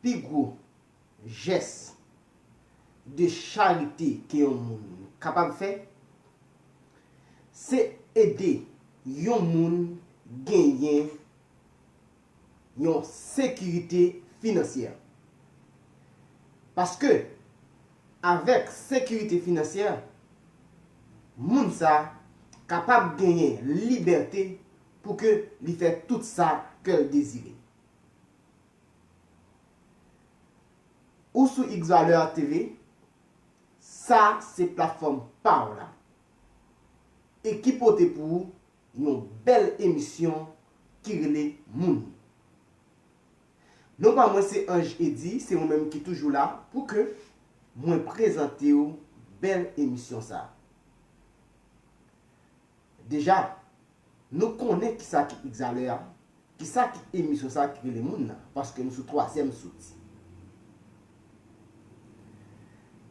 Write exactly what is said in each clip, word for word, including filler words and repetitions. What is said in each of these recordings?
Pi gwo jès de charite ke yon moun kapab fè, se ede yon moun genyen yon sekirite finansyè. Paske, avèk sekirite finansyè, moun sa kapab genyen libète pou ke li fè tout sa ke l dezire. Ou sou X Valeur T V, sa se platfòm pa w la. E ki pote pou ou yon bèl emisyon ki rele Moun. Non pa mwen se Ange Eddy, se mwen menm ki toujou la pou ke mwen prezante w bèl emisyon sa. Deja, nou konnen kisa ki X Valeur a, kisa ki emisyon sa ki rele Moun nan, paske nou sou twazyèm soti.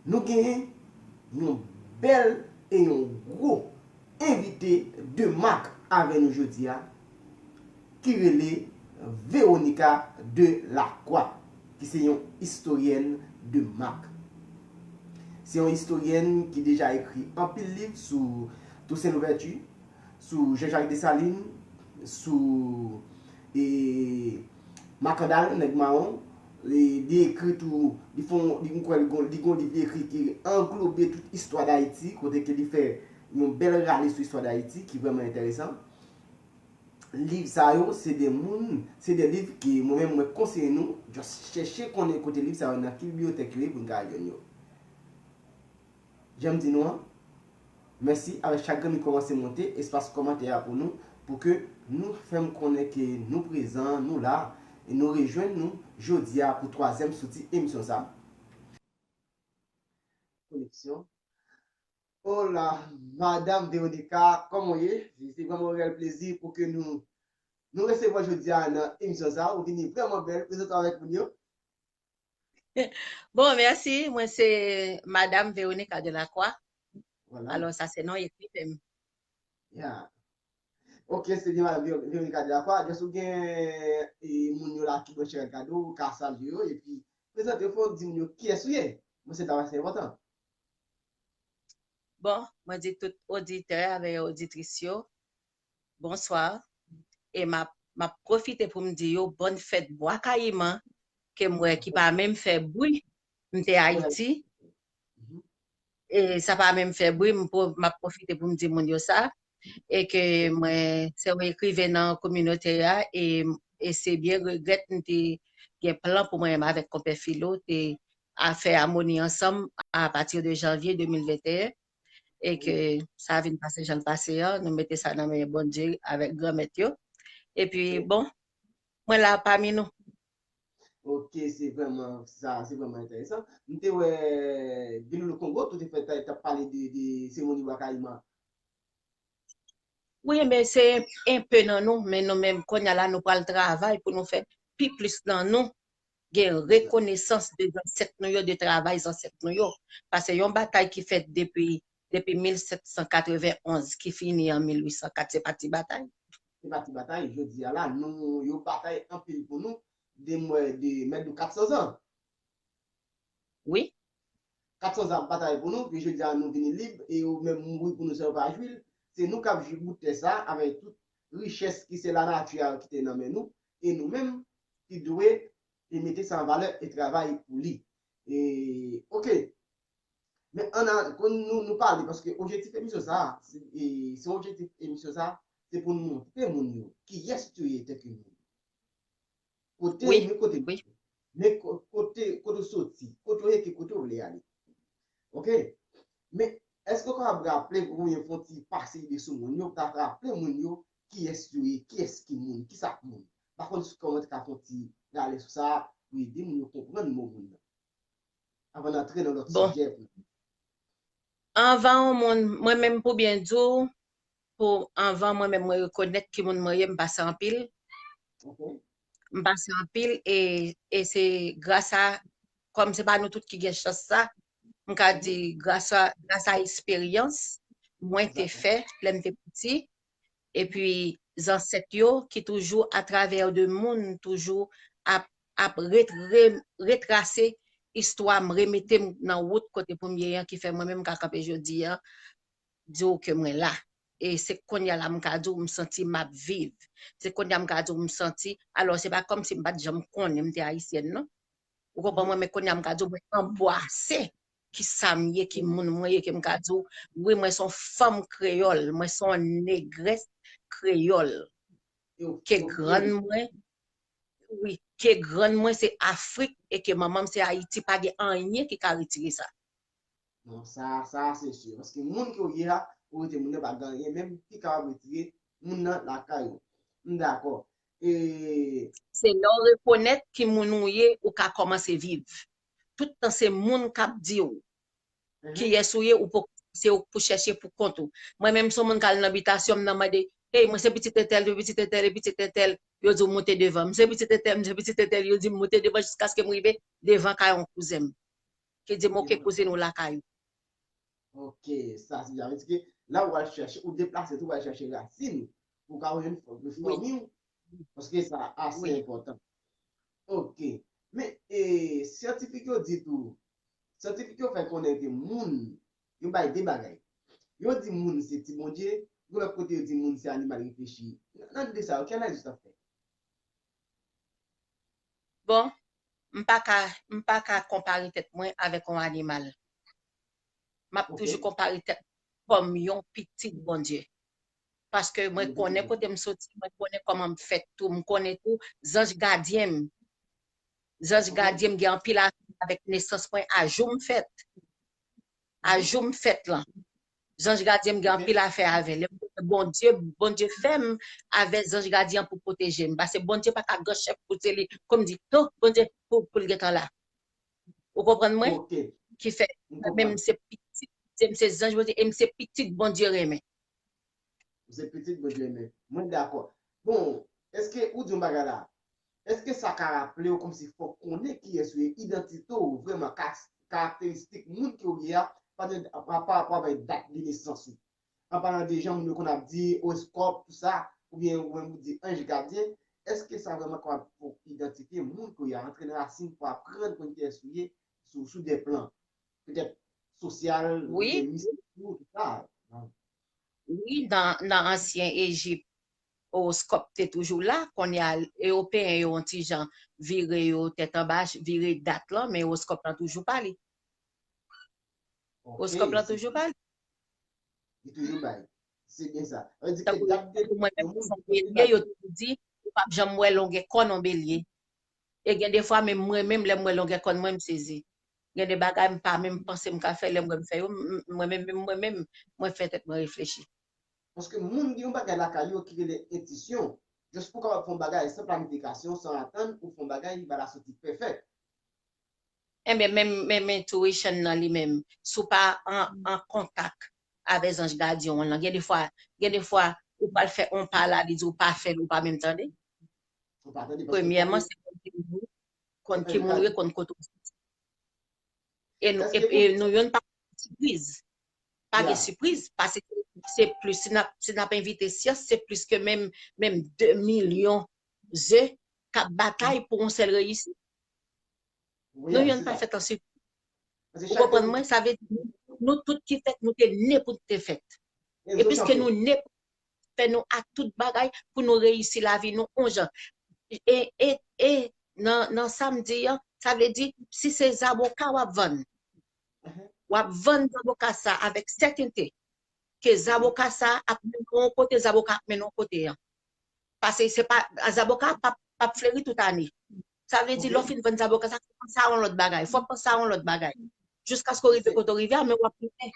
Nou genyen yon bèl e yon gwo envite de mak avè nou jodi a, ki rele Veronica Delacroix, ki se yon istoryèn de mak. Se yon istoryèn ki deja ekri anpil liv sou Toussaint Louverture, sou Jean-Jacques Dessalines, sou, e, Makandal, Nèg Mawon. E, li ekri tou, li fè yon, li, m kwè li gon, li gon liv li ekri ki anglobe tout istwa Dayiti, kote ke li fè yon bèl rale sou istwa Dayiti, ki vrèman enteresan. Liv sa yo, se de moun, se de liv ke mwen menm mwen konseye nou, just chèche konnen kote liv sa yo nan ki bibliyotèk yo ye pou n ka jwenn yo. Jan m di nou an, mèsi avèk chak grenn ki kòmanse monte espas kòmantè a pou nou, pou ke nou fè m konnen ke nou prezan, nou la, e nou rejwenn nou jodi a pou twazyèm soti emisyon sa. Koneksyon. Hola, Madame Veronica, kòman w ye? Se vrèman yon reyèl plezi pou ke nou, nou resevwa jodi a nan emisyon sa. Ou vini vrèman bèl. Prezante w avèk moun yo. Bon, mèsi. Mwen se Madame Veronica Delacroix. Voilà. Alò, sa se non ekriten m. Ya. Ok, se byen, Madame Veronica Delacroix. Just ou gen, e, moun yo la ki branche gade w, ou ka salye yo, epi prezante w, fò w di moun yo kiyès ou ye. Mwen se travay se enpòtan. Bon, mwen di tout oditè avèk oditris yo, bonswa. E m ap, m ap pwofite pou m di yo bòn fèt Bwa Kayiman, ke m wè ki pa menm fè bri. M te Ayiti. E sa pa menm fè bri, m pwo-, m ap pwofite pou m di moun yo sa. E ke mwen, se yon ekriven nan kominote a, e, e se byen regrèt m te gen plan pou mwen menm avèk konpè Filo, te a fè amoni ansanm apati de janvye de mil venteyen, e ke sa vin pase jan l pase an, nou mete sa nan men Bondye avèk granmèt yo. Epi, bon, mwen la pami nou. Ok, se vrèman, sa, se vrèman enteresan. M te wè Bilolo Kongo, tou te fè, t ap pale de, de seremoni Bwa Kayiman. Wi, men se enpe nan nou, men nou menm, kounye a la, nou pral travay pou nou fè pi plis nan nou. Gen rekonesans de zansèt nou yo, de travay zansèt nou yo. Paske yon batay ki fèt depi, depi mil sèt san katreven onz, ki fini an mil uit san kat, se pa ti batay. Se pa ti batay, jodi a la, nou, yo batay anpil pou nou, de mwen, de mèt nou kat san zan. Wi. Kat san zan ap batay pou nou, pi jodi a nou vini lib, e yo menm mouri pou nou san yo pa jwi l. Se nou k ap jwi bout tè sa, avèk tout richès ki se lanati a ki te nan men nou, e nou menm ki dwe e mete sa an valè e travay pou li. E, ok. Men ann a, kon nou, nou pale, paske objektif emisyon sa, se, e, se objektif emisyon sa, se pou nou montre moun yo kiyès yo ye tanke moun. Kote, Wi, men kote, wi. Men ko-, kote, kote w soti, kote w ye, ki kote w vle ale. Ok? Men, èske w kapab raple, oubyen fè yon ti pase ide sou moun yo, pou ta raple moun yo kiyès yo ye, kiyès ki moun, kisa k moun. Pa konn si kòman w te ka fè yon ti rale sou sa, pou ede moun yo konprann mo moun nan. Avan n antre nan lòt Bon. Sijè pou Anvan yon moun, mwen menm pou byen di w, pou anvan mwen menm mwen rekonèt ki moun mwen ye, m pase anpil. Ok. M pase anpil e, e se gras a, kòm se pa nou tout ki gen chans sa, m ka di gras a, gras a eksperyans mwen te fè lè m te piti, epi zansèt yo ki toujou atravè de moun toujou ap, ap retre, retrase istwa m, remete m nan wout kote pou m ye an, ki fè mwen menm m ka kanpe jodi an, di w ke mwen la. E se kounye a la m ka di w m santi m ap viv. Se kounye a m ka di w m santi, alò se pa kòmsi m pa t janm konnen m te ayisyèn non. Ou konprann mwen, men kounye a m ka di w mwen anbwase ki sa m ye, ki moun mwen ye, ke m ka di w, wi, mwen se yon fanm kreyòl, mwen se yon negrès kreyòl. Ke grann mwen, wi, ke grann mwen se Afrik e ke manman m se Ayiti, pa gen anyen ki ka retire sa. Non, sa, sa se si. Paske moun ke w ye a, ou rete moun nan pa gen anyen menm ki kapab retire moun nan lakay ou. M dakò. E Se lè w rekonèt ki moun ou ye, ou ka kòmanse viv. Tout tan se moun k ap di w kiyès ou ye, ou poko se ou k pou chèche pou kont ou. Mwen menm se yon moun k al nan bitasyon m nan mande, hey, mwen se pitit entèl, pitit entèl, pitit entèl, yo di w moute devan. M se pitit entèl, m se pitit entèl, yo di m moute devan jiskaske m rive devan kay yon kouzen m. Ki di m, oke, kouzin ou lakay ou. Ok, sa se sa vle di ke la ou al chèche, ou deplase tou, ou al chèche rasin ou, pou ka jwenn fanmi w, paske sa ase enpòtan. Ok, men e, syantifik yo di tou, syantifik yo fè konnen ke moun, yo bay de bagay. Yo di moun se ti bondye, yon lòt kote yo di moun se animal reflechi. Nan de sa yo, ki analiz ou t ap fè? Bon, m pa ka, m pa ka konpare tèt mwen avèk yon animal. M ap toujou konpare tèt mwen kòm yon pitit Bondye. Paske mwen konnen kote m soti, mwen konnen kòman m fèt tou, m konnen tou zanj gadyen m. Zanj gadyen m gen anpil afè avèk nesans mwen, a jou m fèt. A jou m fèt lan. Zanj gadyen m gen anpil afè avè l. Bondye, Bondye fè m avè zanj gadyen an pou pwoteje m. Paske Bondye pa ka gen chèf pou se li, kòm di, non, Bondye pou, pou l gentan la. Ou konprann mwen? Ki fè, mwen menm se pitit, se, se zanj Bondye, e m se pitit Bondye renmen. Ou se pitit Bondye renmen. Mwen dakò. Bon, èske ou di yon bagay la? Èske sa ka raple w kòmsi fòk konnen kiyès ou ye, idantite w vrèman, ka-, karakteristik moun ke w ye a, pa de, pa, pa rapò avèk dat de nesans ou? An palan de jan moun yo konn ap di, owoskòp, tout sa, oubyen ou menm ou di anj gadyen, èske sa vrèman kapab fè w idantifye moun ke w ye a, rantre nan rasin pou aprann konn kiyès ou ye sou, sou de plan? Petèt sosyal, oubyen mistik ou, tout sa. Wi, nan, nan ansyen Ejip, owoskòp te toujou la, kounye a, Ewopeyen yo yon ti jan vire yo tèt anba, vire dat lan, men owoskòp lan toujou pale. Owoskòp lan toujou pale. Li toujou bay. Se byen sa. Sa vle di ke dat de... Mwen menm, yon belye, yo toujou di, ou p ap janm wè longè kòn yon belye. E gen de fwa, menm mwen menm, lè m wè longè kòn mwen, m sezi. Gen de bagay m pa menm panse m ka fè, lè m wè m fè yo, m, m, mwen menm, menm mwen menm, mwen fè tèt mwen reflechi. Paske moun gen yon bagay lakay yo ki rele entisyon. Jis pou w kapab fè yon bagay san planifikasyon, san atann, ou fè yon bagay, li pa la soti pèfèk. Enben, menm, menm intuition nan li menm, si w pa an, an kontak avè zanj gadyen w lan, gen de fwa, gen de fwa, ou pral fè yon pa la, li di w pa fè l, ou pa menm tande. Premyèman, se konn ki moun, konn ki moun ou ye, konn kote w soti. E nou, e, e nou youn pa gen sipriz. Pa gen sipriz, paske se plis, si n ap, si n ap envite syans, se plis ke menm, menm de milyon ze k ap batay pou yon sèl reyisit. Nou youn pa fèt an sipriz. Ou konprann mwen? Sa vle di, nou, nou tout ki fèt, nou te ne pou n te fèt. E piske nou ne pou fè nou ak tout bagay pou nou reyisi lavi nou on jan. E, e, e nan, nan sa m di an, sa vle di, si se zaboka w ap vann, w ap vann zaboka sa avèk sètènte ke zaboka sa ap mennen w yon kote, zaboka ap mennen w yon kote an. Paske se pa, zaboka p ap, p ap fleri tout ane. Sa vle di, lè w fin vann zaboka sa, fò w panse a yon lòt bagay, fò w panse a yon lòt bagay. Jiskaske w rive kote w rive a, men w ap mennen.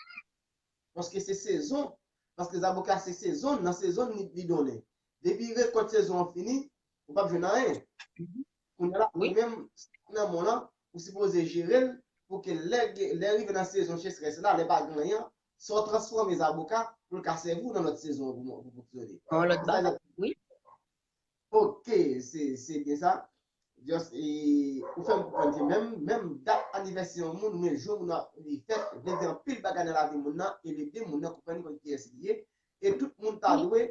Paske se sezon. Paske zaboka se sezon, nan sezon li, li donnen. Depi rekòt sezon an fini, ou p ap jwenn anyen. Kounye a la, ou menm, nan mòn lan, ou sipoze jere l pou ke lè, lè rive nan sezon sechrès la, lè pa gen anyen, sa w transfòme zaboka pou l ka sèvi w nan lòt sezon an pou, pou fonksyone. Nan lòt bagay, wi. Ok, se, se byen sa. Just, e, ou fè m konprann ke menm, menm dat anivèsè yon moun, oubyen jou moun nan li fèt, vle di anpil bagay nan lavi moun nan, e l ede moun nan konprann li konn kiyès li ye, e tout moun ta dwe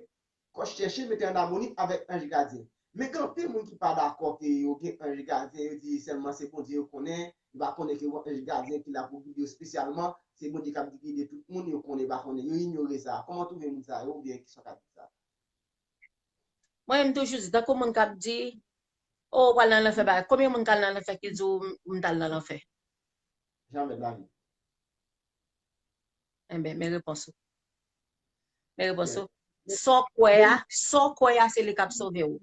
chèche mete an amoni avèk anj gadyen. Men gen anpil moun ki pa dakò ke yo gen anj gadyen, yo di sèlman se Bondye yo konnen, yo pa konnen ke anj gadyen ki la pou gide yo espesyalman, se Bondye k ap gide tout moun, yo konnen, yo pa konnen, yo inyore sa. Kòman w twouve moun sa yo, oubyen kisa w ka di sa? Mwen, m toujou di, tankou moun k ap di, o, w pral nan lanfè, bagay. Konbyen moun k al nan lanfè ki di w m t al nan lanfè? Jamè de la vi. Enben, men repons ou. Men repons ou. Sa w kwè a, sa w kwè a, se li k ap sove w.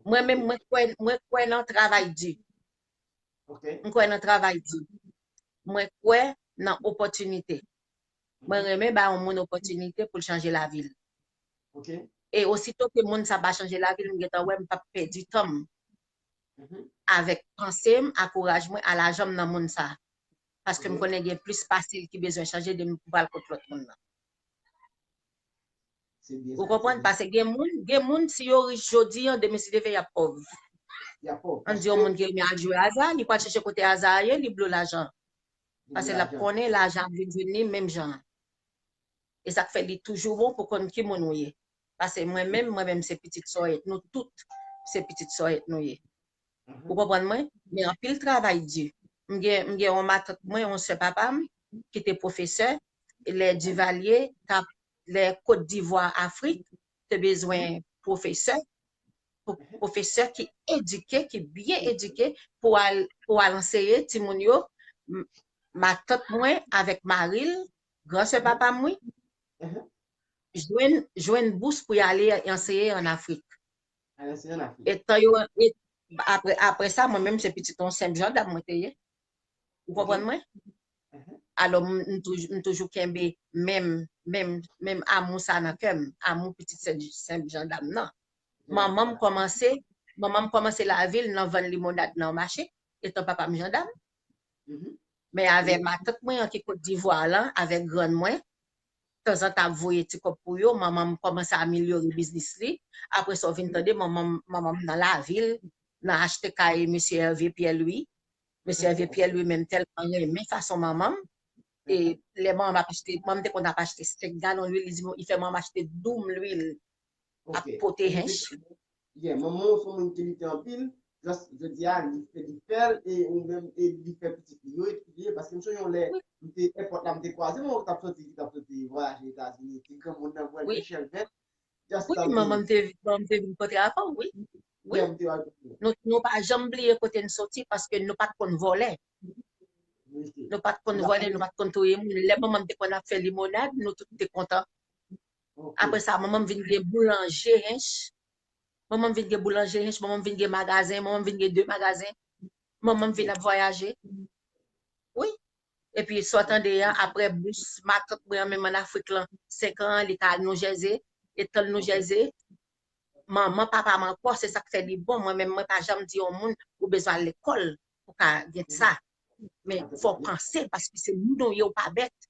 Mwen menm, mwen kwè, mwen kwè nan travay di. M kwè nan travay di. Mwen kwè nan opòtinite. Mwen renmen ba yon moun opòtinite pou l chanje lavi l. E osito ke moun sa pa chanje lavi l, m gentan wè m p ap pèdi tan m avèk panse m, akouraj mwen, a lajan m nan moun sa. Paske m konnen gen plis fasil ki bezwen chanje de m pou pral kot lòt moun nan. Ou konprann? Paske gen moun, gen moun, si yo rich jodi an, demen si Dye vle, y ap pòv. Ann di yon moun ki renmen al jwe aza, li pral chèche kote aza a ye, li blo lajan. Paske l ap konnen lajan ap vin jwenn li menm jan an. E sa k fè li toujou bon pou konn ki moun ou ye. Paske mwen menm, mwen menm se pitit Sòyèt. Nou tout se pitit Sòyèt nou ye. Ou konprann mwen? Men anpil travay di. M gen, m gen yon matant mwen, yon sè papa m, ki te pwofesè, lè Divalye t ap, lè Kot Divwa, Afrik, te bezwen pwofesè, pwofesè ki edike, ki byen edike, pou al, pou al anseye timoun yo. Matant mwen avèk mari l, gran sè papa m, wi, jwenn, jwenn bous pou y ale anseye ann Afrik. Etan yo, apre, apre sa, mwen menm se pitit yon senp jandam mwen te ye. Ou konprann mwen? Alò, m toujou kenbe menm, menm, menm amou sa nan kè m, amou pitit senp jandam nan. Manman m kòmanse, manman m kòmanse lavi l nan vann limonad nan mache, etan papa m jandam. Men avè matant mwen an ki Kot Divwa lan, avè grann mwen, tanzantan ap voye ti kòb pou yo, manman m kòmanse amelyore biznis li. Apre sa, w vin tande manman m, manman m nan lavil, nan achte kay mesye Hervé Pierre Louis. Mesye Hervé Pierre Louis menm tèlman renmen fason manman m. E lè manman m ap achte, manman m te konn ap achte senk galon lwil, li di m, li fè manman m achte doum lwil ap pote hench. Yeah, manman w se yon moun ki lite anpil. Just, jodi a, li fè, li fè l, e ou menm, e li fè pitit li yo, e tout li ye. Paske m sonje yon lè, m te, èpòt la, m te kwaze yon moun ki t ap soti, ki t ap soti vwayaje Etazini, ti granmoun nan vwèl Michel Vent. Just wi, manman m te, manman m te vin pote avè w, wi. Wi. Nou, nou pa janm bliye kote n soti, paske nou pa t konn vòlè. Nou pa t konn vòlè, nou pa t konn touye moun. Lè manman m te konn ap fè limonad, nou tout te kontan. Apre sa, manman m vin gen boulanje hench. Manman m vin gen boulanje hench, manman m vin gen magazen, manman m vin gen de magazen. Manman m vin ap vwayaje. Wi. Epi sa w tande a, apre bous matant mwen an menm ann Afrik lan, senk an, li t al New Jersey, etan l New Jersey, manman papa m ankò, se sa k fè li bon. Mwen menm, mwen pa janm di yon moun ou bezwen al lekòl pou ka gen sa. Men fò w panse, paske se moun ou ye, ou pa bèt.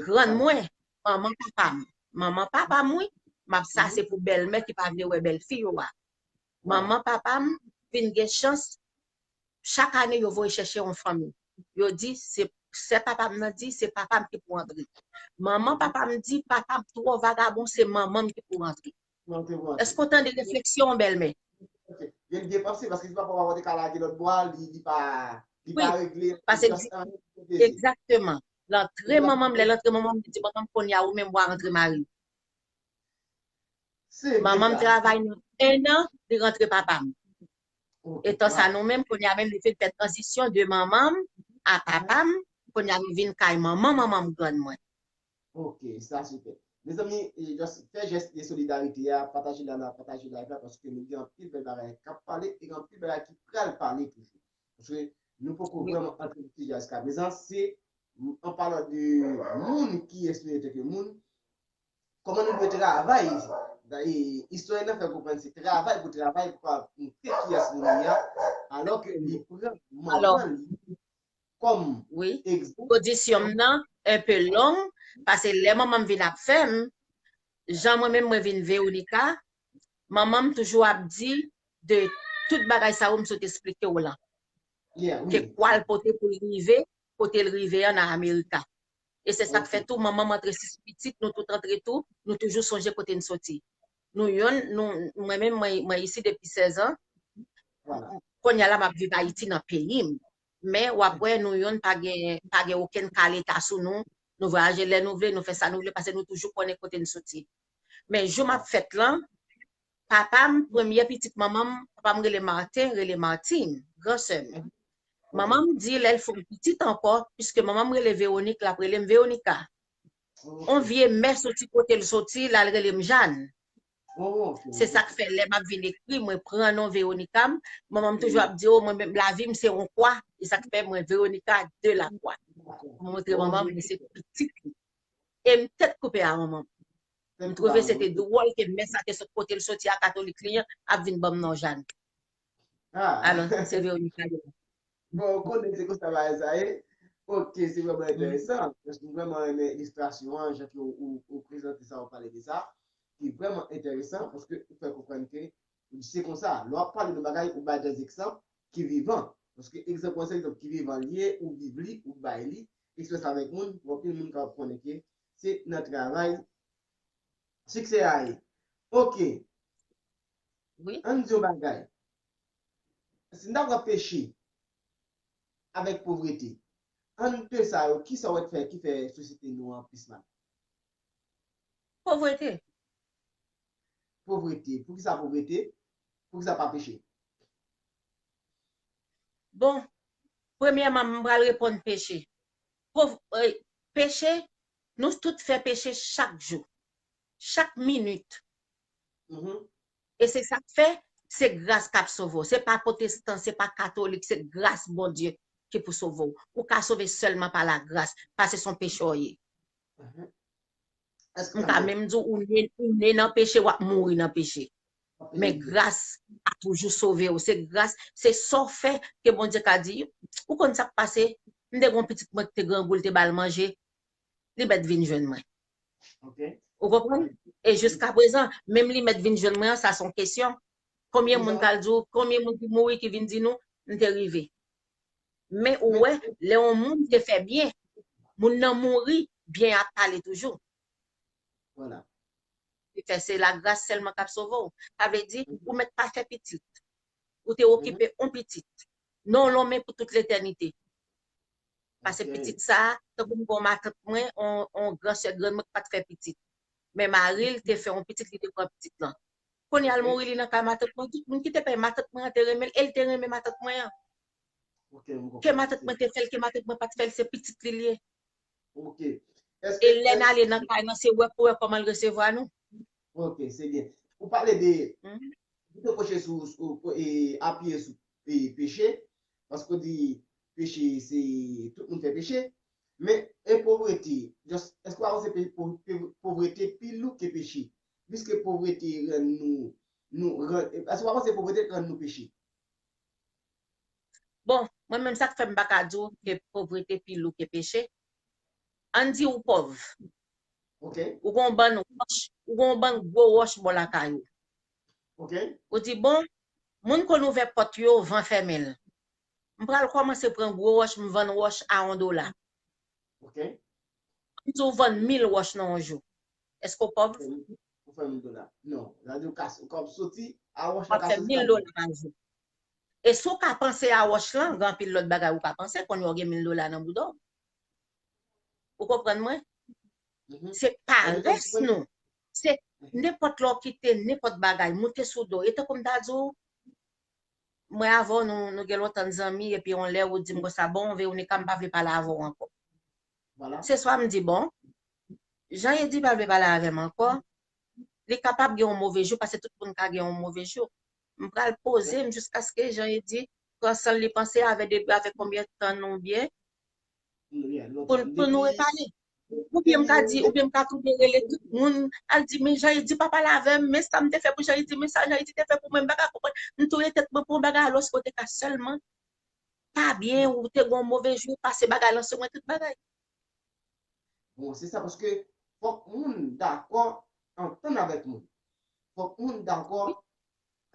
Grann mwen, manman papa m. Manman papa m, wi. M ap sa se pou bèlmè ki pa vle wè bèlfi yo a. Manman papa m vin gen chans, chak ane yo voye chèche yon fanmi. Yo di, se sè papa m nan di, se papa m ki pou antre. Manman papa m di, papa m twò vagabon, se manman m ki pou antre. Èske w tande refleksyon an, bèlmè? Gen byen panse, paske si papa w pa te ka lage lòt bò a, li, li pa, li pa regle. Paske, egzakteman. L antre manman m, lè l antre manman m, li di manman m, kounye a ou menm w a rantre mari w. Manman m travay nan en an, li rantre papa m. Etan sa, nou menm, kounye a menm, li fin fè tranzisyon de manman m a papa m, kounye a li vin kay manman, manman m grann mwen. Ok, sa sipè. Mezanmi, just fè jès de solidarite a, pataje live la, pataje live la, paske nou gen anpil bèl bagay k ap pale e gen anpil bagay ki pral pale toujou. Paske nou poko vrèman antre nan sijè a jiska prezan, se an palan de moun ki espere antanke moun, kòman nou dwe travay. Istwa nan fè konprann se travay pou travay pou ka montre kiyès moun li ye, alò ke li pran manman li kòm egzanp. Pozisyon m nan enpe long, paske lè manman m vin ap fè m, jan mwen menm mwen vin Veronica, manman m toujou ap di de tout bagay sa yo m sot esplike w lan. Ke kwa l pote pou l rive, kote l rive an nan Amerika. E se sa k fè tou, manman m antre sis pitit, nou tout antre tou, nou toujou sonje kote n soti. Nou yonn, nou, mwen menm, mwen, mwen isi depi sèz an. Kounye a la, m ap viv Ayiti nan peyi m. Men w ap wè nou yonn pa gen, pa gen okenn ka Leta sou nou. Nou vwayaje lè nou vle, nou fè sa nou vle, paske nou toujou konnen kote n soti. Men jou m ap fèt lan, papa m, premye pitit manman m, papa m rele Martin, rele Martin, gran sè m. Manman m di lè l fè yon pitit ankò, piske manman m rele Véronique, l ap rele m Veronica. On vye mè soti kote l soti, l al rele m Jàn. Se sa k fè lè m ap vin ekri, mwen pran non Veronica m, manman m toujou ap di, o, mwen menm lavi m se yon kwa, e sa k fè mwen Veronica de la Croix. Mwen montre manman m, mwen se pitit li. E m tèt koupe a manman m. M twouve se te dwòl ke mè sa te sot kote l soti a katolik li an ap vin ban m non Jàn. Alò, se Veronica li ye. Bon, ou konnen se konsa bagay sa ye. Ok, se vrèman enteresan. Paske m vrèman renmen ilistrasyon an, jan ke ou, ou, ou prezante sa, ou pale de sa. Ki vrèman enteresan, paske ou fè konprann ke se konsa. Lè w ap pale de bagay, ou bay dè egzanp ki vivan. Paske egzanp ou an se egzanp ki vivan li ye, ou viv li, ou bay li, eksperyans avèk moun, pou anpil moun kapab konnen ke se nan travay siksè a ye. Ok. Wi. Ann di yon bagay. Si n ta pran peche avèk povrete, ant de sa yo, kisa w wè k fè, ki fè sosyete nou an plis mal? Povrete. Povrete. Poukisa povrete? Poukisa pa peche? Bon, premyèman, m pral reponn peche. Pov, peche, nou tout fè peche chak jou, chak minit. E se sa k fè, se gras k ap sove w. Se pa pwotestan, se pa katolik, se gras Bondye ki pou sove w. Ou ka sove sèlman pa lagras, paske se yon peche w ye. M ka menm di w, ou ne, ou ne nan peche, w ap mouri nan peche. Men gras a toujou sove w. Se gras, se sa w fè ke Bondye ka di, ou konn sa k pase, m te gen yon pitit mwen ki te grangou, l te ba l manje, li mèt vin jwenn mwen. Ou konprann? E jiskaprezan, menm li mèt vin jwenn mwen an, sa se yon kesyon. Konbyen moun k al di w, konbyen moun ki mouri ki vin di nou, m te rive. Men ou wè, lè yon moun te fè byen, moun nan mouri, byen ap pale toujou. Vwala. Li fè se lagras sèlman k ap sove w. Sa vle di, ou mèt pa fè pitit. Ou te okipe yon pitit. Non lonmen pou tout letènite. Paske pitit sa a, tankou m gen yon matant mwen, yon, yon gran sè grann mwen ki pa t fè pitit. Men mari l te fè yon pitit, li te pran pitit lan. Kounye a l mouri, li nan kay matant mwen. Tout moun ki te pè matant mwen an te renmen l, e l te renmen matant mwen an. Ke matant mwen te fè l, ke matant mwen pa t fè l, se pitit li l ye. E lè n ale nan kay nan, se wè pou wè kòman l resevwa nou. Ok, se byen. Ou pale de, ou te kwoche sou, sou, e, apiye sou e, peche, paske w di peche, se tout moun fè peche. Men, e povrete, just, èske w pa panse pe, po, pe, povrete pi lou ke peche? Piske povrete rann nou, nou rann, èske w pa panse povrete rann nou peche? Bon, mwen menm sa k fè m pa ka di w ke povrete pi lou ke peche. Ann di ou pòv. Ou gen yon bann wòch, ou gen yon bann gwo wòch bò lakay ou. Ou di, bon, moun konn ouvè pòt yo, van fèmen l. M pral kòmanse pran gwo wòch, m vann wòch a yon dola. M di w vann mil wòch nan yon jou. Èske w pòv? Ou fè mil dola. Non. Sa di w ka, ou ka soti a wòch la ka soti. W ap fè mil dola pa jou. E si w ka panse a wòch lan, gen anpil lòt bagay ou ka panse, kounye a w gen mil dola nan bouda w. Ou konprann mwen? Se parès nou. Se nenpòt lè w kite nenpòt bagay moute sou do w. E tankou m ta di w, mwen avè w, nou, nou gen lontan n zanmi, epi yon lè ou di m konsa, bon, Veronica, m pa vle pale avè w ankò. Se swa m di, bon, Jean Eddy pa vle pale avè m ankò, li kapab gen yon move jou, paske tout moun ka gen yon move jou. M pral poze m jiskaske Jean Eddy pran san l, li panse avè depi avè konbyen tan nou byen, pou, pou nou repale. Oubyen m ka di, oubyen m ka tounen rele tout moun, al di, men Jean Eddy pa pale avè m, men sa m te fè pou Jean Eddy, men sa Jean Eddy te fè pou mwen, m pa ka konprann. M touye tèt mwen pou yon bagay, alòske w te ka sèlman pa byen, ou te gen yon move jou, pase bagay lan sou mwen, tout bagay. Bon, se sa, paske fòk moun dakò antann avèk moun. Fòk moun dakò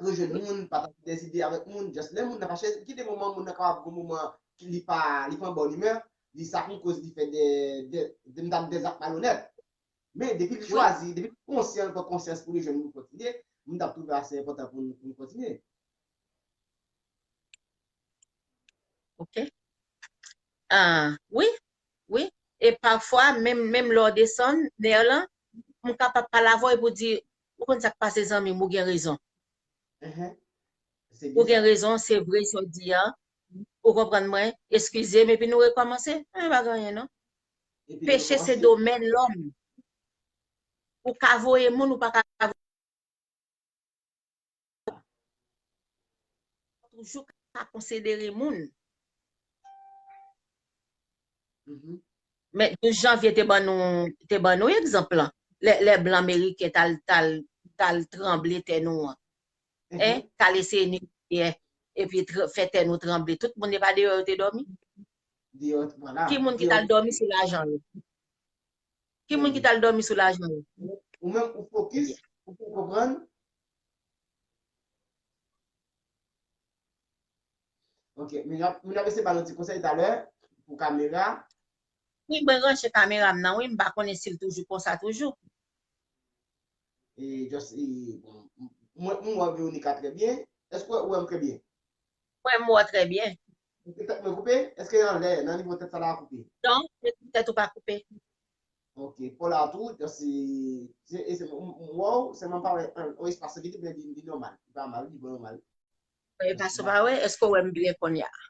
rejwenn moun, pataje dèzide avèk moun. Just lè moun nan fache, ki de moman moun nan kapab gon moman ki li pa, li pa an bòn imè, li sa konn koz li fè de, de, de, de, de zak malonèt. Men depi l chwazi, depi l konsyan, l pran konsyans pou li jwenn yon lòt ide, m t ap twouve ase enpòtan pou n pou n kontinye. Ok. Ah, wi, wi. E pafwa, menm, menm lè w desann, nè lan, m kapab pale avè w epi w di, ou konn sa k pase zanmi m, ou gen rezon. Ou gen rezon, se vre sa w di a. Ou konprann mwen, eskize m, epi nou rekòmanse. Anyen pa gen anyen non. Peche se domèn lòm. Ou ka voye moun, ou pa ka toujou ka konsidere moun. Men douz janvye te ban nou te ban nou egzanp lan. Lè, lè blan meriken t al t al t al tranble tè nou an. Hein? T al eseye negosye epi fè tè nou tranble. Tout moun e pa deyò yo te dòmi? Ki moun ki t al dòmi sou lajan yo? Ki moun ki t al dòmi sou lajan yo? Ou menm ou fokis, ou pa konprann. Ok, men y ap, men y ap eseye ba nou ti konsèy talè pou kamera. Wi, mwen ranche kamera m nan, wi, m pa konnen si l toujou konsa toujou. E just, e, bon, mwen, mwen wè Veronica trè byen. Èske ou wè m trè byen? Mwen, m wè w trè byen. Tèt mwen koupe? Èske anlè, nan nivo tèt sa la koupe? Non, tèt ou pa koupe. Ok, po la tou, just, se, se, se, m wè w, sèlman pa wè yon espas vide, men li, li nòmal. Li pa mal, li bon nòmal. E pa sou pa wè, èske w wè m byen kounye a?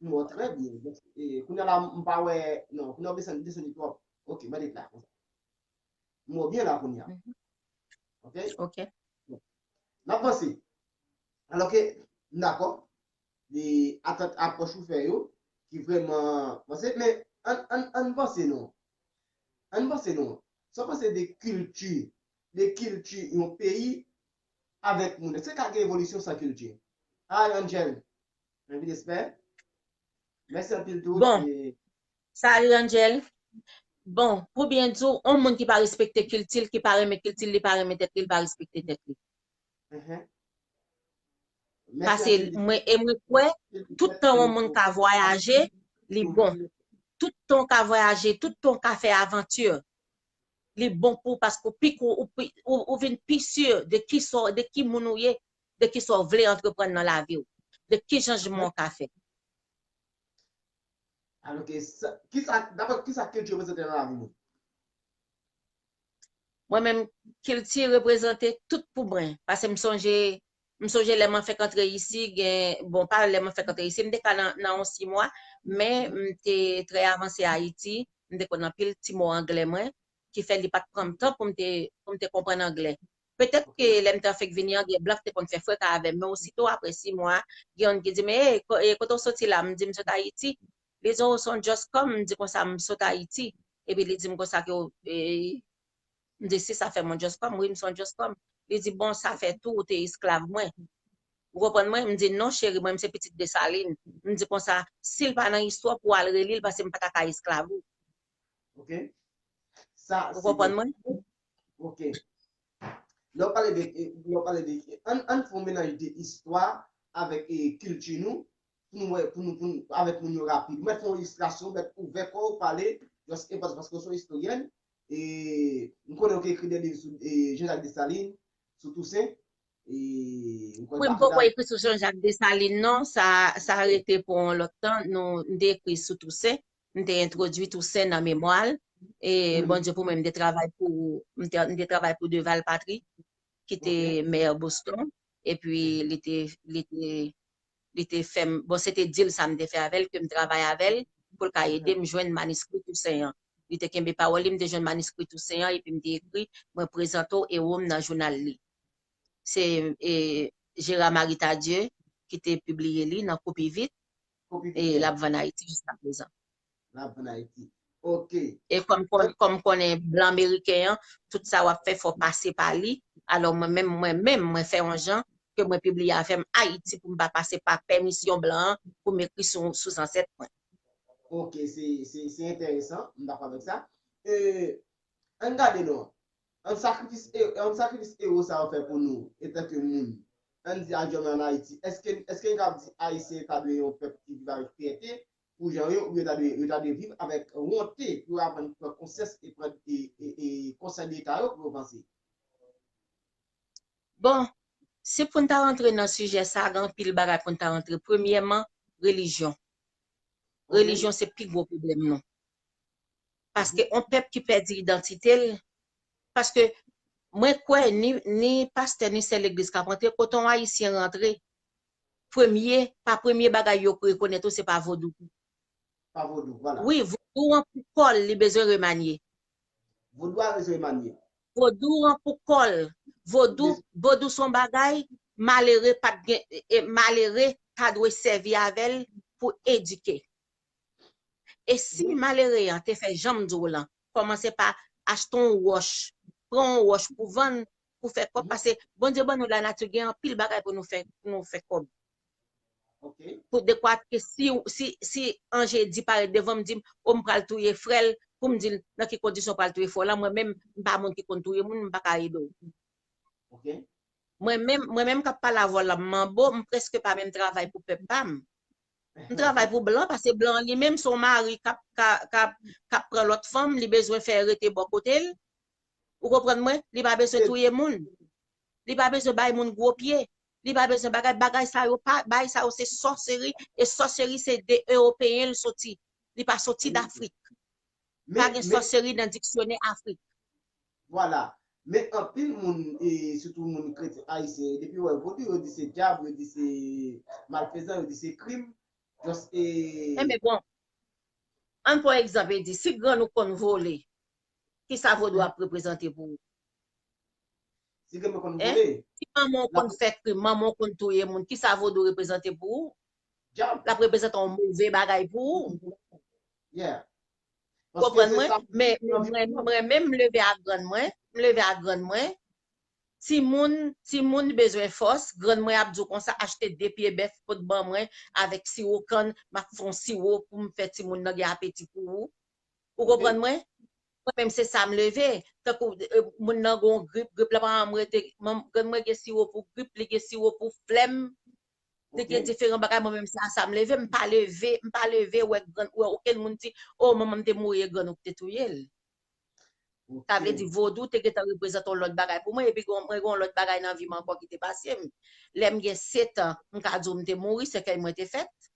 M wè w trè byen. E, kounye a la, m pa wè, non, kounye a w desann, desann li twòp. Ok, mete l la, konsa. M wè w byen la kounye a. Ok? Ok. N ap vanse. Alò ke, m dakò. De atant apwòch ou fè yo, ki vrèman vanse. Men, ann, ann, ann vanse non. Ann vanse non. Sa w panse de kilti, de kilti yon peyi avèk moun? Èske ka gen evolisyon san kilti? Hi, Angel. Anvi respè. Mèsi anpil tou. Bon. Salut, Angel. Bon, pou byen di w, yon moun ki pa respekte kilti l, ki pa renmen kilti l, li pa renmen tèt li, li pa respekte tèt li. Pase mwen, e mwen kwè, tout tan yon moun ka vwayaje, li bon. Tout tan w ka vwayaje, tout tan w ka fè avanti, li bon pou w paske ou pi, ou, ou, ou vin pi si de ki sa, de ki moun ou ye, de ki sa w vle antreprann nan lavi w, de ki chanjman w ka fè. Alò ke, kisa, daprè kisa kilti reprezante nan lavi nou? Mwen menm, kilti reprezante tout pou mwen. Pase m sonje, m sonje lè mwen fèk antre isi, gen, bon, pa lè mwen fèk antre isi, m te ka nan, nan yon sis mwa, men m te trè avanse Ayiti, m te konn anpil ti mo anglè mwen, ki fè li pa t pran m tan pou m te, pou m te konprann anglè. Petèt ke lè m te fèk vini an, gen blan ki te konn fè freka avè m, men osito apre sis mwa, gen youn ki di m, e, kote w soti la? M di m sot Ayiti. Li di, o, w se yon just come? M di konsa, m sot Ayiti. Epi li di m konsa ke, e, m di, si sa fè m yon just come, wi, m se yon just come. Li di, bon, sa fè tou ou te esklav mwen. Ou konprann mwen? M di, non, cheri, mwen, m se pitit Desalin. M di konsa, si l pa nan istwa pou w al reli l, paske m pa ta ka esklav ou. Ok. Sa, ou konprann mwen? Ok. Lè w pale de, lè w pale de, ann, ann fè yon melanj de istwa avèk, e, kilti nou, pou nou wè, pou nou, pou nou, avèk moun yo rapid. Mwen fè yon ilistrasyon, mèt ouvè kò w, pale, just enpòtan paske w se yon istoryèn, e m konnen w te ekri de liv sou, e, Jean-Jacques Dessalines, sou Tousen, e m konnen... Wi, m poko ekri sou Jean-Jacques Dessalines, non, sa, sa rete pou yon lòt tan, nou, m te ekri sou Tousen, m te entwodui Tousen nan memwa l. E Bondye pou mwen, m te travay pou, m te, m te travay pou Deval Patry, ki te mè Boston. Epi li te, li te, li te fè m, bon, se te deal sa m te fè avè l, ke m travay avè l, pou l ka ede m jwenn maniskri Tousen an. Li te kenbe pawòl li, m te jwenn maniskri Tousen an, epi m te ekri, mwen prezante w ewo m nan jounal li. Se, e, Gérard Marie Tardieu ki te pibliye li nan Kopi Vit, e l ap vann Ayiti jiskaprezan. L ap vann Ayiti. Ok. E kòm, kòm, kòm konnen blan meriken an, tout sa w ap fè, fò w pase pa li. Alò, mwen menm, mwen menm, mwen fè yon jan ke mwen pibliye afè m Ayiti pou m pa pase pa pèmisyon blan an pou m ekri sou, sou zansèt mwen. Ok, se, se, se enteresan, m dakò avèk sa. E, ann gade non. Yon sakrifis, e, yon sakrifis ewo sa yo fè pou nou, etanke moun. Ann di adyòm ann Ayiti. Èske, èske n kapab di Ayisyen ta dwe yon pèp ki viv avèk fyète, pou jan yo, yo ta dwe, yo ta dwe viv avèk wonte pou yo aprann pran konsyans e pran e, e, e konsèy de eta yo pou yo vanse. Bon, si pou n ta rantre nan sijè sa, gen anpil bagay pou n ta rantre. Premyèman, relijyon. Relijyon se pi gwo pwoblèm nou. Paske yon pèp ki pèdi idantite l, paske mwen kwè ni, ni pastè ni sè legliz k ap rantre, kote yon ayisyen rantre, premye, pa premye bagay yo rekonèt ou se pa vodou. Pa vodou, vwala. Wi, vodou an pou kò l, li bezwen remanye. Vodou a bezwen remanye. Vodou an pou kò l. Vodou, vodou se yon bagay malere pa t gen, e, malere ta dwe sèvi avè l pou edike. E si malere an te fè jan m di w lan, kòmanse pa achte yon wòch, pran yon wòch pou vann, pou fè kòb, paske Bondye ban nou lanati gen anpil bagay pou nou fè, pou nou fè kòb. Pou dekwa ke si, si, si an jedi parèt devan m di m, o m pral touye frè l, pou m di l nan ki kondisyon w pral touye frè w lan, mwen menm m pa moun ki konn touye moun, m pa ka ede w. Mwen menm, mwen menm k ap pale avè w la, m manbo, m prèske pa menm travay pou pèp pa m. M travay pou blan, paske blan an li menm se yon mari k ap, k ap, k ap, k ap pran lòt fanm, li bezwen fè rete bò kote l. Ou konprann mwen? Li pa bezwen touye moun. Li pa bezwen bay moun gwo pye. Li pa bezwen bagay, bagay sa yo pa, bagay sa yo se sòseri, e sòseri se de ewopeyen l soti. Li pa soti Dafrik. Pa gen sòseri nan diksyonè Afrik. Vwala. Men anpil moun, e sitou moun kretyen ayisyen, depi yo wè vodou, yo di se dyab, yo di se malfezan, yo di se krim. Just, e... Enben bon, ann pran egzanp, e di, si grann ou konn vole, kisa vodou ap reprezante pou ou? Si grann mwen konn vole. Si manman w konn fè krim, manman w konn touye moun, kisa vodou reprezante pou ou? L ap reprezante yon move bagay pou ou. Konprann mwen? Men mwen menm, m leve ak grann mwen, m leve ak grann mwen. Timoun, timoun bezwen fòs, grann mwen ap di w konsa, achte de pye bèf, pot ban mwen, avèk siwo kann, m ap fè yon siwo pou m fè timoun nan gen apeti pou ou. Ou konprann mwen? Mwen menm se sa m leve. Tankou moun nan gen yon grip, grip la pa janm rete, grann mwen gen siwo pou grip, li gen siwo pou flèm. Li gen diferan bagay, mwen menm se a sa m leve, m pa leve, m pa leve wè grann, wè okenn moun di, o manman m te mouri e grann ou ki te touye l. Sa vle di vodou te gentan reprezante yon lòt bagay pou mwen, epi mwen gen yon lòt bagay nan vi m ankò ki te pase m. Lè m gen sèt an, m ka di w m te mouri, sèkèy mwen te fèt.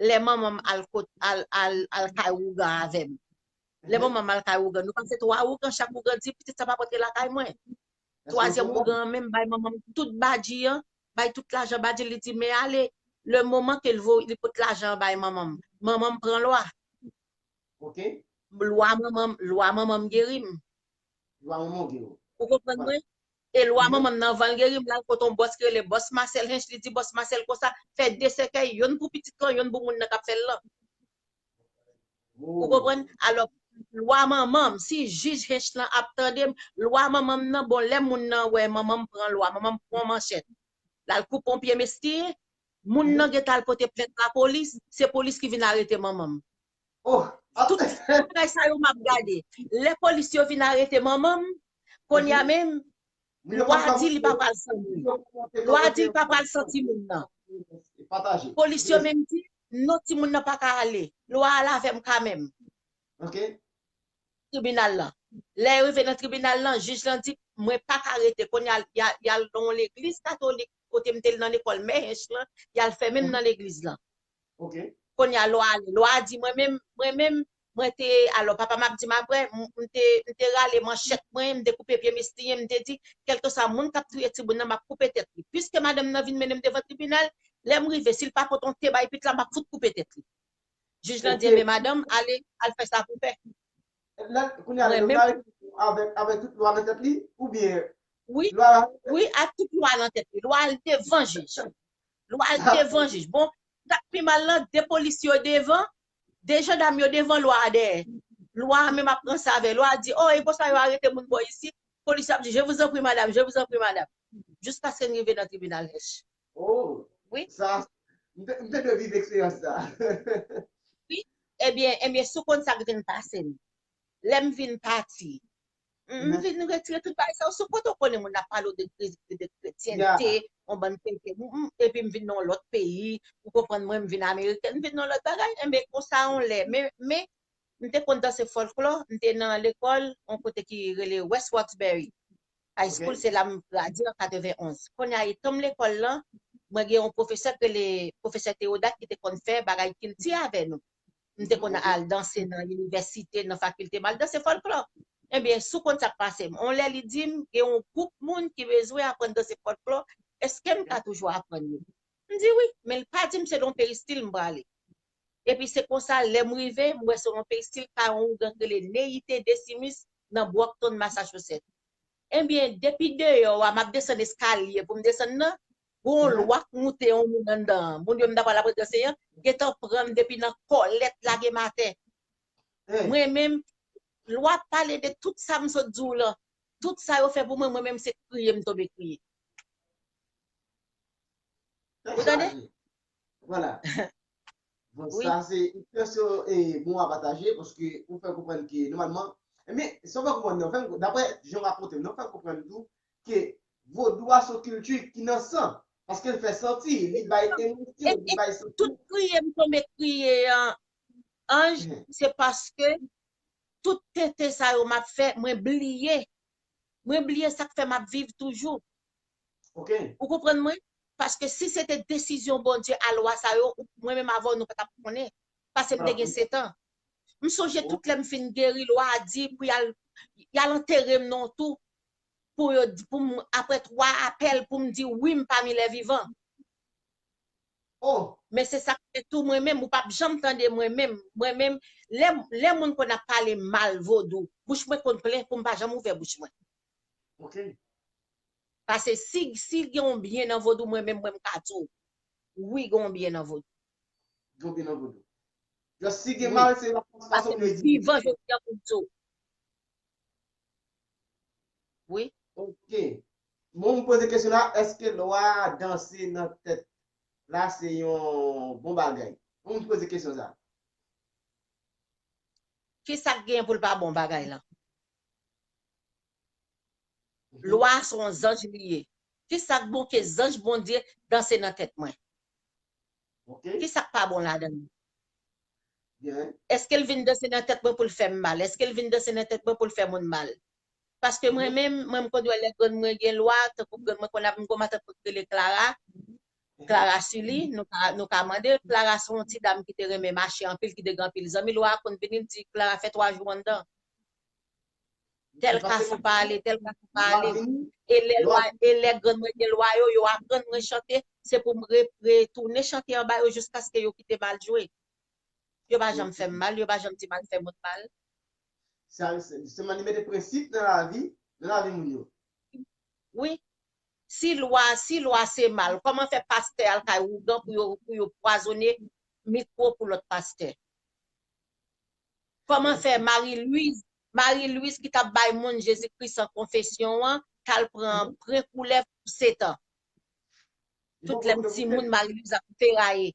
Lè manman m al kot, al, al, al kay ougan avè m. Lè manman m al kay ougan, nou pase twa ougan, chak ougan di, pitit sa p ap rantre lakay mwen. Twazyèm ougan an menm bay manman m tout badji an, bay tout lajan badji, li di, men ale. Le moman ke l voye, li pot lajan an bay manman m, manman m pran lwa. Lwa manman m, lwa manman m geri m. Ou konprann mwen? E lwa manman m nan, anvan l geri m, l al kot yon bòs ki rele bòs Masèl Hench, li di bòs Masèl konsa, fè de sèkèy, yonn pou pitit lan, yonn pou moun nan k ap fè l lan. Ou konprann? Alò, lwa manman m, si jij Hench lan ap tande m, lwa manman m nan, bon, lè moun nan wè manman m pran lwa, manman m pran manchèt, l al koupe yon pye mestiye, moun nan gentan al pote plent lapolis, se polis ki vin arete manman m. Tout bagay sa yo m ap gade. Lè polis yo vin arete manman m, kounye a menm, lwa di li pa pral santi. Lwa di li pa pral santi moun nan. Polis yo menm di, non, timoun nan pa ka ale. Lwa al avè m kanmenm. Tribinal lan. Lè yo rive nan tribinal lan, jij lan di, mwen pa ka rete. Kounye a, y al nan yon legliz katolik, kote m te nan lekòl mè Hench lan, y al fèmen m nan legliz lan. Kounye a, lwa ale. Lwa di, mwen menm, mwen menm, mwen te, alò, papa m ap di m apre, m te, m te rale manchèt mwen, m te koupe pye mestiye, m te di, kèlkeswa moun k ap touye timoun nan, m ap koupe tèt li. Piske madanm nan vin mennen m devan tribinal, lè m rive, si l pa pot yon te bay pitit la, m ap fout koupe tèt li. Jij lan di, enben madanm, ale, al fè sa pou w fè. Kounye a, lè m ta avèk, avèk tout lwa nan tèt li, oubyen... Wi, wi, ak tout lwa nan tèt li. Lwa al devan jij. Lwa al devan jij. Bon, sa k pi mal lan, de polis yo devan, de jandam yo devan, lwa a dèyè. Lwa a menm ap ranse avè l. Lwa a di, o, e konsa yo arete moun bò isit. Polis yo ap di, je vous en prie, madame, je vous en prie, madame. Jiskaske n rive nan tribinal Hench. Oh, wi. Sa, m te, m te dwe viv eksperyans sa. Wi. Ebyen, ebyen, si w konn sa k vin pase m. Lè m vin pati, m vin retire tout bagay sa yo sou kote w konnen moun ap pale w de, de, de kretyente, yon bann kretyen, m, m, epi m vin nan yon lòt peyi, ou konprann mwen, m vin amerikèn, m vin nan yon lòt bagay, enben, konsa yon lè, men, men, m te konn danse fòlklò, m te nan lekòl, yon kote ki rele West Roxbury High School, se la m gradye an katrevenonz. Kounye a, etan m lekòl lan, mwen gen yon pwofesè k rele pwofesè Théodat ki te konn fè bagay kilti avè nou. M te konn al danse nan inivèsite, nan fakilte, m al danse fòlklò. Ebyen, sou konn sa k pase m. On lè li di m, gen yon gwoup moun ki bezwen aprann danse fòlklò, èske m ka toujou aprann yo? M di wi, men l pa di m se nan yon peristil m prale. Epi se konsa, lè m rive, m wè se yon peristil ka yon ougan k rele Neite Decimus nan Brockton, Massachusetts. Ebyen, depi deyò a, m ap desann eskalye pou m desann nan, gon lwa k moute yon moun anndan an. Moun yo m t ap pral aprann danse an, gentan pran m depi nan kòlèt, lage m atè. Mwen menm, lwa pale de tout sa m sot di w lan. Tout sa yo fè pou mwen, mwen menm se kriye m tonbe kriye. Ou tande? Vwala. Bon, sa se ekspresyon e bon a pataje, paske ou fè konprann ke nòmalman, men sa w fè konprann nan, fè m, daprè jan w rakonte m nan, fè m konprann tou ke vodou a se yon kilti ki nan san, paske l fè santi, li bay emosyon, li bay santi. Tout kriye m tonbe kriye an, Anj, se paske tout tenten sa yo m ap fè, mwen bliye. Mwen bliye sa k fè m ap viv toujou. Ou konprann mwen? Paske si se te desizyon Bondye a lwa sa yo, mwen menm avè w nou pa t ap konnen. Paske m te gen setan. M sonje tout lè m fin geri, lwa a di pou y al, y al antere m nan yon tou. Pou yo, pou m, apre twa apèl, pou m di wi, m pami lè vivan. Men se sa k fè tou mwen menm, ou p ap janm tande mwen menm. Mwen menm, lè, lè moun konn ap pale mal vodou, bouch mwen konn plen pou m pa janm ouvè bouch mwen. Paske si, si gen yon byen nan vodou, mwen menm, mwen m ka di w, wi, gen yon byen nan vodou. Gen yon byen nan vodou. Just si gen mal, se yon fason pou yo di. Vivan jodi a pou m di w. Wi. Ok. Bon, m poze kesyon la, èske lwa danse nan tèt la se yon bon bagay? Bon, m poze kesyon sa. Kisa k gen pou l pa bon bagay lan? Lwa se yon zanj li ye. Kisa k bon ke zanj Bondye danse nan tèt mwen? Kisa k pa bon ladan l? Èske l vin danse nan tèt mwen pou l fè m mal? Èske l vin danse nan tèt mwen pou l fè moun mal? Paske mwen menm, mwen m konn wè lè grann mwen gen lwa, tankou grann mwen konn ap, m gon matant mwen ki rele Clara, Clara Sully, nou ka, nou ka mande l. Clara se yon ti dam ki te renmen mache anpil, ki te gen anpil zanmi. Lwa a konn vini, l di Clara fè twa jou anndan. Tèl kafou pa ale, tèl kafou pa ale. E lè lwa, e lè grann mwen gen lwa yo, yo aprann mwen chante, se pou m re-, retounen chante anba yo jiskaske yo kite m al jwe. Yo pa janm fè m mal, yo pa janm di m al fè moun mal. Sa, se, se li mete prensip nan lavi, nan lavi moun yo. Wi. Si lwa, si lwa se mal, kòman fè pastè al kay ougan pou yo, pou yo pwazonnen mikwo pou lòt pastè? Kòman fè Marie Louise, Marie Louise ki t ap bay moun Jezikri san konfesyon an, t al pran pren koulèv pou sèt an? Tout lè m timoun, Marie Louise ap feraye.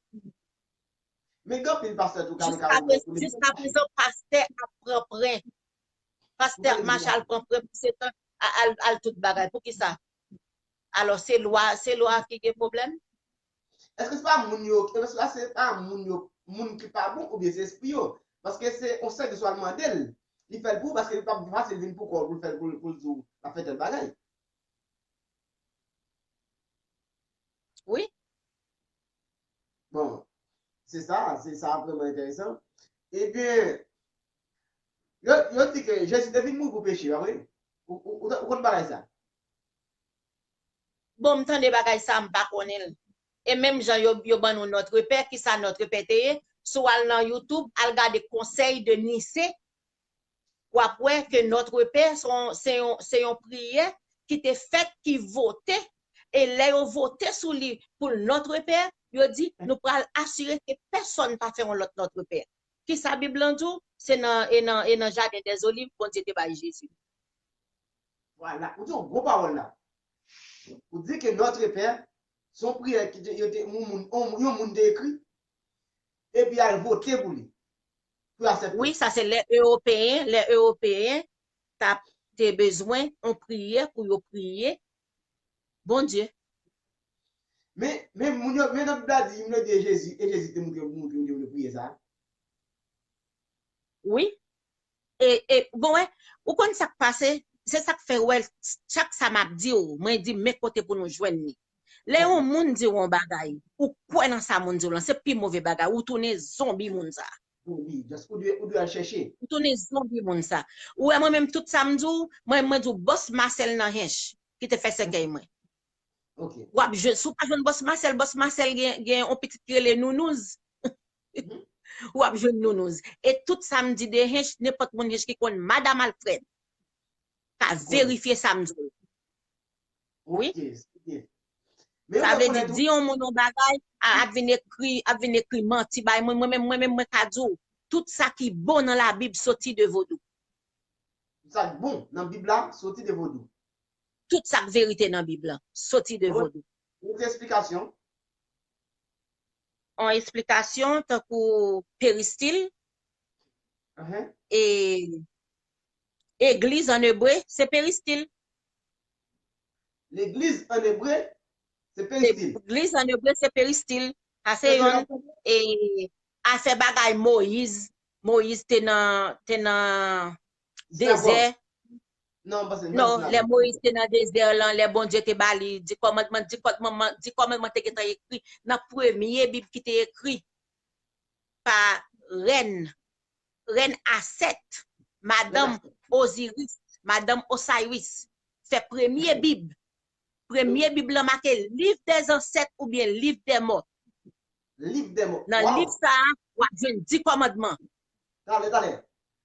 Men gen anpil pastè tou ka, ka Jiska prezan, pastè ap pran pren. Pastè ap mache al pran pren pou sèt an, al, al tout bagay. Poukisa? Alò, se lwa, se lwa ki gen pwoblèm? Èske se pa moun yo, èske se pa moun yo, moun ki pa bon oubyen se espri yo? Paske se yon sèk de swa l mande l, li fè l pou ou, paske li pa fasil vin pou kò l pou l fè l, pou l, pou l di w l ap fè tèl bagay. Wi. Bon, se sa, se sa vrèman enteresan. Ebyen, yo, yo di ke Jezi te vin mouri pou peche, pa vre? Ou, ou, ou, ou konn bagay sa? Bon, m tande bagay sa, m pa konnen l. E menm jan yo, yo ban nou Notre Père, kisa Notre Père te ye? Si w al nan YouTube, al gade Conseil de Nicée, w ap wè ke Notre Père se yon, se yon, se yon priyè ki te fèt, ki vote, e lè yo vote sou li pou Notre Père, yo di, nou pral asire ke pèsonn pa fè yon lòt Notre Père. Kisa Bib lan di w? Se nan, e nan, e nan Jaden dèzoliv Bondye te bay Jezi. Vwala, ou di yon gwo pawòl la. Ou di ke Notre Père, se yon priyè ki te, yo te, yon moun, yon, yon moun te ekri, epi y al vote pou li, pou y aksepte. Wi, sa se lè Ewopeyen, lè Ewopeyen t ap, te bezwen yon priyè pou yo priye Bondye. Men, men moun yo, men nan Bib la di, moun yo di e Jezi, e Jezi te montre, montre moun yo priye sa. Wi. E, e, bon, wè, ou konn sa k pase? Se sa k fè, wè, chak sa m ap di w, mwen di, men kote pou nou jwenn li. Lè yon moun di w yon bagay, ou kwè nan sa moun di w lan, se pi move bagay, ou tounen zonbi moun sa. Wi, just ou dwe, ou dwe al chèche. Ou tounen zonbi moun sa. Ou wè mwen menm tout sa m di w, mwen, mwen di w bòs Masèl nan Hench, ki te fè sèkèy mwen. W ap jwenn, si w pa jwenn bòs Masèl, bòs Masèl gen, gen yon pitit ki rele Nounouz. W ap jwenn Nounouz. E tout sa m di de Hench, nenpòt moun Hench ki konn Madanm Alfrèd ka verifye sa m di w. Wi. Sa vle di, di yon moun yon bagay, ap vin ekri, ap vin ekri manti bay mwen, mwen menm, mwen menm, mwen ka di w, tout sa ki bon nan Labib soti de vodou. Sa k bon nan Bib la, soti de vodou. Tout sa k verite nan Bib la, soti de vodou. Ou gen esplikasyon? Yon esplikasyon tankou peristil, e egliz an ebre, se peristil. Legliz an ebre, se peristil. Legliz an ebre, se peristil. Sa se yon, e afè bagay Moyiz. Moyiz te nan, te nan dezè. Non, lè Moyiz te nan dezè lan, lè Bondye te ba li di kòmandman, di kòmandman, di kòmandman te gentan ekri nan premye Bib ki te ekri pa rèn, rèn Asèt, madanm Oziris, madanm Osiris, fè premye Bib. Premye Bib lan make Livre des Ancêtres oubyen Livre des Morts. Livre des Morts. Nan liv sa a, w ap jwenn di kòmandman. Talè, talè.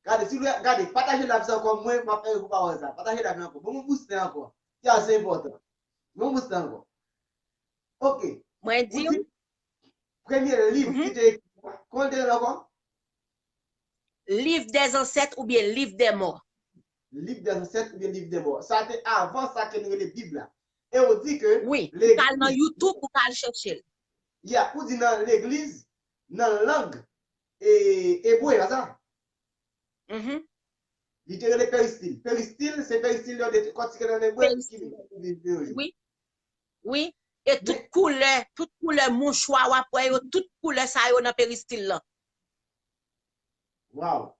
Gade, silvouplè, gade, pataje live sa ankò, mwen, m ap fè pou pawòl sa. Pataje live la ankò. Ban m yon booster ankò. Ki ase enpòtan. Ban m yon booster ankò. Ok. Mwen di w. Premye liv ki te ekri, kòman l te rele ankò? Livre des Ancêtres oubyen Livre des Morts. Livre des Ancêtres oubyen Livre des Morts. Sa te avan sa ke nou rele Bib la. E ou di ke... Wi, ou ka al nan YouTube, ou ka al chèche l. Ya, ou di nan legliz, nan lang e, ebre, pa sa? Li te rele peristil. Peristil, se peristil yo dekòtike nan ebre ki vin nan legliz de yo. Wi. Wi. E tout koulè, tout koulè mouchwa w ap wè yo, tout koulè sa yo nan peristil lan. Wow.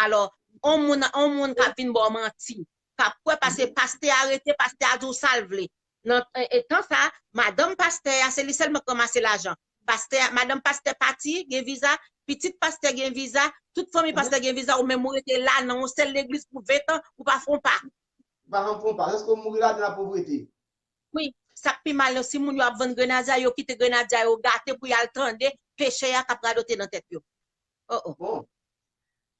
Alò, on moun, on moun k ap vin ba w manti, k ap kwè paske pastè a rete, pastè a di w sa l vle. Nan e, e tan sa, madanm pastè a, se li sèlman k ranmase lajan. Pastè a, madanm pastè pati, gen viza, pitit pastè gen viza, tout fanmi pastè gen viza, ou menm ou rete la nan yon sèl legliz pou ven tan, ou pa fè yon pa. Ou pa janm fè yon pa, jis ke w mouri ladan lapovrete. Wi, sa k pi mal yo, si moun yo ap vann grenadya, yo kite grenadya yo gate pou y al tande pechè a k ap radote nan tèt yo. Oh, oh.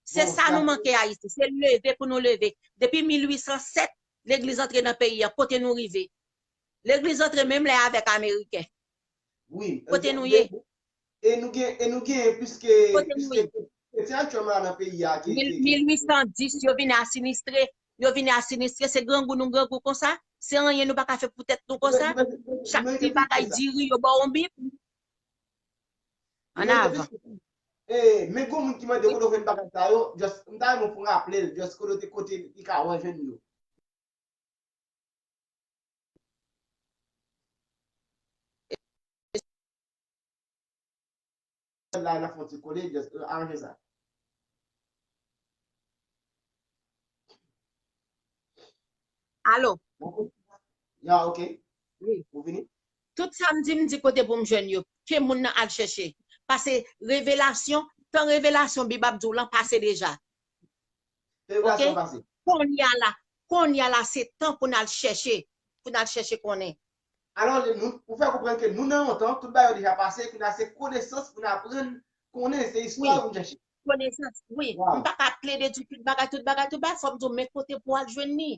Se sa nou manke Ayiti, se leve pou nou leve. Depi mil uit san sèt, legliz antre nan peyi a, kote nou rive? Legliz antre menm lè avèk Ameriken. Kote nou ye? E nou gen, e nou gen plis ke, plis ke kretyen aktyèlman la nan peyi a ki, ki, ki... Mil uit san dis, yo vin a sinistre, yo vin a sinistre, se grangou nou grangou konsa, se anyen nou pa ka fè pou tèt nou konsa, chak ti bagay diri yo ba w yon bib. Annavan. E, men gon moun ki mande kote w jwenn bagay sa yo, just, m ta renmen pou raple l, just kote, kote li ka wè jwenn yo. La, n ap fè yon ti kole, just, euh, aranje sa. Alo. Ya, ok. Wi. Ou vini? Tout sa m di, m di kote pou m jwenn yo. Ke moun nan al chèche. Pase revelasyon, tan revelasyon Bib ap di w lan pase deja. Ok? Kounye a la, kounye a la, se tan pou n al chèche, pou n al chèche konnen. Alò, nou, ou fè konprann ke nou nan yon tan, tout bagay yo deja pase, kounye a se konesans pou n aprann konnen, se istwa pou n chèche. Konesans, wi. M pa ka plede di tout bagay, tout bagay, tout bagay, fò m di w men kote pou w al jwenn li.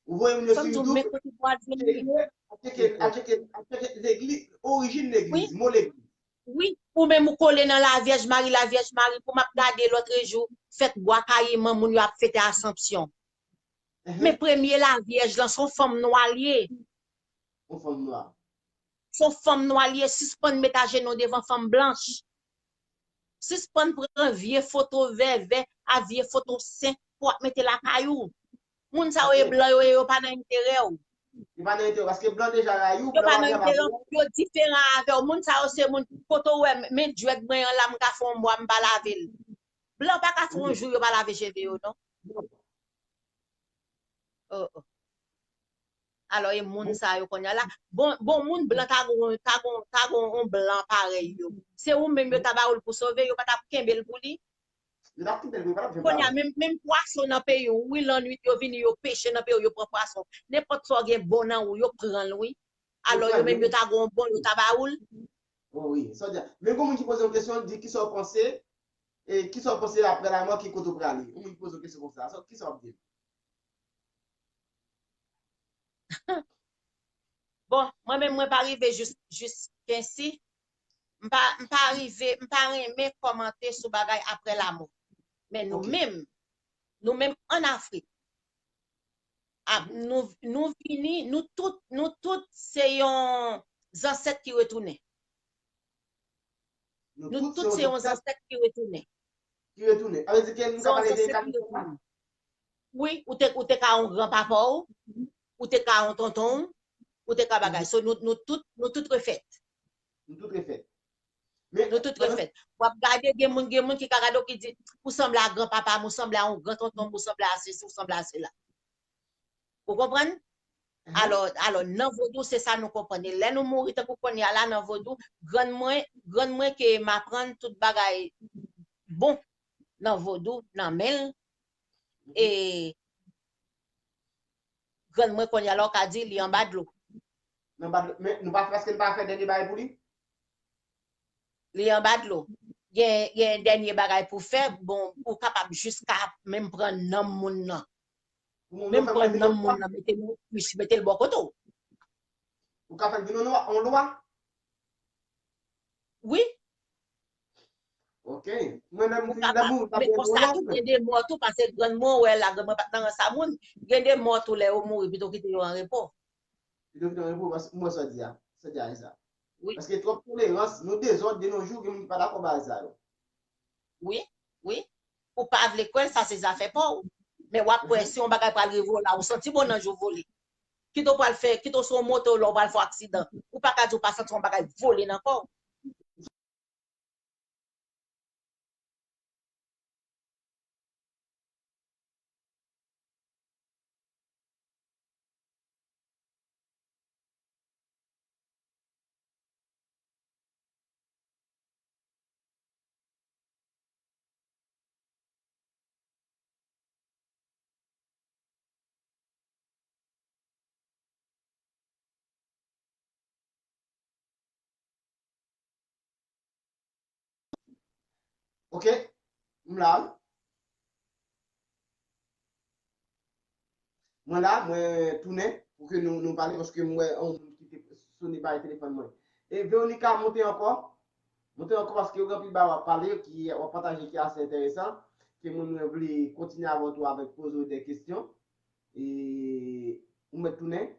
Ou voye moun yo sou YouTube, cheke, al cheke, al cheke, al cheke legliz, orijin legliz, mo legliz. Wi, ou menm ou kole nan Lavyèj Mari, Lavyèj Mari, pou m ap gade lòtrejou, fèt Bwa Kayiman, moun yo ap fete Asanpsyon. Men premye Lavyèj lan, se yon fanm nwa l ye. Yon fanm nwa. Se yon fanm nwa l ye, sispann met ajenou devan fanm blanch. Sispann pran vye foto vèvè a vye foto sen pou w ap mete lakay ou. Moun sa yo e blan yo ye, yo pa nan enterè w. pa nan enterè, paske blan deja rayi w, Yo blan pa pa nan travay enterè, pou ou. Yo diferan avè w. Moun sa yo se moun, kote w wè, men dwèt mwen an la, m ka fè yon mwa, m pa lave l. Blan pa ka fè yon jou, yo pa lave cheve yo, non. Oh, oh. Alò, e moun sa yo kounye a la. Bon, bon moun blan ta gon, ta gon, ta gon yon blan parèy yo. Se ou menm yo ta ba ou l pou sove, yo pa t ap kenbe l pou li. Yo t ap kite l, yo pa t ap janm Kounye a, ba ou. Menm, menm pwason nan peyi w, wi, lannwit, yo vini, yo peche nan peyi w, yo pran pwason. Nenpòt sa w gen bon nan ou, yo pran l, wi. Alò, yo menm, yo ta gon bon, yo ta ba ou l. Oh, wi, sa w di a. Men gon moun ki poze yon kesyon, li di, kisa w panse, e kisa w panse apre lanmò, ki kote w prale? Yon moun ki poze yon kesyon konsa, sa, kisa w ap di? Bon, mwen menm, mwen pa rive jis, jis kensi. M pa, m pa rive, m pa renmen kòmante sou bagay apre lanmò. Men nou menm, nou menm ann Afrik, ap, nou, nou vini, nou tout, nou tout se yon zansèt ki retounen. Nou tout se yon zansèt ki retounen. Ki retounen. Sa vle di ke nou ka pale de kalite sa. Wi, ou te, ou te ka yon granpapa w, ou te ka yon tonton w, ou te ka bagay. So, nou, nou tout, nou tout refèt. Nou tout refèt. Nou tout refèt. W ap gade, gen moun, gen moun ki ka gade w ki di, ou sanble a granpapa m, ou sanble a yon gran tonton m, ou sanble a sesi, ou sanble a sela. Ou konprann? Alò, alò, nan vodou, se sa nou konprann. E lè nou mouri, tankou kounye a la, nan vodou, grann mwen, grann mwen ke m aprann tout bagay bon nan vodou, nan men l. E grann mwen kounye a la, w ka di, li anba dlo. Anba dlo. Men nou pa, paske nou pa fè dènye bagay pou li? Li anba dlo. Gen, gen dènye bagay pou fè, bon, ou kapab jiska menm pran nanm moun nan. Menm pran nanm moun nan, mete l, mete l bò kote w. Ou ka fè l vin yon lwa, yon lwa? Wi. Ok. Mwen, lè m fin, lè m mouri, pa Men konsa tou, gen de mò tou, paske grann mwen wè la, grann mwen pa t nan rans a moun. Gen de mò tou, lè yo mouri, pito kite yo an repo. Pito kite yo an repo, paske mwen sa di a. Sa di a, e sa. Paske twòp tolerans, nou dezòd de nos jours, gen moun ki pa dakò bagay sa yo. Wi, wi. Ou pa vle kwè l, sa se zafè pa w. Men w ap kwè si yon bagay pral rive w la, ou santi bon nan je w vole. Kit ou pral fè, kit ou se yon moto la, ou pral fè aksidan. Ou pa ka di ou pa santi yon bagay vole nan kò w. Ok, m la. Mwen la, mwen tounen pou ke nou, nou pale, paske m wè yon moun ki te sone bay telefòn mwen. E Veronica, monte ankò. Monte ankò paske yo gen anpil bagay w ap pale, ki w ap pataje ki ase enteresan, ke mwen, mwen vle kontinye avè w tou avèk poze w de kesyon. E ou mèt tounen.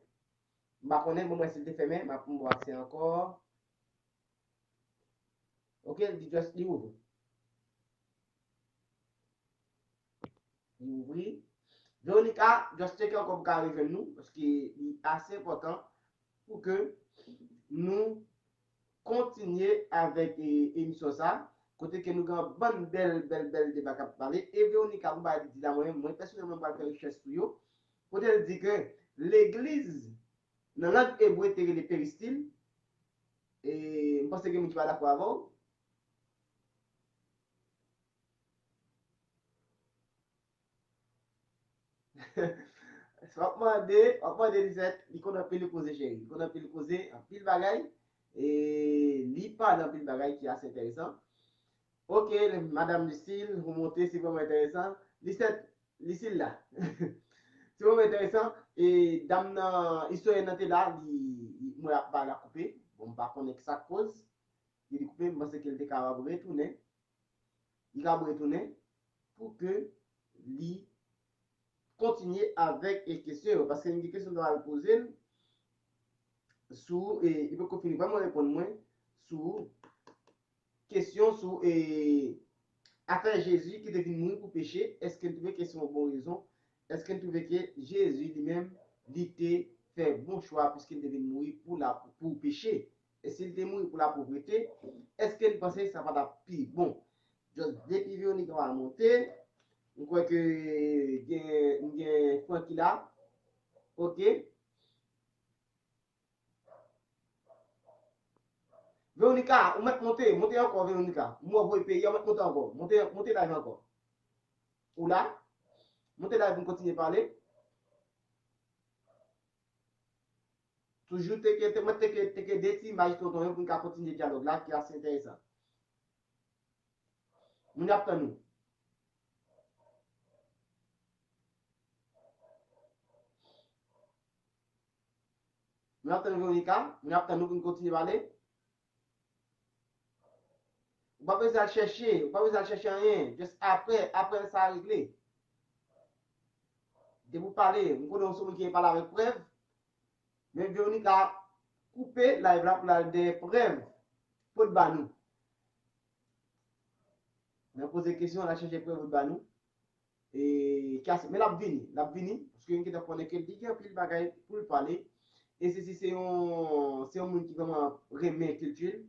M pa konnen, bon, mwen si l te fèmen, m ap, m ba w aksè ankò. Ok, li just, li ouvri. Li ouvri. Veronica, just tcheke ankò pou ka rejwenn nou, paske li ase enpòtan pou ke nou kontinye avèk, e, emisyon sa, kote ke nou gen yon bann bèl, bèl, bèl deba k ap pale. E Veronica, pou bagay li di la, mwen, mwen pèsonèlman, m pral fè rechèch sou yo. Kote l di ke legliz nan lang ebre te rele peristil. E m panse gen moun ki pa dakò avè w. W ap mande, w ap mande Lisette, li konn anpil koze, cheri. Li konn anpil koze, anpil bagay. E li pale anpil bagay ki ase enteresan. Ok, Madam Lucille, ou monte, se vrèman enteresan. Lisette, Lucille la. Se vrèman enteresan. E dam nan, istoryèn nan te la, li, li, mwen ap ba la koupe. Bon, m pa konnen ki sa k koz. Li koupe, m panse ke l te kapab retounen. Li kapab retounen pou ke li kontinye avèk, e, kesyon yo. Paske m gen kesyon m ta pral poze l sou, e, li poko fini vrèman reponn mwen sou kesyon sou, e, afè Jezi ki te vin mouri pou peche. Èske n twouve ke se yon bon rezon? Èske n twouve ke Jezi li menm, li te fè bon chwa piske l te vin mouri pou la, pou peche. E si l te mouri pou lapovrete, èske l panse sa pa t ap pi bon? Just depi Veronica va monte, m kwè ke gen, gen Francky la. Ok. Veronica, ou mèt monte, monte ankò, Veronica. M wè w voye peyi a, ou mèt monte ankò. Monte, monte live ankò. Ou la? Monte live pou n kontinye pale. Toujou teke, te, mwen teke, teke de ti imaj tonton yo pou n ka kontinye dyalòg la ki ase enteresan. Moun ap tann nou. Moun ap tann Veronica, moun ap tann nou pou n kontinye pale. Ou pa bezwen al chèche, ou pa bezwen al chèche anyen. Just apre, apre sa regle. Depi w pale, m konnen w se moun ki pale avèk prèv. Men Veronica koupe live la pou l al dèyè prèv pou l ba nou. Nan poze kesyon, l al chèche prèv pou l ba nou. E, Cassie, men l ap vini, l ap vini, paske m gentan konnen ke li gen anpil bagay pou l pale. E Sisi se yon, se yon moun ki vrèman renmen kilti l.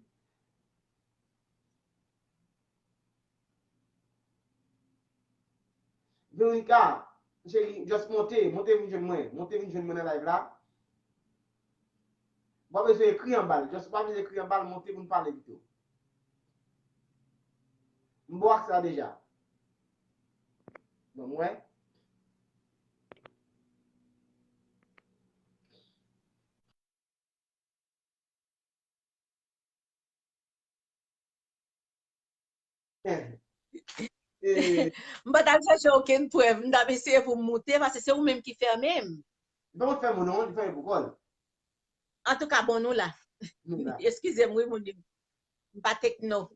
Veronica, cheri, just monte, monte vin jwenn mwen, monte vin jwenn mwen nan live la. Ou pa bezwen ekri anba l, just ou pa bezwen ekri anba l, monte pou n pale pito. M ba w aksè a deja. Bon, m wè. Eh, eh, M pa t al chèche okenn prèv, m t ap eseye pou m moute, paske se ou menm ki fèmen m. Li pa mwen fèmen w non, li fèmen pou kò l. Antouka, bon, nou la. Nou la. Eskize m, wi, moun yo. M pa tekno.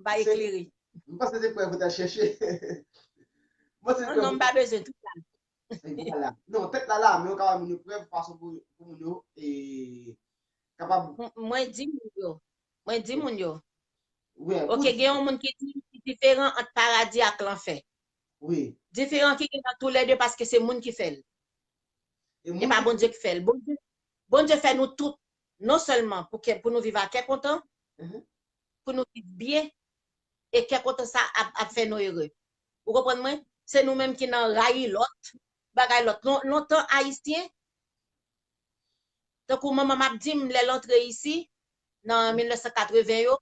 M pa eklere. M panse se prèv ou t al chèche. M panse se prèv ou t al chèche. Non, non, m pa bezwen tout la. Vwala. Non, tèt la la, men ou ka ba moun yo prèv fason pou, pou moun yo e, kapab. Mwen di moun yo. Mwen di moun yo. Wi, ok, gen yon moun ki di ki diferan ant paradi ak lanfè. Wi. Diferan ki gen nan toulède paske se moun ki fè l. E pa Bondye ki fè l. Bondye, Bondye fè nou tout, non sèlman pou kè, pou nou viv a kè kontan, pou nou viv byen, e kè kontan sa ap, ap fè nou ere. Ou konprann mwen? Se nou menm ki nan rayi lòt, bagay lòt. Lon, lontan Ayisyen, tankou manman m ap di m, lè l antre isi, nan mil nèf san katreven yo,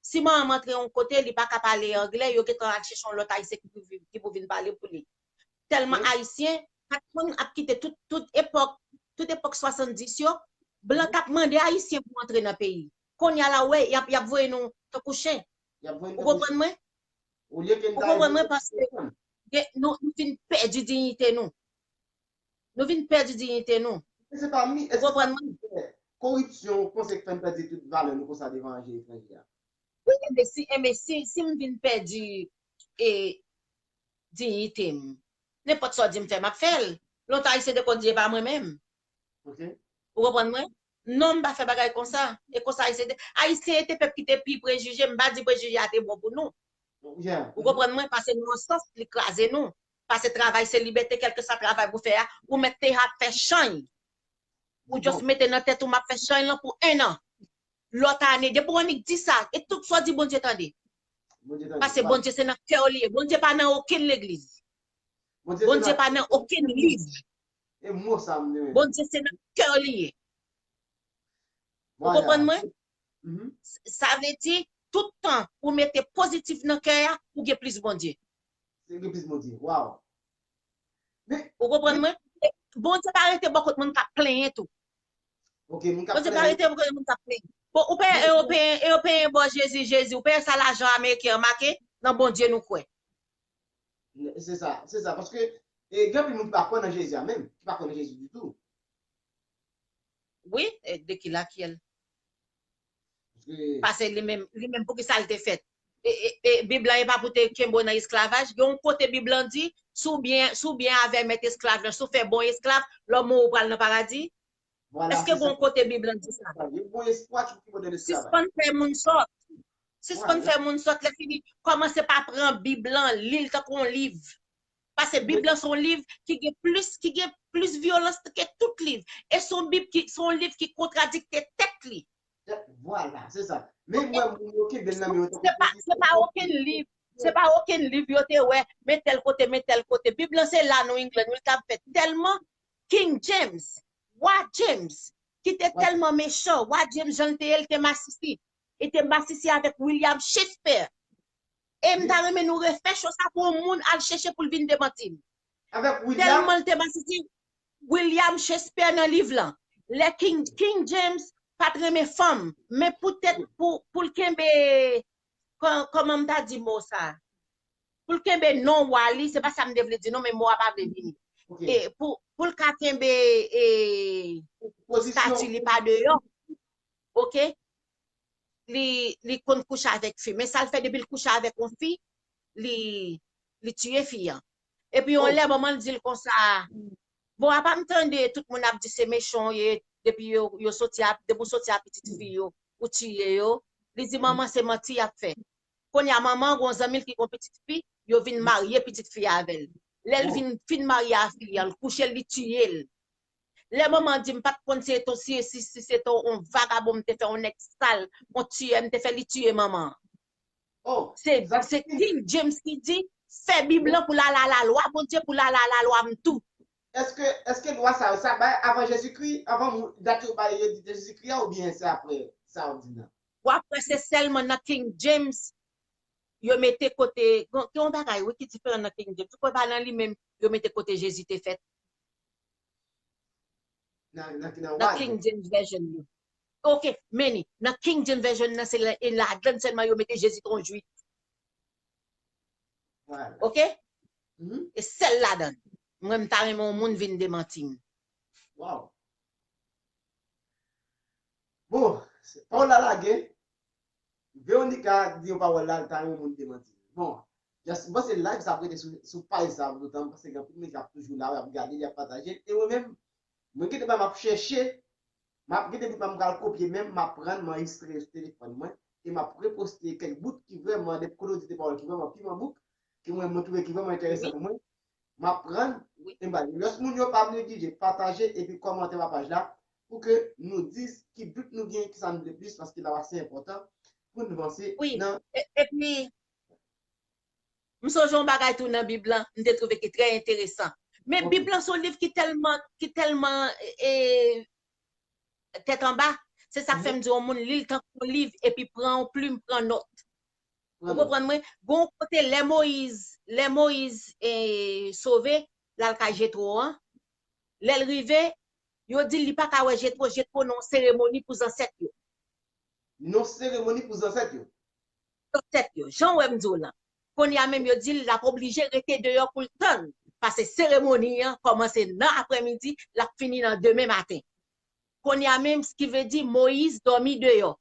si manman m antre yon kote, li pa ka pale anglè, yo gentan al chèche yon lòt Ayisyen ki pou vin, ki pou vin pale pou li. Tèlman Ayisyen, pa t konn ap kite tout, tout epòk, tout epòk swasanndis yo, blan t ap mande Ayisyen pou antre nan peyi. Kounye a la, w wè, y ap, y ap voye nou tankou chen. Ou konprann mwen? Ou konprann mwen? Paske nou, nou vin pèdi diyite nou. Nou vin pèdi diyite nou. Ou konprann mwen? Koripsyon, ou panse k fè n pèdi tout valè nou konsa devan je etranje a? Wi, enben si, enben si, si m vin pèdi e, diyite m, nenpòt sa w di m fè, m ap fè l. Lontan Ayisyen te konn di e pa mwen menm. Ou konprann mwen? Non, m pa fè bagay konsa. E konsa Ayisyen te, Ayisyen te pèp ki te pi prejije, m pa di prejije a te bon pou nou. Ou konprann mwen? Pase nou an sans, li kraze nou. Pase travay se libète, kèlkeswa travay pou fè a, ou mèt te ap fè chany. Ou just mete nan tèt ou m ap fè chany lan pou ennan. Lòt ane, depi w annik di sa, e tout sa w di Bondye tande. Pase Bondye se nan kè w li ye. Bondye pa nan okenn legliz. Bondye pa nan okenn liv. Bondye se nan kè w li ye. Ou konprann mwen? Sa vle di, tout tan ou mete pozitif nan kè a, ou gen plis Bondye. Ou gen plis Bondye. Waw. Ou konprann mwen? Bondye pa rete bò kot moun k ap plenyen tou. Bondye pa rete bò kot moun k ap plenyen. Bon, ou pa Ewopeyen, Ewopeyen ba w Jezi, Jezi, ou pa wè sa lajan Ameriken an make? Nan Bondye nou kwè. Se sa, se sa. Paske gen anpil moun ki pa kwè nan Jezi a menm, ki pa kwè nan Jezi ditou. Wi, de ki lakyèl? Pase li menm, li menm poukisa l te fèt? E, e, e Bib lan e pa pou te kenbe w nan esklavaj? Gen yon kote Bib lan di, si w byen, si w byen avè mèt esklav lan, si w fè bon esklav, lè w mouri w pral nan paradi? Èske gen yon kote Bib lan di sa? Sispann fè moun sòt. Sispann fè moun sòt, lè fini, kòmanse pa pran Bib lan, li l tankou yon liv. Paske Bib lan se yon liv ki gen plis, ki gen plis vyolans ke tout liv. E se yon Bib ki, se yon liv ki kontradikte tèt li. Vwala, se sa. Men m wè moun yo kenbe l nan men yo tankou se pa, se pa okenn liv. Se pa okenn liv yo te wè, men tèl kote, men tèl kote. Bib lan se la New England, wi, l t ap fèt. Tèlman King James, wa James, ki te tèlman mechan, wa James jan l te ye, l te masisi. Li te masisi avèk William Shakespeare. E m ta renmen nou refè cho sa pou yon moun al chèche pou l vin demanti m. Avèk William. Tèlman l te masisi William Shakespeare nan liv lan. Lè King, King James pa t renmen fanm, men poutèt pou, pou l kenbe, kò- kòman m ta di mo sa? Pou l kenbe non wa li, se pa sa m te vle di non, men mo a pa vle vini. E pou, pou l ka kenbe e, Pozisyon. Stati li pa deyò. Oke? Li, li konn kouche avèk fi. Men sa l fè depi l kouche avèk yon fi, li, li tiye fi an. Epi yon lè manman l di l konsa, bon, apa m tande tout moun ap di se mechan w ye, depi yo, yo soti a, depi w soti a pitit fi yo, ou tiye yo. Li di manman se manti y ap fè. Kounye a manman an gon zanmi l ki gon pitit fi, yo vin marye pitit fi a avè l. Lè l vin fin marye a fi an, l kouche l, li tiye l. Lè manman an di m pa t konn si se si, si, si se te yon vagabon m te fè, yon nèg sal, yon tiyè m te fè, li tiye manman an. Oh, Se se King James ki di fè Bib lan pou l al a lalwa Bondye, pou l al a lalwa m tou. Èske èske lwa sa yo sa bay avan Jezikri, avan dat yo bay yo di Jezikri a oubyen se apre sa w di nan? W ap wè se sèlman nan King James yo mete kote gen yon bagay wi ki diferan nan King James. Ou kwè pa nan li menm yo mete kote Jezi te fèt? Nan nan ki nan Nan King James Version yo. Ok, men li nan King James Version nan se e ladan sèlman yo mete Jezi te yon jwif. Ok? E sèl ladan. Mwen m ta renmen yon moun vin demanti m. Wow. Bon, pawòl la lage. Veronica di yon pawòl la, l ta yon moun demanti. Bon, just, m panse live sa ap rete sou, sou paj sa toutan, m panse gen anpil moun k ap toujou la, y ap gade, y ap pataje. E mwen menm, mwen gentan m ap chèche, m ap gentan di m pral kopye menm, m ap pran, m anrejistre sou telefòn mwen, e m ap reposte kèk bout ki vrèman, de kote w di de pawòl ki vrèman piman bouk, ke mwen, mwen twouve ki vrèman enteresan pou mwen. M ap pran, e m ba lòt moun yo pa neglige, pataje epi kòmante pa paj la pou ke nou di ki dout nou gen, ki sa nou vle plis, paske la se enpòtan pou nou vanse nan. Epi, m sonje yon bagay tou nan Bib lan, m te twouve ki trè enteresan. Men Bib lan se yon liv ki tèlman, ki tèlman e, tèt anba. Se sa k fè m di yon moun li l tankou yon liv epi pran yon plim, pran nòt. Ou konprann mwen? Gon kote lè Moyiz, lè Moyiz e, sove, l al kay Jetwo an, lè l rive, yo di l li pa ka wè Jetwo, Jetwo nan yon seremoni pou zansèt yo. Nan yon seremoni pou zansèt yo? Zansèt yo. Jan w wè m di w lan. Kounye a menm yo di l l ap oblije rete deyò pou l tann. Paske seremoni an kòmanse nan aprèmidi, l ap fini nan demen maten. Kounye a menm, ki vle di Moyiz dòmi deyò.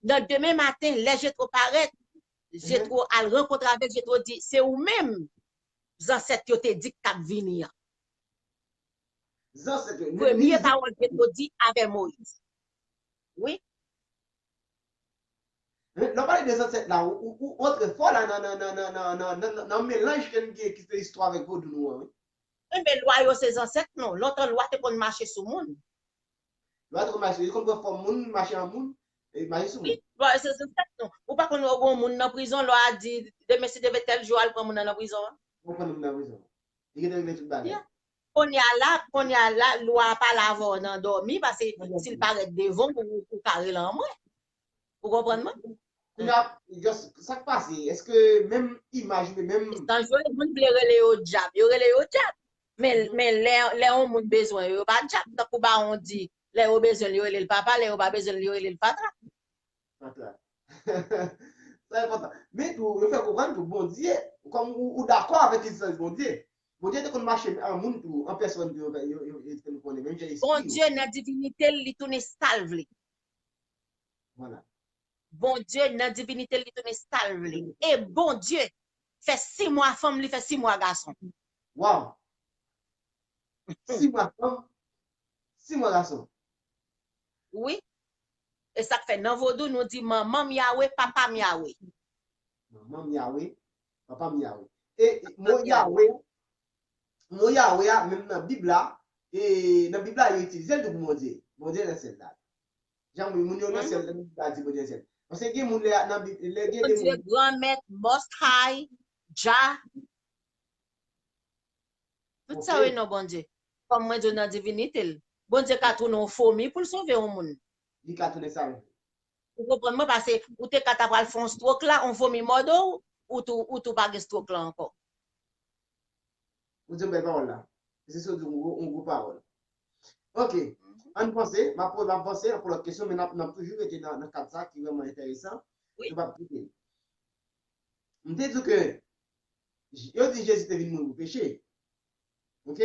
Nan demen maten, lè Jetwo parèt, Jetwo al rankontre avèk Jetwo, di, se ou menm zansèt yo te di k t ap vini an. Zansèt yo. Premye pawòl Jetwo di avè Moyiz. Wi. Lè w pale de zansèt la, ou, ou, ou antre fò la nan, nan, nan, nan, nan, nan, nan, nan melanj ke n gen ki se istwa avèk vodou nou an, wi. Enben, lwa yo se zansèt nou. Lontan lwa te konn mache sou moun. Lwa te konn mache, li konn pran fòm moun, mache an moun, e mache sou moun. Wi, lwa yo se zansèt nou. Ou pa konn wè gon moun nan prizon, lwa a di, demen si Dye vle tèl jou, al pran moun nan nan prizon an. Ou pran moun nan prizon. Li gentan regle tout bagay. Kounye a la, kounye a la, lwa a pale avè w nan dòmi, paske si l parèt devan w, ou, ou ka rele anmwe. Ou konprann mwen? Kounye a, just, sa k pase? Èske menm imaj oubyen menm. Esanj yo, moun vle rele yo dyab, yo rele yo dyab. Men, men lè, lè yon moun bezwen yo, yo pa dyab. Tankou Bawon di, lè yo bezwen l, yo rele l papa, lè yo pa bezwen l, yo rele l fatra. Fatra. Sa enpòtan. Men tou, yo fè konprann tou, Bondye, kòm ou, ou dakò avèk egzistans Bondye, Bondye te konn mache an moun tou, an pèsòn tou, yo, yo, yo, yo te konn konnen, menm jan espri yo. Bondye nan divinite l, li tounen sa l vle. Vwala. Bondye nan divinite l, li tounen sa l vle. E Bondye fè sis mwa fanm, li fè sis mwa gason. Waw! Sis mwa fanm, sis mwa gason. Wi. E sa k fè nan vodou, nou di manman m Yawe, papa m Yawe. Manman m Yawe, papa m Yawe. E mo Yawe, mo Yawe a, menm nan Bib la, e nan Bib la, yo itilize l tou pou Bondye. Bondye nan syèl la. Jan moun yo nan syèl la, Bib la di Bondye nan syèl. Paske gen moun lè nan Bib, lè gen de Bondye moun. Granmèt, Most High, Jah. Tout sa yo non Bondye. Kòm mwen di w nan divinite l. Bondye ka tounen yon fomi pou l sove yon moun. Li ka tounen sa. Ou konprann mwen? Paske ou te ka ta pral fè yon stroke la, yon fomi mòde w, ou tou, ou tou pa gen stroke la ankò. Ou di yon bèl pawòl la. Se sou di yon gwo, yon gwo pawòl. Ok. Ann panse, m ap, m ap panse, m ap pran lòt kesyon, men n ap, n ap toujou rete nan, nan kad sa ki vrèman enteresan. Wi. Nou p ap kite. M te di w ke J- yo di Jezi te vin mouri pou peche. Ok?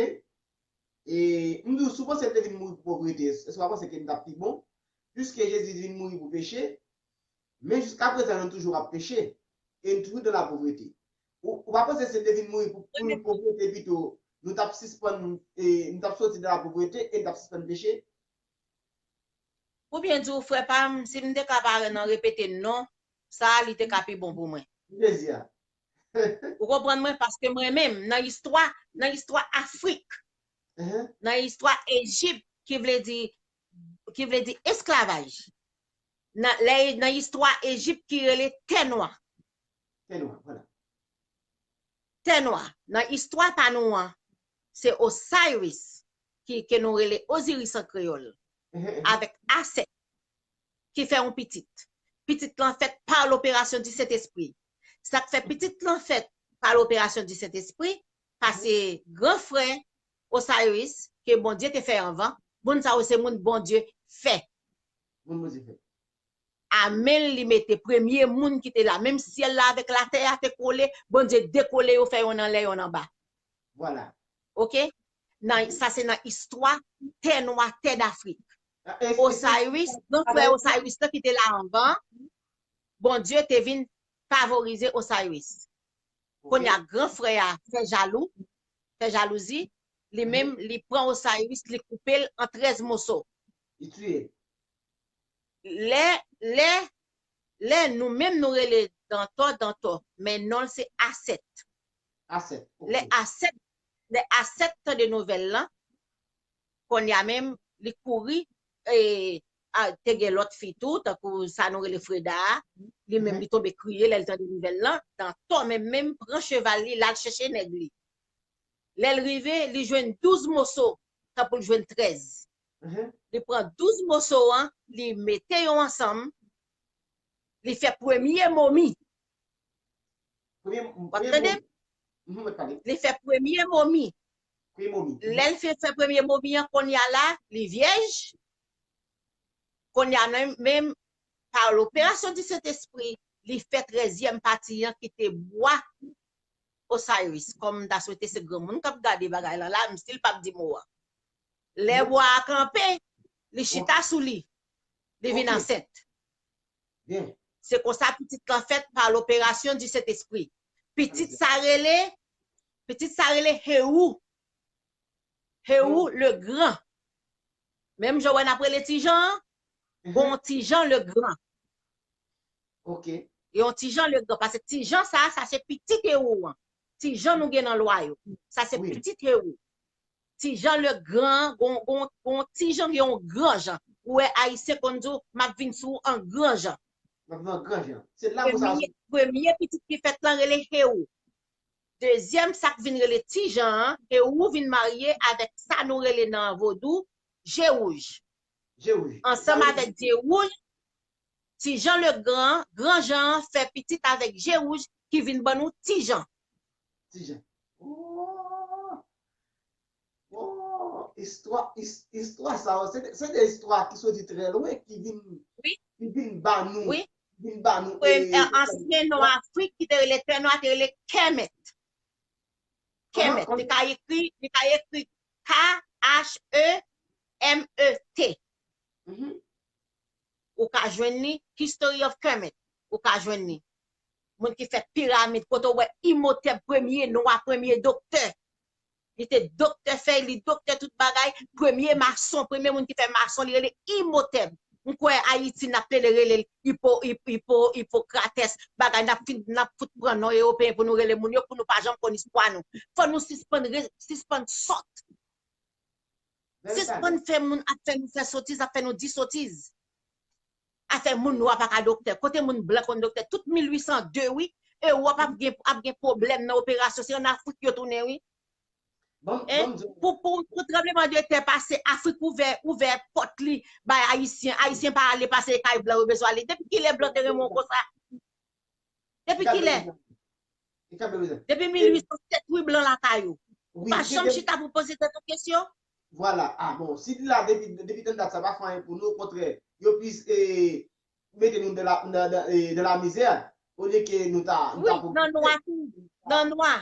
E m di w, si w panse l te vin mouri pou povrete, èske w pa panse ke n t ap pi bon? Piske Jezi vin mouri pou peche, men jiska prezan nou toujou ap peche. E n toujou nan lapovrete. Ou, ou pa panse si l te vin mouri pou, pou povrete pito, nou t ap sispann, e, nou t ap soti nan lapovrete e n t ap sispann peche? Pou byen di w, frè pa m, si m te ka pa nan repete non, sa a, li te ka pi bon pou mwen. Jezi a. Ou konprann mwen? Paske mwen menm, nan istwa, nan istwa Afrik, Mhm. nan istwa Ejip, ki vle di, ki vle di esklavaj, nan, lè, nan istwa Ejip ki rele tè nwa. Tè nwa, vwala. Tè nwa, nan istwa pa nou an, se Osiris, ki, ke nou rele Oziris an kreyòl, Mhm, mhm. Avèk Asèt, ki fè yon pitit. Pitit lan fèt pa loperasyon di Sentespri. Sa k fè pitit lan fèt pa loperasyon di Sentespri, paske gran frè Osiris, ke Bondye te fè anvan, moun sa yo se moun Bondye fè. Moun Bondye fè. A men l, li mete premye moun ki te la. Menm syèl la avèk latè a te kole, Bondye dekole yo, fè yonn anlè, yonn anba. Vwala. Ok? Nan, sa se nan istwa tè nwa, tè Dafrik. Ah, e- e- Osiris, gran frè Osiris lan ki te la anvan, Bondye te vin favorize Osiris. Ok. Kounye a, gran frè a fè jalou, fè jalouzi, li menm, li pran Osiris, li koupe l an trèz moso. Li tiye. Lè, lè, lè nou menm nou rele Dantò, Dantò, men non l se Asèt. Asèt. Ok. Lè Asèt, lè Asèt tande nouvèl lan, kounye a menm, li kouri, e, a, te gen lòt fi tou, tankou sa nou rele Freda a, li menm Mhm. li tonbe kriye lè l tande nouvèl lan, Dantò menm, menm pran cheval li, l al chèche nèg li. Lè l rive, li jwenn douz moso, tan pou l jwenn trèz. Mhm. Li pran douz moso an, li mete yo ansanm, li fè premye momi. Premye, W ap premye tande? momi. Mhm, mwen pale. Li fè premye momi. Premye momi. Mhm. Lè l fin fè premye momi an, kounye a la, li vyèj. Kounye a menm, menm, pa loperasyon di Sentespri, li fè trèzyèm pati an ki te bwa Osiris. Kòm m ta swete se granmoun k ap gade bagay lan la, m still p ap di mo a. Lè Mhm. bwa a kanpe, li chita sou li. Li vin Ok. ansent. Byen. Se konsa pitit lan fèt pa loperasyon di Sentespri. Pitit sa rele, pitit sa rele Hewou. Hewou Mhm. le Gran. Menm jan w wè n ap rele Ti Jan an, Mhm. gon Ti Jan le Gran. Ok. Yon Ti Jan le Gran. Paske Ti Jan sa, sa se pitit Hewou an. Ti Jan nou gen nan lwa yo. Sa se Wi. Pitit Hewou. Ti Jan le Gran, gon, gon, gon Ti Jan gen yon gran jan. Ou wè Ayisyen konn di w, "M ap vin sou ou an gran jan." M ap nan gran jan. Se la pou sa. Premye, premye pitit ki fèt lan rele Hewou. Dezyèm, sa k vin rele Ti Jan an, Hewou vin marye avèk sa nou rele nan vodou, Je Wouj. Je Wouj. Ansanm avèk Je Wouj, Ti Jan le Gran, Gran Jan an fè pitit avèk Je Wouj ki vin ban nou Ti Jan. Ti Jan. Oh! Oh! Istwa, is-, istwa sa yo, se de, se de istwa ki soti trè lwen, ki vin, Wi. Ki vin ba nou, Wi. Vin ba nou, Premye, e, ansyen non Afrik ki te rele tè nwa te rele Kemet. Kemet. Kòman, Li ka ekri, li ka ekri K H E M E T. Mhm. Ou ka jwenn li, History of Kemet. Ou ka jwenn li. Moun ki fè piramid, kote w wè Imhotep, premye nwa, premye doktè. Li te doktè fèy, li doktè tout bagay. Premye mason, premye moun ki fè mason, li rele Imhotep. M kwè Ayiti n ap plede rele l Hipo, Hip- Hipo, Hipocrates, bagay n ap fin, n ap fout pran non ewopeyen pou nou rele moun yo, pou nou pa janm konn istwa nou. Fò nou sispann, re- sispann sòt. Sispann fè moun ap fè nou fè sotiz, ap fè nou di sotiz. Afè moun nwa pa ka doktè. Kote moun blan konn doktè? Tout mil uit san de, wi. Ewòp ap gen, ap gen pwoblèm nan operasyon. Se ann Afrik yo tounen, wi. Bon, bon, pou, pou, pou tranbleman de tè pase, Afrik ouvè, ouvè pòt li bay Ayisyen. Ayisyen pa ale pase kay blan yo bezwen ale. Depi kilè blan te renmen w konsa? Depi kilè? Depi mil uit san sèt, wi, blan lakay ou. Ou pa janm chita pou poze tèt ou kesyon? Vwala. Ah bon, si li la depi, depi tann dat sa pa fè anyen pou nou, okontrè, yo plis eh, mete nou dans la, dans, dans, eh, dans la misère, olye ke nou ta, nou ta Wi, nan nwa tou. Nan nwa.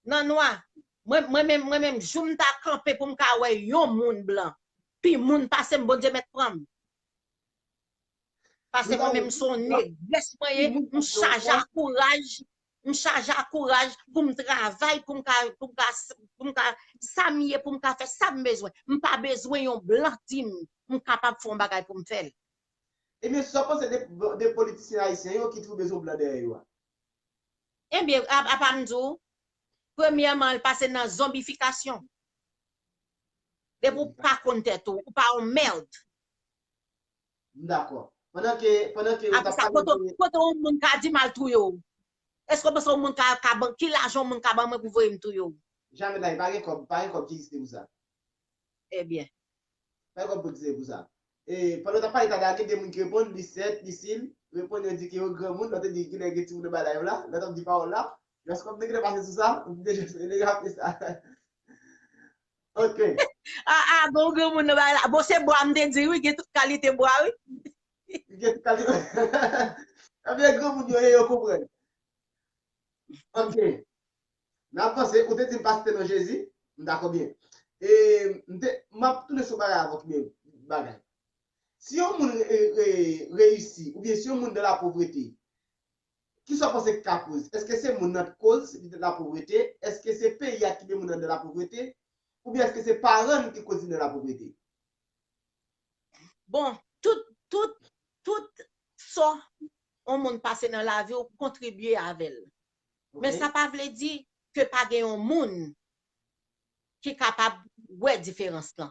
Nan nwa. Mwen, mwen menm, mwen menm, jou m ta kanpe pou m ka wè yon moun blan pi moun pase m, Bondye mèt pran m. Paske mwen menm se yon negrès mwen ye, m chaje a kouraj, m chaje a kouraj pou m travay, pou m ka, pou m ka, pou m ka, sa m ye, pou m ka fè sa m bezwen. M pa bezwen yon blan di m, m kapab fè yon bagay pou m fè l. Ebyen, sa w panse de, de politisyen ayisyen yo ki toujou bezwen blan dèyè yo a? Ebyen, a, apa m di w, premyèman, l pase nan zonbifikasyon. Depi w pa konn tèt ou, ou pa yon mèd. M dakò. Pandan ke, pandan ke ou t ap pale de... Kote yon moun ka di m al touye w? Èske w panse yon moun ka, ka ban, ki lajan yon moun ka ban mwen pou voye m touye w? Jamè la, pa gen kòb, pa gen kòb ki egziste pou sa. Ebyen. Pa gen kòb ki egziste pou sa. E, pandan w t ap pale talè a, gen de moun ki reponn, Lisèt, Lisil, reponn yo di ke yo granmoun, lòt yo di genlè gen timoun nan bagay yo la, lòt ap di pawòl la. Jòskòm te genlè pase sou sa, ou te jòs, te genlè ap fè sa. Ok. Ah, ah, bon, granmoun nan bagay la. Bon, se bwa m te di, wi, gen tout kalite bwa, wi. Gen tout kalite. Ebyen, granmoun yo ye, yo konprann. Ok. N ap vanse, ou te di m pa site non Jezi, m dakò byen. E, m te, m ap tounen sou bagay avè w, men bagay. Si yon moun re- re- reyisi, oubyen si yon moun nan lapovrete, kisa w panse ki ka koz? Èske se moun nan k koz li nan lapovrete? Èske se peyi a ki met moun nan nan lapovrete? Oubyen èske se paran n ki koz li nan lapovrete? Bon, tout, tout, tout sa yon moun pase nan lavi w kontribye avè l. Men sa pa vle di ke pa gen yon moun ki kapab wè diferans lan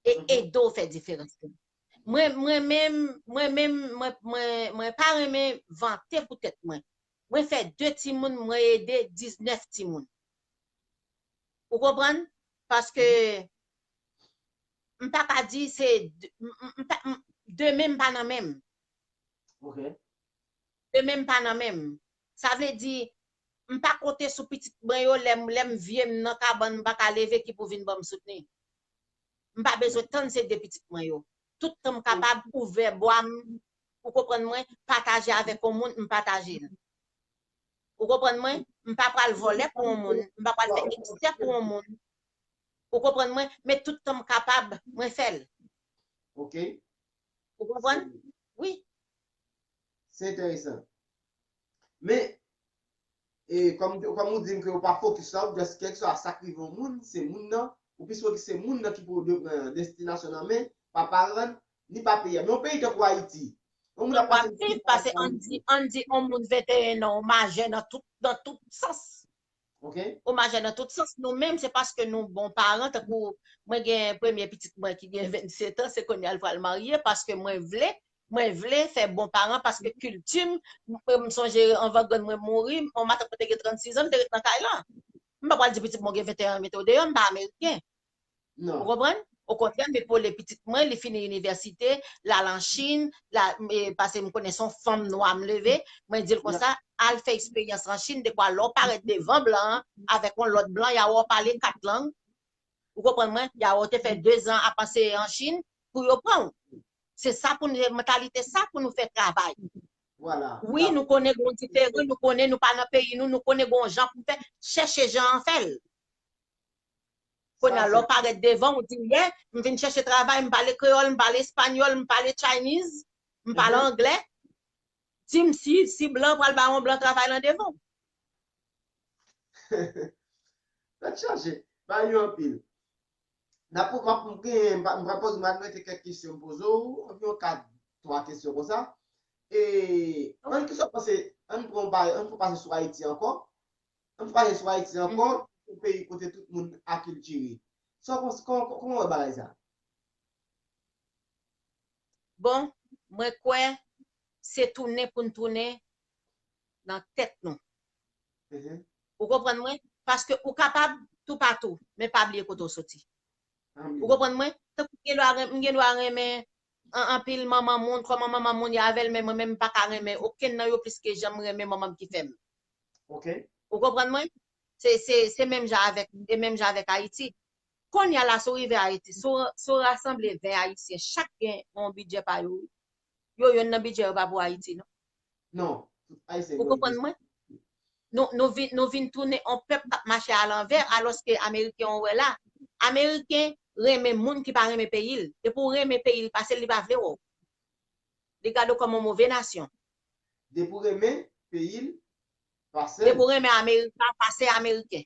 e ede w fè diferans lan. Mwen, mwen menm, mwen menm, mwen, mwen, mwen pa renmen vante pou tèt mwen. Mwen fè de timoun, mwen ede diznèf timoun. Ou konprann? Paske m pa ka di se, m, m, m pa, m, demen m pa nan men m. Ok. Demen m pa nan men m. Sa vle di, m pa konte sou pitit mwen yo, lè m, lè m vye m nan kabann, m pa ka leve ki pou vin ban m soutni. M pa bezwen tann se de pitit mwen yo. Tout tan m kapab ouvè bwa m, ou konprann mwen, pataje avèk yon moun, m pataje l. Ou konprann mwen? M pa pral vòlè pou yon moun, m pa pral fè eksè pou yon moun. Ou konprann mwen? Men tout tan m kapab, mwen fè l. Ok. Ou konprann? Wi. Se enteresan. Men, e, kòm, kòm ou di m ke ou pa fokis la, ou just kèlkeswa sa k rive yon moun, se moun nan, ou plis fokis se moun nan ki pou de- eh, destinasyon nan, men pa paran ni pa peyi a. Men yon peyi tankou Ayiti, yon moun ap pase... Viv, pase ann di, ann di yon moun venteyen an, yon majè nan tout, nan tout sans. Ok. Yon majè nan tout sans. Nou menm, se paske nou bon paran, tankou mwen gen premye pitit mwen ki gen vennsetan, se kounye a l pral marye, paske mwen vle, mwen vle fè bon paran, paske kilti m, m, m sonje anvan grann mwen mouri, yon matant mwen te gen trannsis an, m te ret nan kay lan. M pa pral di pitit mwen gen venteyen an mete w deyò, m pa ameriken. Ou konprann? Okontrè, m epole pitit mwen, li fini inivèsite, l al an Chin, la, e, paske m konnen se yon fanm nwa m leve, mwen di l konsa, al fè eksperyans an Chin, dekwa lè w parèt devan blan an, avèk yon lòt blan, y a wè w pale kat lang. Ou konprann mwen? Y a wè w te fè dezan ap anseye an Chin pou yo pran w. Se sa pou nou, mantalite sa pou nou fè travay. Wi, nou konnen gen yon diferan, nou konnen nou pa nan peyi nou, nou konnen gen yon jan pou fè, chèche jan an fè l. Kounye a, lè w parèt devan, ou di, yè, m vin chèche travay, m pale kreyòl, m pale espanyòl, m pale Chinese, m pale anglè. Di m si, si blan pral ba yon blan travay lan devan. Tèt chaje, pa yo anpil. N ap, m ap, m gen, m pa, m pa poze, m ap mete kèk kesyon m poze w, anviwon kat, twa kesyon konsa. E, ann, kisa w panse, ann pran bay, ann pran pase sou Ayiti ankò. Ann pran pase sou Ayiti ankò, yon peyi kote tout moun akiltire. Sa w panse, kòman, kòman w wè bagay sa? Bon, mwen kwè se tounen pou n tounen nan tèt nou. Ou konprann mwen? Paske ou kapab toupatou, men pa bliye kote w soti. Ou konprann mwen? Tankou m gen dwa renmen, m gen dwa renmen an, anpil manman moun, kòman manman moun ye avè l, men mwen menm m pa ka renmen okenn nan yo plis ke jan m renmen manman m ki fè m. Ok. Ou konprann mwen? Se, se, se menm jan avèk, e menm jan avèk Ayiti. Kounye a la, si w rive Ayiti, si w, si w rasanble ven Ayisyen, chak gen yon bidjè pa yo, wi. Yo, yonn nan bidjè yo pa pou Ayiti, non. Non, tout Ayisyen Ou konprann mwen? Nou, nou vin, nou vin tounen yon pèp k ap mache alanvè, alòske Ameriken an wè la. Ameriken renmen moun ki pa renmen peyi l. Depi w renmen peyi l, pase l, li pa vle wè w. Li gade w kòm yon move nasyon. Depi w renmen peyi l, pase Depi w renmen Amerika, pase Ameriken.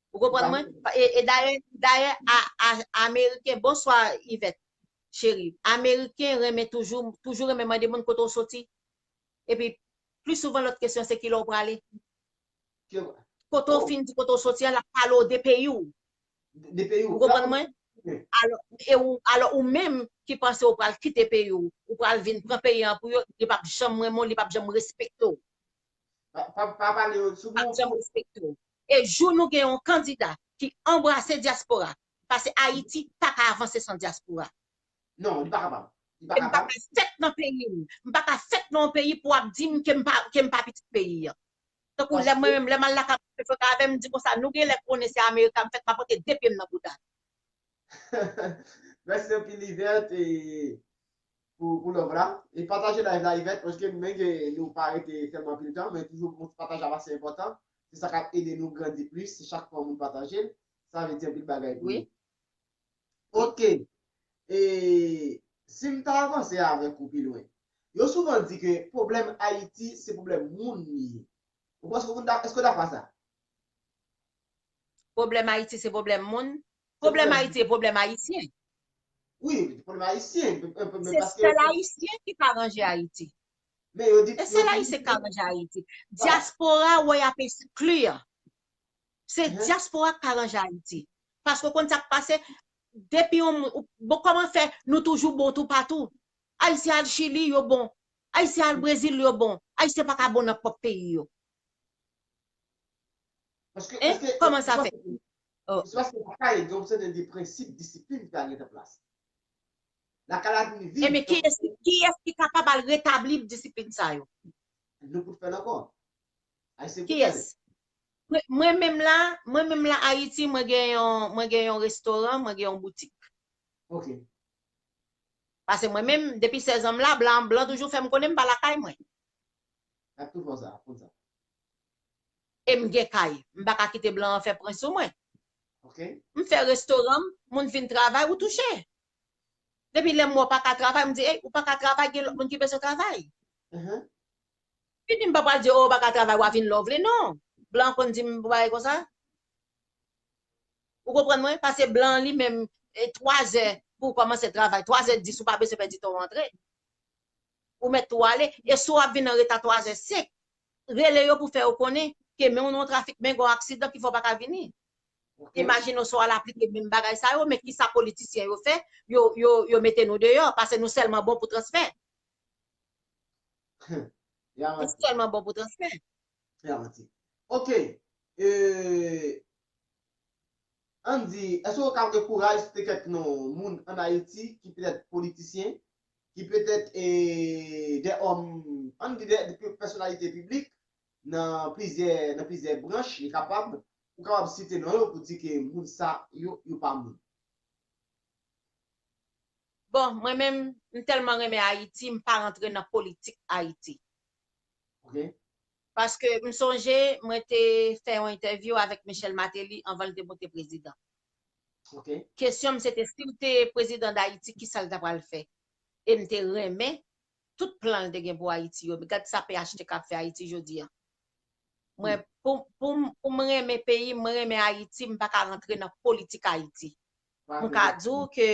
Ou konprann mwen? E, e dayè, dayè, a, a, Ameriken, bonswa Yvette, cheri. Ameriken renmen toujou, toujou renmen mande moun kote w soti. Epi, pli souvan lòt kesyon se kilè w prale. Kote w fin di kote w soti a, l ap pale w de peyi w. De peyi w. Ou konprann mwen? Alò, e ou, alò ou menm ki panse w pral kite peyi w, ou pral vin pran peyi an pou yo, li p ap janm renmen w, li p ap janm respekte w. Pa, pa, pa pale yo sou P ap janm respekte w. E jou nou gen yon kandida ki anbrase dyaspora, paske Ayiti pa ka avanse san dyaspora. Non, li pa kapab. Li pa E m pa kapab. ka fèt nan peyi m. M pa ka fèt nan yon peyi pou w ap di m ke m pa, ke m pa pitit peyi an. Tankou lè mwen menm, lè m al lakay mwen, fè frè avè m, m di konsa, nou gen lè konnen se Amerika m fèt, m ap pote de pye m nan bouda l. Mèsi anpil, Yvette, e pou, pou love la. E pataje live la, Yvette, paske menm ke nou pa rete tèlman anpil tan, men toujou bon pataje la se enpòtan. Se sa k ap ede nou grandi plis, se chak fwa moun pataje l, sa vle di anpil bagay pou nou. Ok. E si m ta avanse avèk ou pi lwen, yo souvan di ke pwoblèm Ayiti se pwoblèm moun li ye. Ou panse ou, èske w dakò sa? Pwoblèm Ayiti se pwoblèm moun? Pwoblèm Ayiti e pwoblèm ayisyen. Wi, pwoblèm ayisyen. Se sèl ayisyen ki ka ranje Ayiti. Men yo di E sèl ayisyen ki ka ranje Ayiti. Dyaspora wè y ap eskli. Se dyaspora k ka ranje Ayiti. Paske w konn sa k pase, depi yon moun, bon, kòman fè nou toujou bon toupatou? Ayisyen al Chili, yo bon. Ayisyen al Brezil, yo bon. Ayisyen pa ka bon nan pwòp peyi yo. Paske, paske, Kòman sa fè? Se paske pa ka gen yon sèten de prensip, disiplin ki pa gen an plas. Lakay la vin vid. Ebyen, kiyès, kiyès ki kapab al retabli disiplin sa yo? Nou pou fè l ankò. Ayisyen pou fè l. Kiyès? Mwen, mwen menm la, mwen menm la Ayiti, mwen gen yon, mwen gen yon restoran, mwen gen yon boutik. Ok. Paske mwen menm, depi sèz an m la, blan, blan toujou fè m konnen m pa lakay mwen. Ap tou fè sa, konn sa. E m gen kay. M pa ka kite blan an fè pwen sou mwen. Ok. M fè restoran m, moun vin travay, ou touche. Depi lè m wè w pa ka travay, m di, ey, ou pa ka travay, gen lòt moun ki bezwen travay. Mhm. Fini m pa pral di, oh, ou pa ka travay, w a vin lè w vle, non. Blan konn di m bagay konsa. Ou konprann mwen? Paske blan li menm, e twa zè pou w kòmanse travay, twa zè dis ou pa bezwen pèdi tan w antre. Ou mèt tou ale. E si w ap vin an reta twa zè senk, rele yo pou fè yo konnen ke men w nan yon trafik, men gen yon aksidan ki fè w pa ka vini. Imajine w si w al aplike menm bagay sa yo, men kisa politisyen yo fè, yo, yo, yo mete nou deyò, paske nou sèlman bon pou transfè. Nou sèlman bon pou transfè. Fè manti. Ok. E, ann di, èske w ka gen kouraj site kèk non moun ann Ayiti ki petèt politisyen, ki petèt, e, de òm, ann di de, de pèsonalite piblik nan plizyè, nan plizyè branch, li kapab, ou kapab site non yo pou di ke moun sa yo, yo pa moun. Bon, mwen menm, m tèlman renmen Ayiti, m pa rantre nan politik Ayiti. Ok. Paske m sonje, mwen te fè yon entèvyou avèk Michel Martelly anvan l te monte prezidan. Ok. Kesyon m se te, si l te prezidan Dayiti, kisa l ta pral fè? E m te renmen tout plan l te gen pou Ayiti yo. Men gad sa P H T K ap fè Ayiti jodi a. Mwen, pou, pou, m- pou m renmen peyi m, mwen renmen Ayiti, m pa ka rantre nan politik Ayiti. M ka di w ke,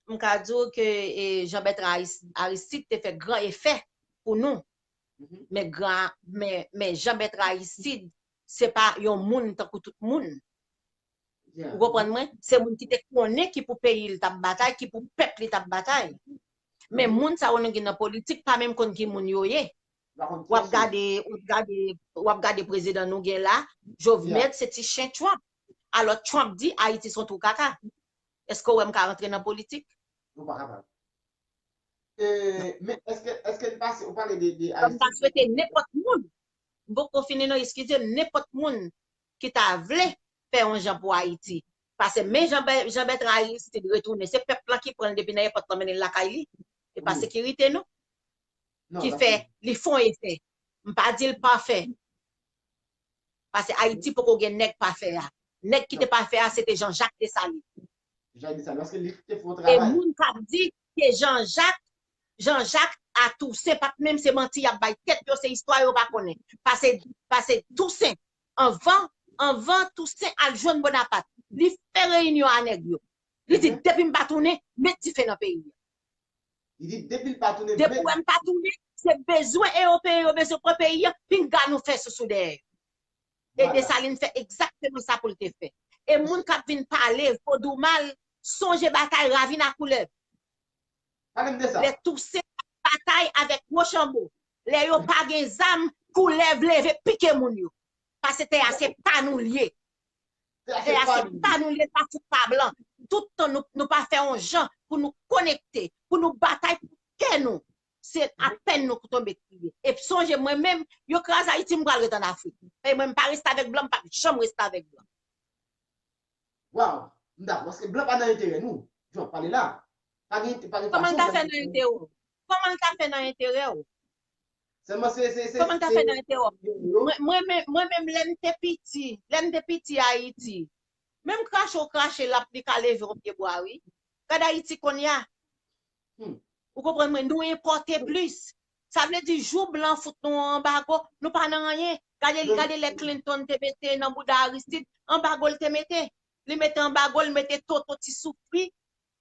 m ka di w ke e, Jean Bertrand Aris- Aristide te fè gran efè pou nou. Men, gran, men, men Jean Bertrand Aristide, se pa yon moun tankou tout moun. Ou konprann mwen? Se moun ki te konnen ki pou peyi l t ap batay, ki pou pèp li t ap batay. Men moun sa yo nou gen nan politik pa menm konn ki moun yo ye. W ap gade, w ap gade, w ap gade prezidan nou gen la, Jovenel se ti chen Trump. Alò Trump di Ayiti se yon twou kaka. Èske w wè m ka rantre nan politik? Ou pa kapab. E, men èske, èske n pase, ou pale de, de Aristide? M ta swete nenpòt moun. M poko fini non, eskize m, nenpòt moun ki ta vle fè yon jan pou Ayiti. Paske men Jean Ber- Jean Bertrand Aristide retounen, se pèp lan ki pran l depi nan èpòt lan mennen l lakay li. E pa sekirite non ki fè li fè yon efè. M pa di l pafè. Paske Ayiti poko gen nèg pafè a. Nèg ki te pafè a se te Jean Jacques Dessalines. Jean Jacques Dessalines, paske li te fè yon travay. E moun k ap di ke Jean Jacques Jean Jacques a Toussaint pa t menm, se manti y ap bay tèt yo, se istwa yo pa konnen. Pase, pase Toussaint, anvan, anvan Toussaint al jwenn Bonaparte, li fè reyinyon a nèg yo. Li di depi m pa tounen, met dife nan peyi a. Li di depi l pa tounen, depi w wè m pa tounen, se bezwen ewopeyen yo bezwen pran peyi a, pinga nou fè sousou dèyè yo. E Desalin fè egzakteman sa pou l te fè. E moun k ap vin pale vodou mal, sonje batay Ravin a Koulèv. Lè Tousen t ap batay avèk Wochanbo, lè yo pa gen zam, Koulèv leve pike moun yo. Paske tè a se pa nou l ye. Tè a se pa nou l ye, pa fout pa blan. Tout tan nou, nou pa fè yon jan pou nou konekte, pou nou batay pou kè nou. Se apèn nou tonbe kriye. E sonje mwen menm, yo kraze Ayiti, m pral ret ann Afrik. Paske mwen m pa reste avèk blan, m p ap janm reste avèk blan. Waw, m dakò, paske blan pa nan enterè nou. Jan w pale la, pa gen, pa gen fason. Kòman l ta fè nan enterè w? Kòman l ta fè nan enterè w? Sèlman se, se, se, Kòman l ta fè nan enterè w? Mwen, mwen menm, mwen menm, lè m te piti, lè m te piti Ayiti, menm krache w krache, l ap li ka leve yon pye bwa, wi. Gad Ayiti kounye a. Ou konprann mwen? Nou enpòte plis. Sa vle di jou blan fout nou yon anbago, nou pa nan anyen. Gade, gade lè Clinton te mete nan bouda Aristide, anbago l te mete. Li mete anbago, li mete toto ti soufri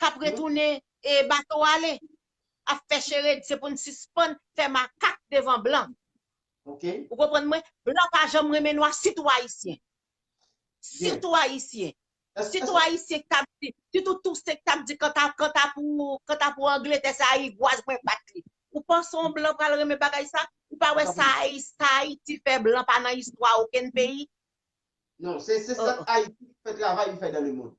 k ap retounen e bato ale. Ap fè chere, se pou n sispann fè makak devan blan. Ou konprann mwen? Blan pa janm renmen nwa, sitou ayisyen. Sitou ayisyen. Sitou ayisyen k t ap di, sitou Tousen k t ap di kanta, kanta pou, kanta pou Angletè, se ayigwaz mwen bat li. Ou panse yon blan pral renmen bagay sa? Ou pa wè sa Ayiti fè blan pa nan istwa okenn peyi? Non, se, se sa Ayiti fè travay li fè dans le monde.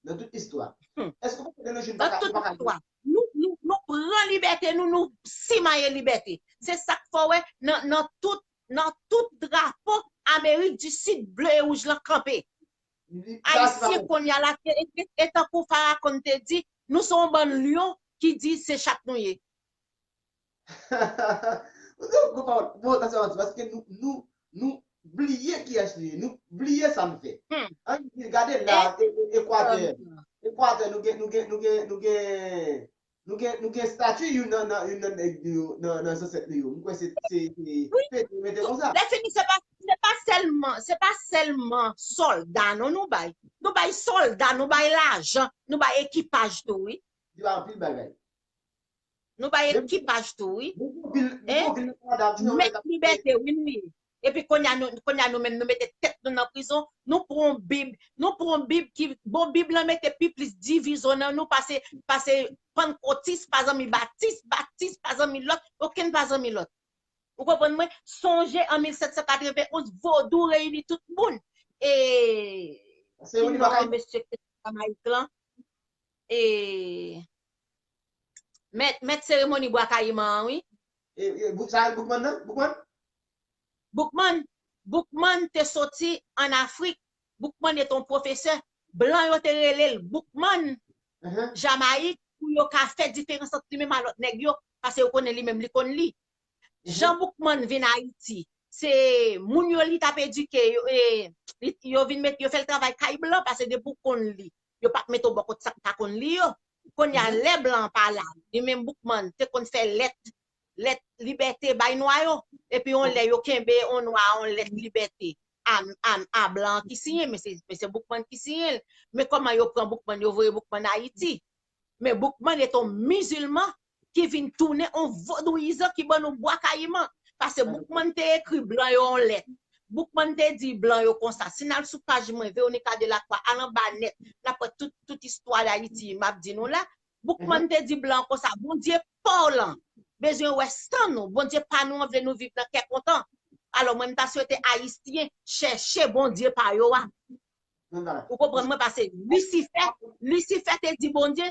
Nan tout istwa. Èske ou pa kwè de nos jours nou pa ka, nou pa ka. Nou, nou, nou pran libète nou, nou simaye libète. Se sa k fè w wè nan, nan tout, nan tout drapo Amerik di Sid ble e wouj lan kanpe. Ayisyen kounye a la, e, e, e tankou Farrakhan te di, nou se yon bann lyon ki di se chat nou ye. Bon, sa se manti, paske nou, nou, nou bliye kiyès nou ye, nou bliye sa n fè. Ann di, gade la, Ekwatè, Ekwatè, nou gen, nou gen, nou gen, nou gen, nou gen, nou gen estati youn nan, nan, youn nan nèg nou yo, nan, nan zansèt nou yo. Mwen kwè se, se, se Petro mete konsa. Lè fini, se pa, se pa sèlman, se pa sèlman sòlda non nou bay. Nou bay sòlda, nou bay lajan, nou bay ekipaj tou, wi. Li bay anpil bagay. Nou bay ekipaj tou, wi. Mèt libète, wi, nou ye. Epi kounye a nou, kounye a nou menm, nou mete tèt nou nan prizon, nou pran yon bib, nou pran yon bib ki, bon, bib lan mete pi plis divizyon nan nou pase, pase pannkotis pa zanmi batis, batis pa zanmi lòt, okenn pa zanmi lòt. Ou konprann mwen? Sonje an mil sèt san katreven onz, vodou reyini tout moun. E, ki non mesye ki te Jamayik lan? E, mèt, mèt seremoni Bwa Kayiman an, wi. E, e, Bouk-, sa, Boukman nan? Boukman? Boukman, Boukman te soti ann Afrik. Boukman te yon pwofesè. Blan yo te rele l Boukman, Jamayik, pou yo ka fè diferans ant li menm a lòt nèg yo, paske yo konnen li menm, li konn li. Jan Boukman vin Ayiti, se moun yo li t ap edike, yo, e, li, yo vin met, yo fè l travay kay blan, paske depi w konn li, yo p ap mete w bò kot sa k pa konn li yo. Kounye a, lè blan an pa la, li menm Boukman te konn fè lèt, lèt libète bay nwa yo. Epi yon lè yo kenbe yon nwa yon lèt libète. a, a, a blan ki siyen, men se, men se Boukman ki siyen l. Men kòman yo pran Boukman, yo voye Boukman Ayiti? Men Boukman se yon mizilman ki vin tounen yon vodouyizan ki ban nou bwa kayiman. Paske Boukman te ekri blan yo yon lèt. Boukman te di blan yo konsa, si n al sou paj mwen, Veronica Delacroix, al anba nèt, n ap wè tout, tout istwa Dayiti, m ap di nou la. Boukman te di blan konsa, Bondye pa w lan bezwen wè san nou, Bondye pa nou an vle nou viv nan kè kontan. Alò, mwen, m ta swete Ayisyen chèche Bondye pa yo a. Ou konprann mwen? Paske Lisifè, Lisifè te di Bondye,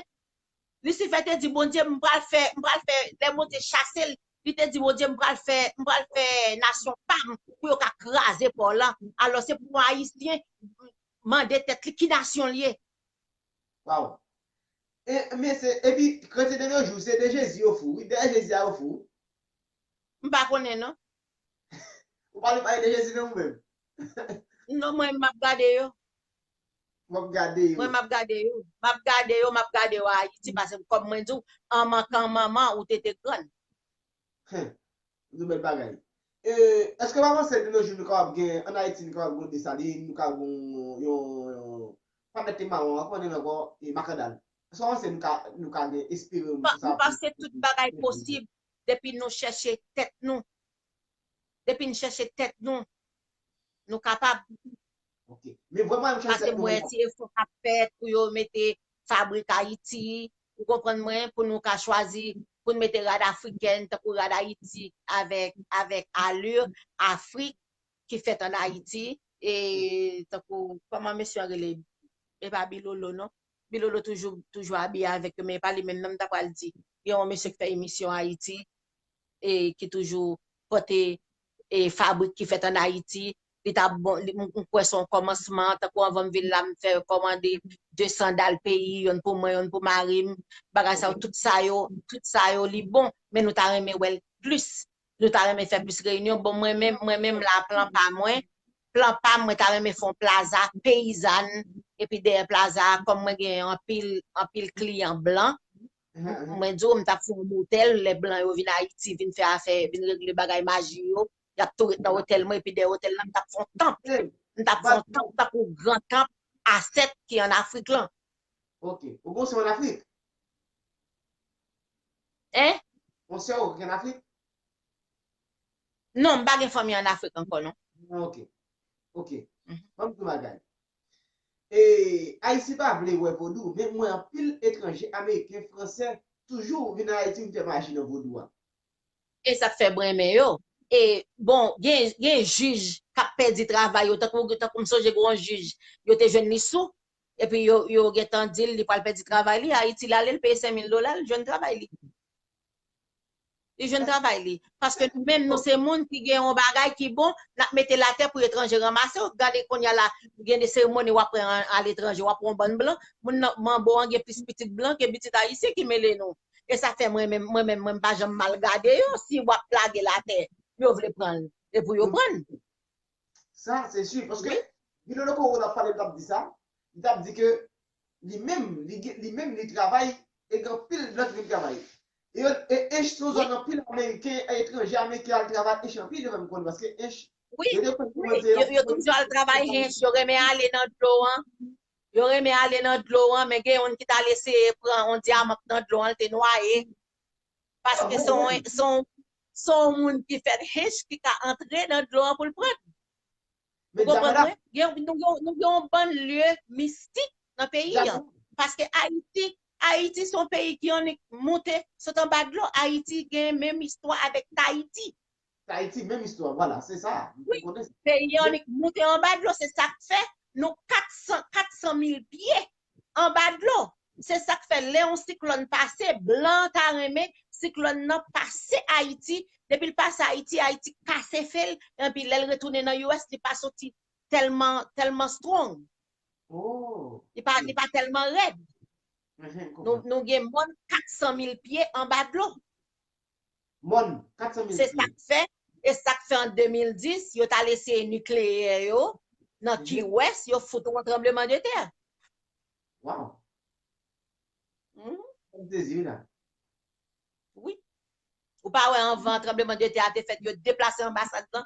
Lisifè te di Bondye, m pral fè, m pral fè, lè Bondye chase l, li te di Bondye, m pral fè, m pral fè nasyon pa m pou yo ka kraze pa w lan. Alò, se pou Ayisyen mande tèt li ki nasyon l ye. Waw. E, men se, epi, kretyen de nos jours, se de Jezi yo fou. Wi, dèyè Jezi a yo fou. M pa konnen non. Ou pa vle pale de Jezi non ou menm? Non, mwen, m ap gade yo. W ap gade yo. Mwen, m ap gade yo. M ap gade yo, m ap gade yo Ayiti, paske kòm mwen di w, an mankan manman, ou te te grann. Hum. Yon bèl bagay. E, èske w pa panse de nos jours nou kapab gen, ann Ayiti, nou kapab gen yon Desalin, nou kapab gen yon, yon, pa mèt te mawon an, kòman li rele ankò, e Makandal. Èske w pa panse nou ka, nou ka gen esperans pou sa? M panse tout bagay posib depi nou chèche tèt nou. Depi n chèche tèt nou, nou kapab. Ok. Men vrèman, m chèche Paske m wè ti efò k ap fèt pou yo mete fabrik Ayiti, ou konprann mwen, pou nou ka chwazi, pou n mete rad afrikèn, tankou rad Ayiti, avèk, avèk Allure Afrique ki fèt ann Ayiti, e tankou, kòman mesye an rele? E pa Bilolo, non? Bilolo toujou, toujou abiye avèk yo, men e pa li menm non m ta pral di. Gen yon mesye k fè emisyon Ayiti, e ki toujou pote e fabrik ki fèt ann Ayiti. Li t ap bon, li, m, m kwè se yon kòmansman, tankou anvan m vin la, m fè kòmande de sandal peyi, yonn pou mwen, yonn pou mari m. Bagay sa yo, tout sa yo, tout sa yo, li bon, men nou ta renmen wè l plis. Nou ta renmen fè plis reyinyon. Bon, mwen menm, mwen menm la, plan pa mwen, plan pa m, mwen ta renmen fè yon plaza peyizàn, epi dèyè plaza a, kòm mwen gen anpil, anpil kliyan blan, mwen di w, m t ap fè yon motèl, lè blan yo vin Ayiti, vin fè afè, vin regle bagay maji yo, y ap tou ret nan otèl mwen, epi dèyè otèl la, m t ap fè yon tanp. M t ap fè yon tanp, tankou gran tanp Aset ki ann Afrik lan. Ok. Ou gon sè ann Afrik? Hein? Ou gon sè ou ki ann Afrik? Non, m pa gen fanmi ann Afrik ankò, non. Ah, ok. Ok. Ban m di w bagay. E, Ayiti pa vle wè vodou, men m wè anpil etranje, ameriken, fransè, toujou vin Ayiti vin fè maji nan vodou a. E sa k fè m renmen yo. E, bon, gen, gen jij k ap pèdi travay yo, tankou, tankou m sonje gen yon jij, yo te jwenn li sou, epi yo, yo gentan di l li pral pèdi travay li, Ayiti l ale, l peye senk mil dola, l jwenn travay li. Li jwenn travay li. Paske nou menm, nou se moun ki gen yon bagay ki bon, n ap mete l atè pou etranje ranmase w. Gade kounye a la, gen de seremoni w ap wè an, aletranje, w ap wè yon bann blan, moun nan, manbo an gen plis pitit blan ke pitit ayisyen ki mele nou. E sa fè mwen menm, mwen menm, mwen m pa janm mal gade yo. Si w ap lage l atè, yo vle pran l, e pou yo pran l. Sa, se si, paske Bilolo Koro t ap pale, l t ap di sa, li t ap di ke li menm, li, gen- li menm, li travay, e gen anpil blan ki vin travay. E, e Ench se yon zòn anpil ameriken, etranje, ameriken al travay Ench anpil, yo fè m konnen, paske Ench, Wi, wi, yo, yo toujou al travay Ench, yo renmen ale nan dlo an. Yo renmen ale nan dlo an, men gen youn ki t al eseye pran yon dyaman k nan dlo an, l te nwaye. Paske se yon, se yon, se yon moun ki fèt Ench ki ka antre nan dlo an pou l pran l. Ou konprann mwen? Gen, nou, gen, nou gen yon bann lye mistik nan peyi an. Paske Ayiti, Ayiti se yon peyi ki annik moute sot anba dlo. Ayiti gen menm istwa avèk Tayiti. Tayiti, menm istwa, vwala, se sa. Wi, peyi an annik moute anba dlo, se sa k fè nou kat san, kat san mil pye anba dlo. Se sa k fè lè yon siklòn pase, blan ta renmen siklòn nan pase Ayiti. Depi l pase Ayiti, Ayiti kase fè l, epi lè l retounen nan U S, li pa soti tèlman, tèlman strong. Li pa, li pa tèlman rèd. Nou, nou gen mòn kat san mil pye anba dlo. Mòn, kat san mil pye. Se sa k fè, e sa k fè an de mil dis, yo t al eseye nikleyè yo nan Key West, yo fout yon tranbleman de tè. Wow. Mhm. M sezi wi la. Wi. Ou pa wè anvan tranbleman de tè a te fèt, yo deplase anbasad lan?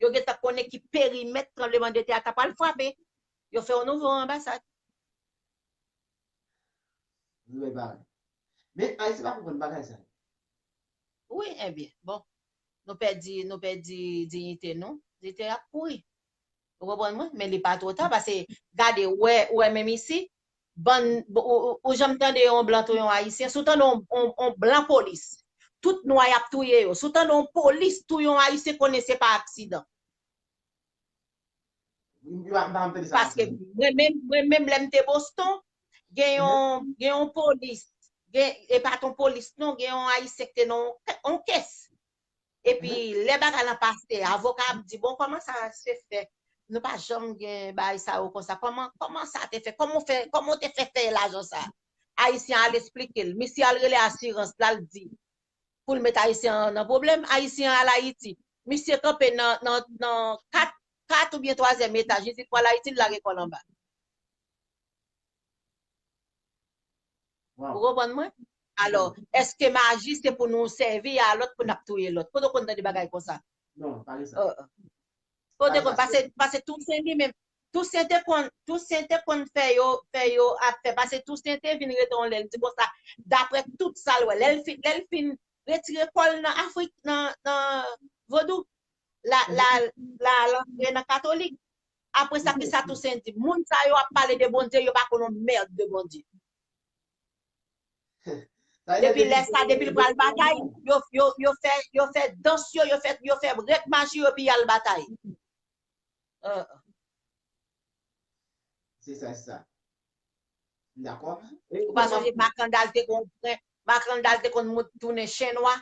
Yo gentan konnen ki perimèt tranblemanntè a ta pral frape. Yo fè yon nouvo anbasad. Wi, men parèy. Men Ayisyen pa konprann bagay sa. Wi, ebyen, bon. Nou pèdi, nou pèdi diyite nou. Diyite ap kouri. Ou konprann mwen? Men li pa twò ta, paske gade, ou wè, ou wè menm isi, bann, ou, ou, ou janm tande yon blan touye yon Ayisyen, si w tande yon, yon, yon blan polis, tout nwa y ap touye yo. Si w tande yon polis touye yon Ayisyen, konnen se pa aksidan. Paske mwen menm, mwen menm lè m te Boston, gen yon, gen yon polis, gen, e pa t yon polis non, gen yon Ayisyen ki te nan yon, yon kes. Epi lè bagay lan pase, avoka ap di, bon, kòman sa se fè? Nou pa janm gen bagay sa yo konsa. Kòman, kòman sa te fè? Kòman w fè, kòman w te fè fè lajan sa? Ayisyen al esplike l. Misye al rele asirans la, l di, pou l met Ayisyen an nan pwoblèm, Ayisyen an al Ayiti. Misye kanpe nan, nan, nan kat, kat oubyen twazyèm etaj, li di l pral Ayiti, l lage kò l anba. Ou konprann mwen? Alò, èske maji se pou nou sèvi a lòt pou n ap touye lòt? Kote w konn tande bagay konsa? Non, pa gen sa. Kote w konn, pase, pase Tousen li menm. Tousen te konn, Tousen te konn fè yo, fè yo ap fè. Pase Tousen te vin rete yon lè, l di konsa, daprè tout sa l wè, lè l fin, lè l fin retire kò l nan Afrik, nan, nan vodou, la, la, la, l antre nan katolik. Apre sa, kisa Tousen di? Moun sa yo ap pale de Bondye, yo pa konn yon mèd de Bondye. Depi lè sa, depi l pral batay, yo, yo, yo fè, yo fè dans yo, yo fè, yo fè règ maji yo, epi y al batay. Se sa, se sa. Dakò? Ou pa sonje Makandal te konn pran, Makandal te konn mout tounen chen nwa?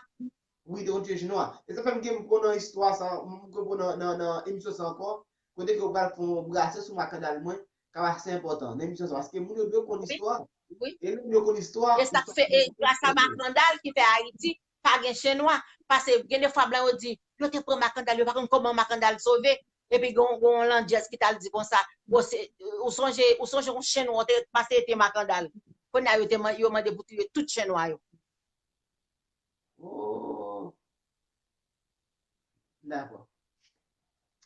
Wi, te konn touye chen nwa. E sa fè m gen m pran nan istwa sa, m pran nan, nan, nan emisyon sa ankò, kote ke ou pral fè yon brase sou Makandal mwen, k ap ase enpòtan nan emisyon sa, paske moun yo dwe konn istwa. E lè moun yo konn istwa. E sa k fè, e gras a Makandal ki fè Ayiti pa gen chen nwa. Paske gen de fwa blan yo di, yo te pran Makandal, yo pa konn kòman Makandal sove. Epi gen yon landjèz ki t al di konsa, ou sonje, ou sonje yon chen nwa te pase te Makandal. Kounye a yo te, yo mande pou touye tout chen nwa yo. Oh. Dakò.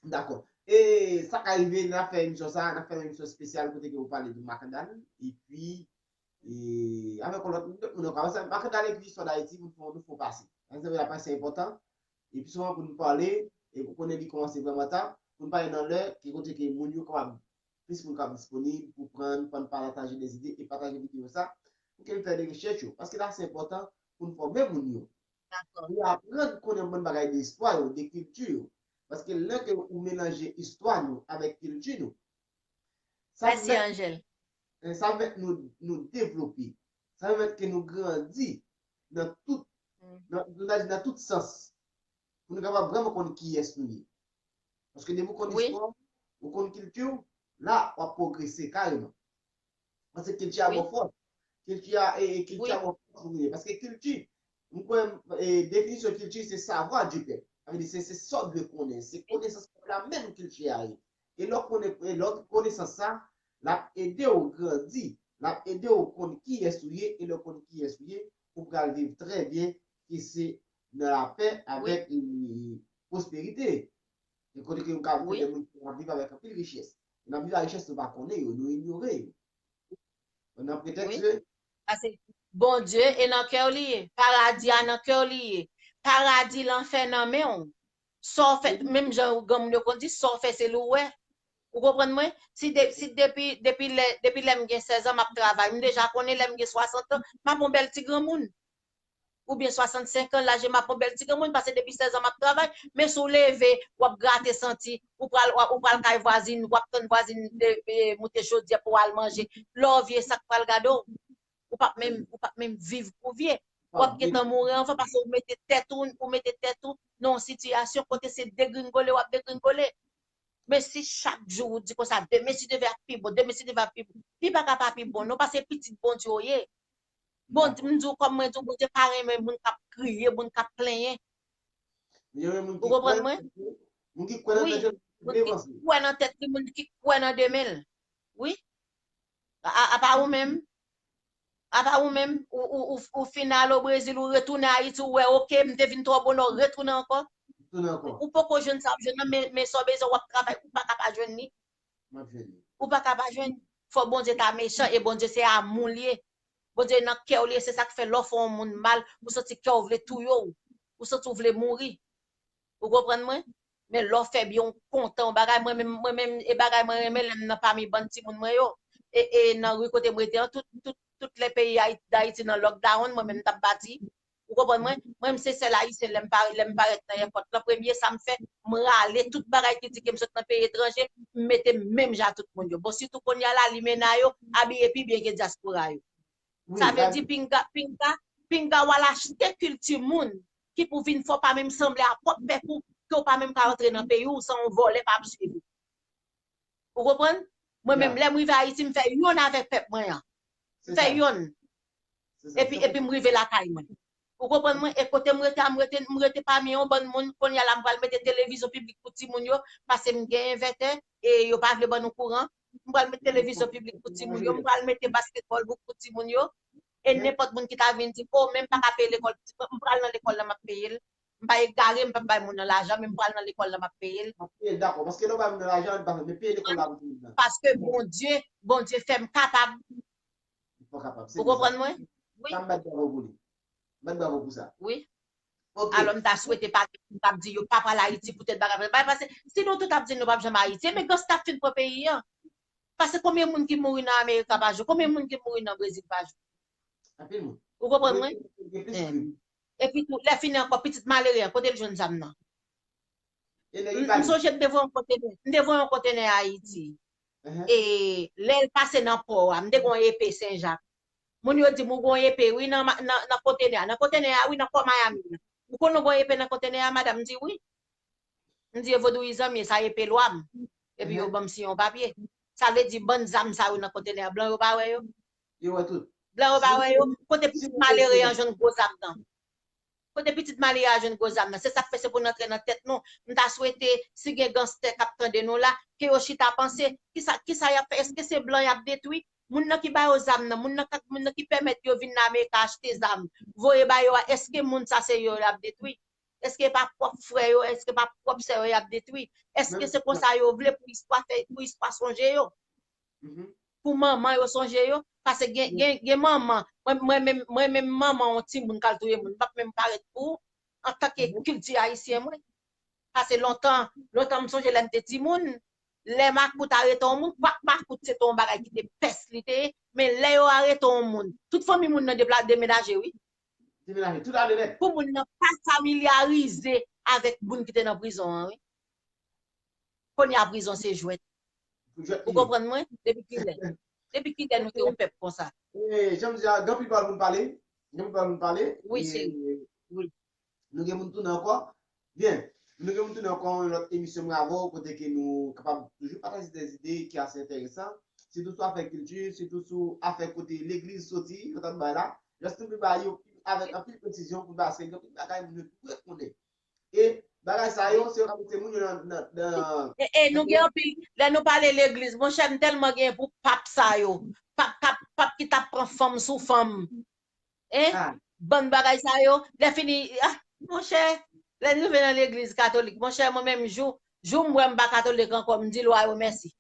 Dakò. E sa ka rive, n a fè emisyon sa, n a fè yon emisyon espesyal kote ke ou pale de Makandal, epi e, avèk yon lòt, lòt moun ankò. Paske Makandal epi istwa Dayiti, pou nou fè, nou fè pase. Paske se la pase enpòtan. Epi souvan pou nou pale, e pou konnen li kòmanse vrèman ta, pou nou pale nan lè, ki kote ke moun yo kapab, plis moun kapab disponib pou pran, pou pataje de zide e pataje videyo sa, pou ke n fè de rechèch yo. Paske la se enpòtan pou nou fòme moun yo. Pou yo aprann konnen yon bann bagay de istwa yo, de kilti yo. Paske lè ke ou melanje istwa nou avèk kilti nou, sa pèmèt, sa pèmèt nou, nou devlope, sa pèmèt ke nou grandi nan tout, nan, nou ta di nan tout sans, pou nou kapab vrèman konn kiyès nou ye. Paske depi ou konn istwa w, ou konn kilti w, la, w ap pwogrese kareman. Paske kilti a ba w fòs. Kilti a, e, e, kilti a ba w fòs pou nou ye. Paske kilti, m kwè, e, definisyon kilti, se savoir du peuple. Sa vle di, se, se sa w dwe konnen, se konesans pèp la menm kilti a ye. E lè w konnen, e lè w gen konesans sa, l ap ede w grandi, l ap ede w konn kiyès ou ye, e lè w konn kiyès ou ye, ou pral viv trè byen, ki se nan lapè avèk, e, pwosperite. E kote ke nou ka vin de moun ki ap viv avèk anpil richès. N ap viv ak richès nou pa konnen yo, nou inyore yo. Nan pretèks de. Paske Bondye e nan kè w li ye. Paradi a nan kè w li ye. Paradi lanfè nan men w. Sa w fè, menm jan granmoun yo konn di, sa w fè se li w wè. Ou konprann mwen? Si, de, si depi, depi lè, depi lè m gen sèz an, m ap travay. M deja konnen lè m gen swasant an, m ap yon bèl ti granmoun. Oubyen swasannsenk an, laj m ap yon bèl ti granmoun, paske depi sèz an m ap travay, men si w leve, w ap grate santi, ou pral, w ap, ou pral kay vwazin, w ap tann vwazin moute chodyè pou w al manje, lè w vye, sa k pral gade w? Ou p ap menm, ou p ap menm viv pou vye. W ap gentan mouri anvan paske ou mete tèt ou, ou mete tèt ou nan yon sitiyasyon kote se degringole w ap degringole. Men si chak jou ou di konsa, demen si Dye vle ap pi bon, demen si Dye vle ap pi bon, li pa ka pa pi bon non, paske pitit Bondye w ye. Bondye, m di w kòm mwen di w, Bondye pa renmen moun k ap kriye, moun k ap plenyen. Ou konprann mwen? Wi, moun ki kwè nan tèt li, moun ki kwè nan demen l. Wi. A pa ou menm? A pa ou menm? Ou, ou, ou, ou fin al o Brezil, ou retounen Ayiti, ou wè, oke, m te vin twò bonè, ou retounen ankò. Tounen ankò. Ou poko jwenn sa w ap jwenn nan, men, men sa w bezwen w ap travay, ou pa ka pa jwenn li. M ap jwenn li. Ou pa ka pa jwenn. Fò Bondye ta mechan, e Bondye se amou l ye. Bondye nan kè w li ye, se sa k fè lè w fè yon moun mal, ou santi kè w vle touye w. Ou santi w vle mouri. Ou konprann mwen? Men lè w fè byen, w kontan, yon bagay mwen menm, mwen menm, e bagay mwen renmen lè m nan pami bann timoun mwen yo. E, e nan ri kote m rete an, tout, tout, tout lè peyi Ayiti, Dayiti nan lockdown, mwen menm m t ap bati. Ou konprann mwen? Mwen menm se sèl ayisyen lè m pa, lè m parèt nan èpòt lan, premye sa m fè, m rale tout bagay ki di ke m sot nan peyi etranje, m mete menm jan ak tout moun yo. Bon, sitou kounye a la, limena yo abiye pi byen ke dyaspora yo. Sa vle di pinga, pinga, pinga w al achte kilti moun ki pou vin fè w pa menm sanble a pwòp pèp ou, ke w pa menm ka rantre nan peyi w san yon vòlè pa ap swiv ou. Ou konprann? Mwen menm, lè m rive Ayiti, m fè yonn avèk pèp mwen an. M fè yonn. Epi, epi m rive lakay mwen. Ou konprann mwen? E kote m rete a, m rete, m rete pami yon bann moun, kounye a la, m pral mete televizyon piblik pou timoun yo, paske m gen envètè, e yo pa vle ban nou kouran. M pral mete televizyon piblik pou timoun yo, m pral mete basketball book pou timoun yo. E nenpòt moun ki ta vin di, "O, men m pa ka peye lekòl pitit mwen," m pral nan lekòl la, m ap peye l. M pa egare, m p ap bay moun nan lajan, men m pral nan lekòl la, m ap peye l. M ap peye l, dakò. Paske lè w bay moun nan lajan, li pa fè, men peye lekòl la pou timoun nan. Paske Bondye, Bondye fè m kapab. Li pa kapab. Ou konprann mwen? Wi. Sa m bat bravo pou li. M bat bravo pou sa. Wi. Alò, m ta swete pa m t ap di yo pa pral Ayiti poutèt bagay. Bagay, paske si nou tout ap di nou p ap janm Ayiti, men gangsta ap fin pran peyi an. Paske konbyen moun ki mouri nan Amerika pa jou? Konbyen moun ki mouri nan Brezil pa jou? Anpil moun. Ou konprann mwen? Gen plis krim. Epi tou, lè fini ankò, pitit malere an, kote l jwenn zam nan? E nèg M li pa m sonje m te voye yon kontene, m te voye yon kontene Ayiti. Ahan. E lè l pase nan pò a, m te gen yon epe Senjak. Moun yo di m, "Ou gen yon epe, wi, nan, ma- nan, nan kontenè a." Nan kontenè a, wi, nan pò Miami an. "Ou konnen w gen yon epe nan kontenè a, madanm?" M di, "Wi." M di, "E vodouyizan m ye, sa epe lwa m." Epi yo ban m siyen yon papye. Sa vle di, bann zam sa yo nan kontenè a, blan yo pa wè yo? Yo wè tout. Blan yo pa wè yo? Kote pitit malere an jwenn gwo zam nan? Kote pitit malere a jwenn gwo zam nan? Se sa k fè se pou n antre nan tèt nou. M ta swete, si gen ganstè k ap tande nou la, ke yo chita panse, kisa, kisa y ap fè? Èske se blan y ap detwi? Moun nan ki ba yo zam nan, moun nan k ap, moun nan ki pèmèt yo vin nan Amerika achte zam, voye ba yo a, èske moun sa se yo y ap detwi? Èske pa pwòp frè yo, èske pa pwòp sè yo y ap detwi? Èske se konsa yo vle pou istwa fè, pou istwa sonje yo? Pou manman yo sonje yo? Paske gen, gen, gen manman, mwen, mwen menm, mwen menm manman yon timoun k al touye moun, m p ap menm parèt pou ou, antanke kilti ayisyen mwen. Paske lontan, lontan m sonje lè m te timoun, lè makout arete yon moun, kwak makout se te yon bagay ki te pès li te ye, men lè yo arete yon moun, tout fanmi moun nan depla-, demenaje, wi. Demenaje, tout ale nèt. Pou moun nan pa familyarize avèk moun ki te nan prizon an, wi. Kounye a prizon se jwèt. Pou jwèt Ou li ye. Konprann mwen? Depi kilè? Depi kilè nou te yon pèp konsa? E, jan m di a, gen anpil pawòl pou n pale. Gen anpil pawòl pou n pale. Wi, E, se. Wi. Nou gen moun tounen ankò. Byen. Nou gen moun tounen ankò yon lòt emisyon Mwen Avè W, kote ke nou kapab toujou pataje de zide ki ase enteresan. Sitou sou afè kilti, sitou sou afè kote legliz soti, yo t ap bay la. Jis nou vin ba yo avèk anpil presizyon pou paske gen anpil bagay moun yo dwe konnen. E bagay sa yo, se yo k ap mete moun yo nan, nan, nan E, e nou gen anpil, lè nou pale legliz, monchè, m tèlman gen pou pap sa yo. Pap, pap, pap ki t ap pran fanm sou fanm. Hein? Ah. Bann bagay sa yo, lè fini, ah, monchè, lè n rive nan legliz katolik, monchè, mwen menm jou, jou m wè m pa katolik ankò, m di lwa yo mèsi.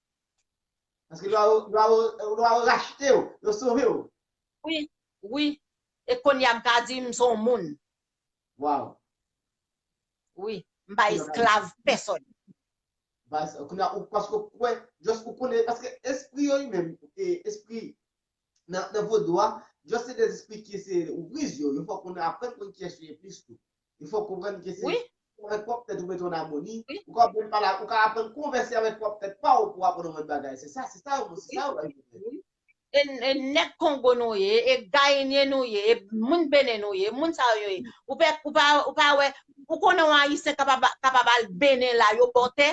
Paske lwa yo, lwa yo, lwa yo rachte w, yo sove w. Wi, wi. E kounye a m ka di m se yon moun. Wow. Wi, m pa esklav pèsòn. Baz, kounye a, ou, paske ou kwè, just ou konnen, paske espri yo li menm, e, espri nan, nan vodou a, just se de espri ki se ou briz yo, yo fòk ou aprann konn kiyès ou ye plis tou. Yo fòk konprann ke se Wi. Avèk pwòp tèt ou mete w nan amoni, Wi. Ou ka aprann pale, ou ka aprann konvèse avèk pwòp tèt pa w pou w aprann yon bann bagay. Se sa, se sa, se sa yo va jwenn. Wi. E, e nèg Kongo nou ye, e Gayinyen nou ye, e moun Benen nou ye, moun sa yo ye. Ou pa, ou pa, ou pa wè, ou konnen yon Ayisyen kapab, kapab al Benen la, yo ba w tè.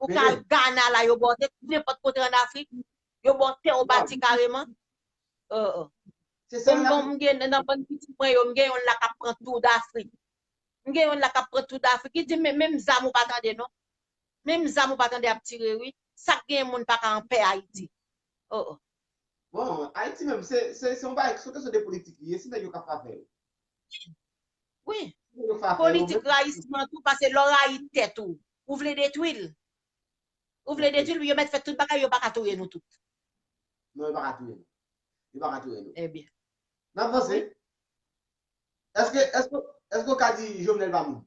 Ou ka al Benen. Gana la, yo ba w tè, nenpòt kote ann Afrik, yo ba w tè, ou bati kareman. Oh, oh. Se sa M la. Bon, m gen nan bann pitit mwen yo, m gen yon la k ap pran tou Dafrik. M gen yon la k ap pran tou Dafrik. Li di, "Men, menm zam ou pa tande, non. Menm zam ou pa tande ap tire, wi. Sa k gen moun pa ka anpè Ayiti." Oh, oh. Bon, Ayiti menm, se, se, se yon bagay, se yon kesyon de politik li ye, se nèg yo k ap fè yo. Wi. Politik rayisman tou, paske lè w rayi tèt ou, ou vle detwi l. Ou vle detwi l, yo mèt fè tout bagay, yo pa ka touye nou tout. Non, yo pa ka touye nou. Yo pa ka touye nou. Ebyen. N ap vanse. Èske, èske, èske w ka di Jovenel pa moun?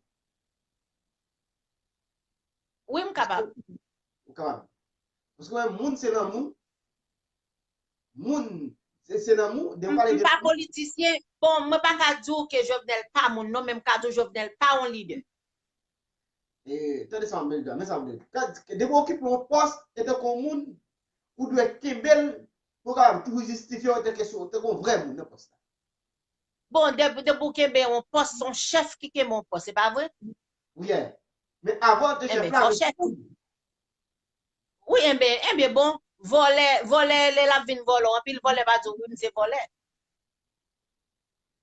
Wi, m kapab. Ou kapab. Paske mwen, moun se lanmou. Moun, se, se lanmou. De pale de. M pa politisyen. Bon, mwen pa ka di w ke Jovenel pa moun, non, men m ka di w Jovenel pa yon lidè. E, tande sa, men sa, men sa, men. Depi w okipe yon pòs, etanke yon moun, ou dwe kenbe l pou w kapab toujou jistifye w etanke yon vrè moun nan pòs la. Bon, depi w kenbe yon pòs, se yon chèf ki kenbe yon pòs, se pa vre? Wi. Men avan w te chèf la, se yon chèf. Wi, enben, enben bon, vòlè, vòlè, lè l ap vin vòlè, anpil vòlè pa di w, wi, m se vòlè.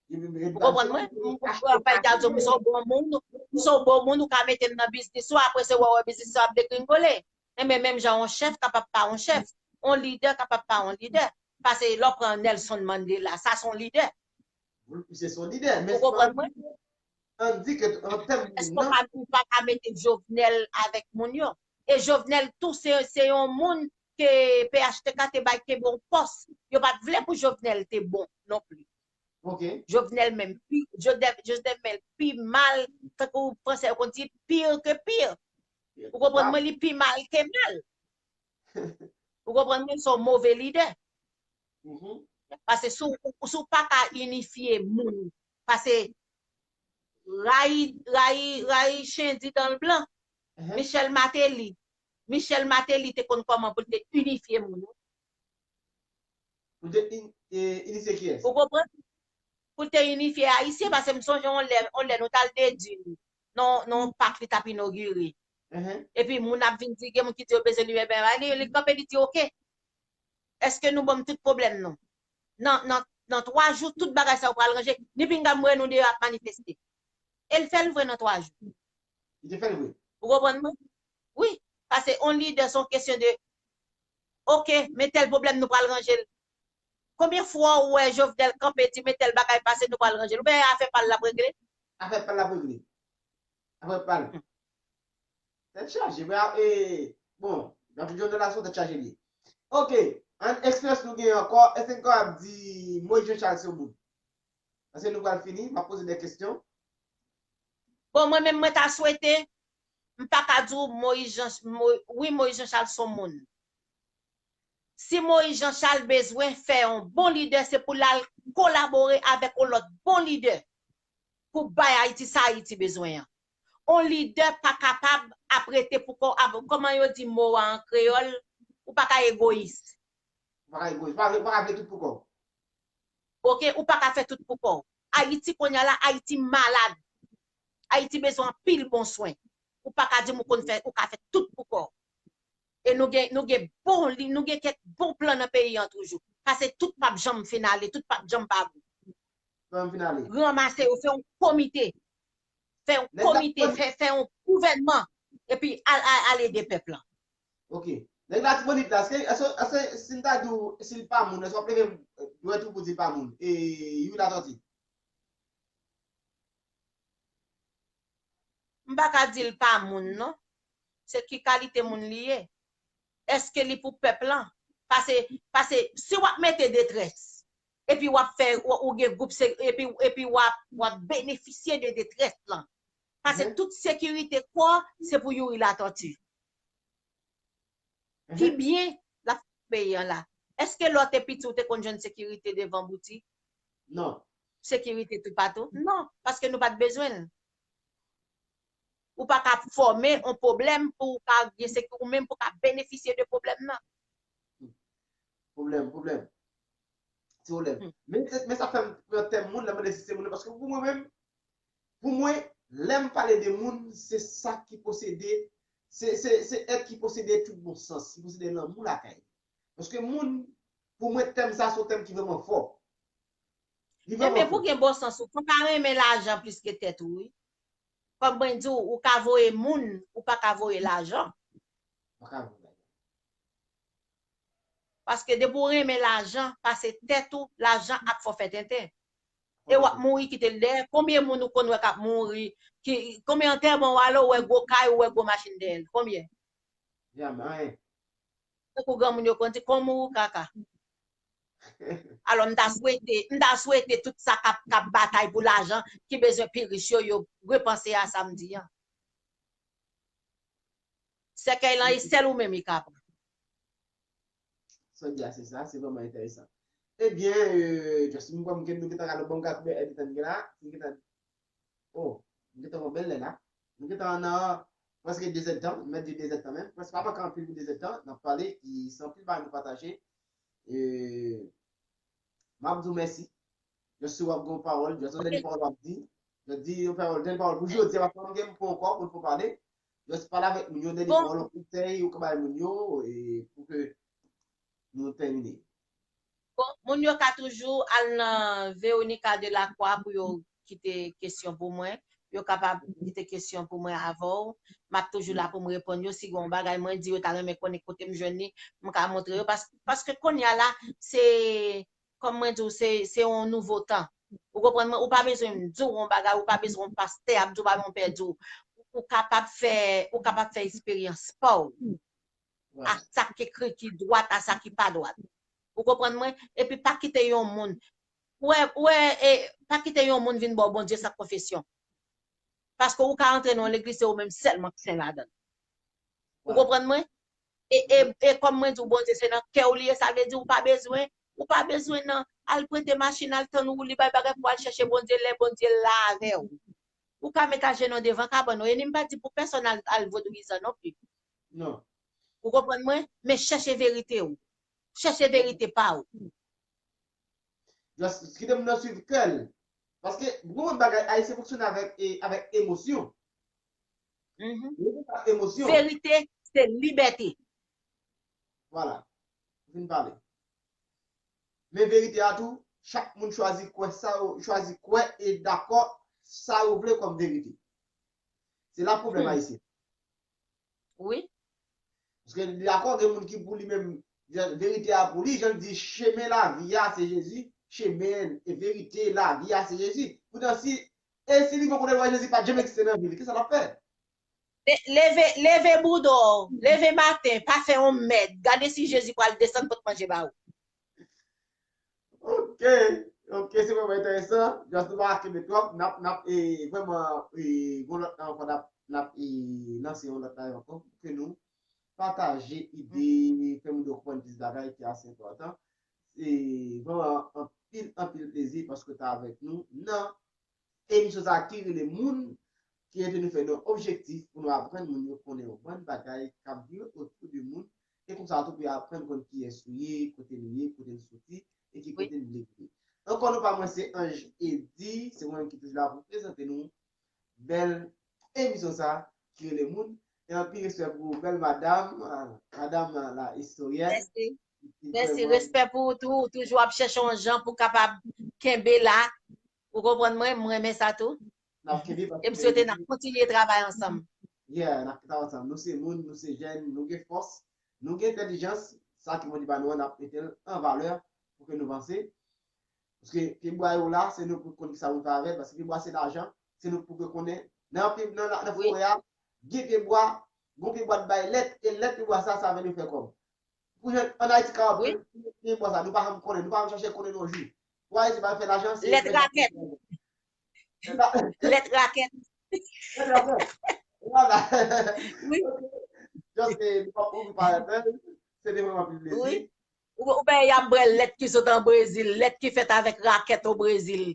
Ou konprann mwen? Ou pa di w, m se yon bon moun, m se yon bon moun, ou ka mete m nan biznis ou, apre se wè, wè biznis ou ap degringole. Enben, menm jan yon chèf kapab pa yon chèf, yon lidè kapab pa yon lidè. Paske lè w pran Nelson Mandela, sa se yon lidè. Wi, se yon lidè. Ou konprann mwen? Ann di ke an tèm moun nan. Èske w pa mete Jovenel avèk moun yo? E Jovenel tou, se, se yon moun ke P H T K te bay kenbe yon pòs. Yo pa t vle pou Jovenel te bon non pli. Jovenel menm pi, Joseph, Joseph menm pi mal, tankou fransè yo konn di, pire ke pire. Ou konprann mwen, li pi mal ke mal. Ou konprann mwen, se yon move lidè. Paske si w, si w pa ka inifye moun, paske rayi, rayi, rayi chen di dan l blan. Michel Martelly, Michel Martelly te konn kòman pou l te inifye moun. Pou l te inifye kiyès? Ou konprann? Pou l te inifye Ayisyen, paske m sonje yon lè, yon lè nou t al Dedin, nan yon pak li t ap inogire. Epi moun ap vin di, gen moun ki di yo bezwen li, men li, li kanpe, li di, oke. Èske nou ban m tout pwoblèm nou? Nan, nan, nan twa jou, tout bagay sa yo pral ranje. Ni pinga m wè nou deyò ap manifeste. E l fè l vre nan twa jou. Li te fè l vre. Ou konprann mwen? Wi. Paske yon lidè se yon kesyon de, oke, men tèl pwoblèm nou pral ranje l. Konbyen fwa ou wè Jovenel kanpe di men tèl bagay pase nou pral ranje l? Oubyen afè pa l l ap regle? Afè pa l l ap regle. Afè pa l. Tèt chaje. Bon, Jovenel la se yon tèt chaje li ye. Oke, an eksperyans nou genyen ankò, èske n kapab di Moïse Jean Charles se yon moun? Paske nou pral fini, m ap poze de kesyon. Bon, mwen menm, mwen ta swete, m pa ka di w Moïse Jean, wi, Moïse Jean Charles se yon moun. Si Moïse Jean Charles bezwen fè yon bon lidè, se pou l al kolabore avèk yon lòt bon lidè pou bay Ayiti sa Ayiti bezwen an. Yon lidè pa kapab ap rete pou kò, ap, kòman yo di mo a an kreyòl, ou pa ka egoyis. Ou pa ka egoyis, ou pa, ou pa ka vle tout pou kò w. Oke, ou pa ka fè tout pou kò w. Ayiti kounye a la, Ayiti malad. Ayiti bezwen anpil bon swen. Ou pa ka di m ou konn fè, ou ka fè tout pou kò w. E nou gen, nou gen bon, nou gen kèk bon plan nan peyi an toujou. Paske tout p ap janm fin ale, tout p ap janm pa bon. Ranmase yo, fè yon komite. Fè yon komite, fè, fè yon gouvènman. Epi al, al, al ede pèp lan. Ok. Nèg Latibonit la, èske, èske, èske si m ta di w, si l pa moun, èske w ap leve dwèt ou pou di l pa moun? E, Youri Latortue. M pa ka di l pa moun, non. Se ki kalite moun li ye? Èske li pou pèp lan? Pase, pase, si w ap mete detrès, epi w ap fè, w, ou gen gwoup, se, epi, epi w ap, w ap benefisye de detrès lan. Pase tout sekirite kò, se pou Youri Latortue. Ki byen l ap fè peyi an la? Èske lè w te piti, ou te konn jwenn sekirite devan boutik? Non. Sekirite toupatou? Non, paske nou pa t bezwen l. Ou pa ka fòme yon pwoblèm pou w ka gen seki, ou menm pou w ka benefisye de pwoblèm nan. Pwoblèm, pwoblèm. Ti pwoblèm. Men, men sa fè m pran tèm moun, lè m mande si se moun, paske pou mwen menm, pou mwen, lè m pale de moun, se sa ki posede, se, se, se èt ki posede tout bon sans, ki posede lanmou lakay. Paske moun, pou mwen, tèm sa se yon tèm ki vrèman fò. Li vrèman fò. Enben, pou gen bon sans, ou fò ka renmen lajan plis ke tèt ou, wi. Kòm mwen di w, ou ka voye moun, ou pa ka voye lajan. Pa ka voye lajan. Paske depi w renmen lajan, pase tèt ou, lajan ap fè w fè tenten. e w ap mouri kite l dèyè. Konbyen moun ou konn wè k ap mouri? Ki, konbyen antèman w ale, ou wè gwo kay, ou wè gwo machin dèyè l? Konbyen? Janmen. Tankou granmoun yo konn di, konn mouri kaka. Alò, m ta swete, m ta swete tout sa k ap, k ap batay pou lajan, ki bezwen pi rich yo, yo repanse a sa m di an. Sèkèy lan, e sèl ou menm li ka pran. Sa w di a, se sa, se vrèman enteresan. Ebyen, euh, Justin, m kwè m gen, nou gentan gade bon gad, men èdtan gen la, nou gentan, oh, nou gentan yon bèl lè la. Nou gentan nan prèske de zèdtan, m mèt di de zèdtan menm, prèske pa manke anpil pou de zèdtan, n ap pale, e se anpil bagay nou pataje. E, m ap di w mèsi. Jis si w ap gen yon pawòl, jis yon dènye pawòl w ap di. Jis di yon pawòl, dènye pawòl pou jodi a, paske m gen pou ankò pou n fè pale. Jis pale avèk moun yo, dènye pawòl, yon konsèy ou ka bay moun yo, e pou ke nou tèmine. Bon, moun yo ka toujou al nan Veronica Delacroix pou yo kite kesyon pou mwen. Yo kapab kite kesyon pou mwen avè w. M ap toujou la pou m reponn yo. Si gen yon bagay mwen di yo ta renmen konnen kote m jwenn li, m ka montre yo. Pas, paske kounye a la, se, kòm mwen di w, se, se yon nouvo tan. Ou konprann mwen? Ou pa bezwen m di w yon bagay, ou pa bezwen yon pastè ap di w, pa yon pè di w. Ou kapab fè, ou kapab fè eksperyans pa w. A sa k ekri ki dwat, a sa ki pa dwat. Ou konprann mwen? Epi pa kite yon moun. Ou wè, ou wè, e, pa kite yon moun vin ba w Bondye san konfesyon. Paske ou ka antre nan yon legliz, se ou menm sèlman ki sen ladan l. Ou konprann mwen? E, e, e kòm mwen di w, Bondye se nan kè w li ye, sa vle di ou pa bezwen, ou pa bezwen nan al prete machin, al tann wouli, bay bagay pou al chèche Bondye lè Bondye la avè w. Ou ka met ajenou devan kabann ou. E ni m pa di pou pèsonn al, al vodouyizan non pli. Non. Ou konprann mwen? Men chèche verite w. Chèche verite pa w. Just kite moun nan swiv kè l. Paske, gwo moun bagay, Ayisyen fonksyone avèk, e, avèk emosyon. Yo gen sa emosyon. Verite, se libète. Vwala. Ou fin pale. Men verite a tou, chak moun chwazi kwè sa yo, chwazi kwè e dakò sa yo vle kòm verite. Se la pwoblèm ayisyen. Wi. Paske li dakò, gen moun ki pou li menm, verite a pou li, jan l di, chemen lavi a se Jezi, chemen e verite lavi a se Jezi. Poutan si, e si li fè konnen wè Jezi pa t janm egziste nan vi li, kisa l ap fè? Leve, leve bouda w, leve maten, pa fè yon mèd. Gade si Jezi pral desann pot manje ba ou. Ok, ok, se vrèman enteresan. Just nou pa kenbe twòp, n ap, n ap, e, vrèman, e, gon lòt tan ankò, n ap, n ap, e, lanse yon lòt live ankò, pou ke nou pataje ide, fè moun yo konprann plis bagay ki ase enpòtan. Se vrèman anpil, anpil plezi paske w t avèk nou nan emisyon sa a ki rele Moun, ki rete nou fè nan objektif pou nou aprann moun yo konnen yon bann bagay k ap vire otou de moun, e konsa tou pou yo aprann konn kiyès nou ye, kote nou ye, kote n soti, e ki kote n vle rive. Ankò nou pa mwen se Ange Eddy, se mwen menm ki toujou la pou prezante nou bèl emisyon sa ki rele Moun. E anpil respè pou bèl madanm, madanm la istoryèn. Mèsi. Mèsi, respè pou ou tou. Ou toujou ap chèche yon jan pou kapab kenbe la. Ou konprann mwen, m renmen sa tou. N ap kenbe paske. E m swete n ap kontinye travay ansanm. Yeah, n ap travay ansanm. Nou se moun, nou se jèn, nou gen fòs, nou gen entèlijans, sa ke Bondye ba nou an, n ap mete l an valè pou ke nou vanse. Paske pyebwa yo la, se nou pou konn kisa pou fè avè l, paske pyebwa se lajan, se nou pou ke konnen. Nan, nan, nan forè a, gen pyebwa, gon pyebwa k bay lèt, e lèt pyebwa sa, sa vin fè kòb. Pou jan ann Ayiti ka ap gen pyebwa sa, nou pa janm konnen, nou pa janm chache konnen nan yon jou. Pou Ayiti pa fè lajan, se lèt rakèt. Lèt rakèt. Lèt rakèt. Vwala. Wi. Just, eh, nou pa pou parèt, se te vrèman anpil plezi. Wi. Ou, ou ben y ap bwè lèt ki sot an Brezil, lèt ki fèt avèk rakèt o Brezil.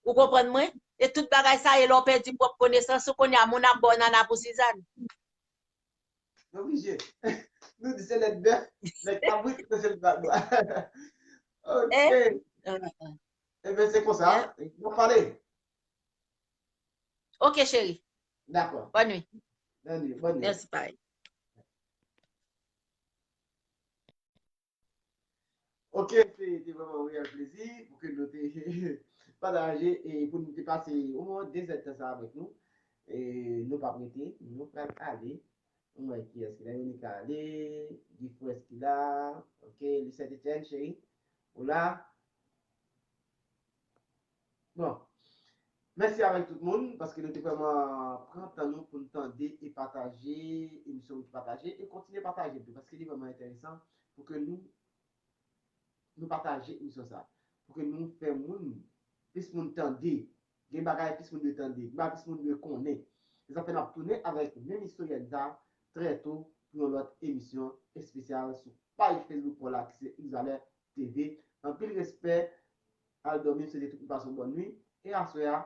Ou konprann mwen? E tout bagay sa ye lè w pèdi pwòp konesans ou, kounye a moun ap ba w nana pou sizann. Nou oblije. Nou di se lèt bèf, lèt kabrit, se lèt bèf. Ok. Ebyen, se konsa. N ap pale. Ok, cheri. Dakò. Bòn nwi. Bòn nwi, bòn nwi. Mèsi, parèy. Ok, se te vrèman yon reyèl plezi pou ke nou te pataje e pou nou te pase omwen de zèdtan sa avèk nou. E nou p ap rete, nou pral ale. Nou wè kiyès ki la, Yonika ale, Gifrès ki la, ok, Lisèt Etienne, cheri, ou la? Bon, mèsi avèk tout moun paske nou te vrèman pran tan nou pou n tande e pataje emisyon nou te pataje e kontinye pataje tou paske li vrèman enteresan pou ke nou nou pataje emisyon sa pou ke nou fè moun plis moun tande gen bagay plis moun dwe tande gen bagay plis moun dwe konnen se sa fè n ap tounen avèk menm istoryèn sa trè to pou yon lòt emisyon espesyal sou paj Facebook mwen la ki se X Valeur T V. Anpil respè, al dòmi, m swete tout moun pase yon bòn nwi. E aswè a,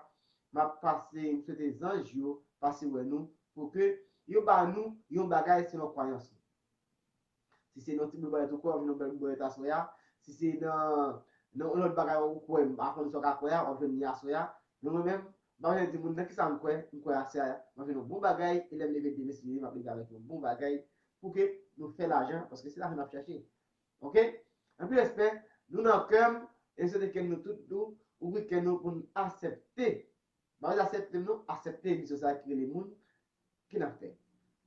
m ap pase, m swete zanj yo pase wè nou pou ke yo ba nou yon bagay selon kwayans nou. Si se nan ti boul bòlèt ou kwè, w ap jwenn yon bèl boul bòlèt aswè a. Si se nan nan yon lòt bagay ou kwè, m pa konn sa w ka kwè a, w ap jwenn li aswè a. Men mwen menm, m pa bezwen di moun nan kisa m kwè, m kwè aswè a, m ap jwenn yon bon bagay, e lè m leve demen si Dye vle, m ap leve avèk yon bon bagay pou ke nou fè lajan, paske se lajan n ap chèche. Oke? Anpil respè, nou nan kè m, e m swete ke nou tout tou ouvri kè nou pou n aksepte. Pa vle aksepte m non, aksepte emisyon sa ki rele moun ki n ap fè.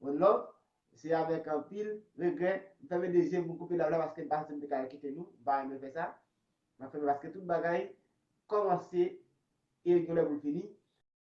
One love, se avèk anpil regrè, m fèmen de je m pou koupe live la paske m pa santi m te ka kite nou, m pa renmen fè sa. M ap fèmen paske tout bagay kòmanse e gen lè pou l fini.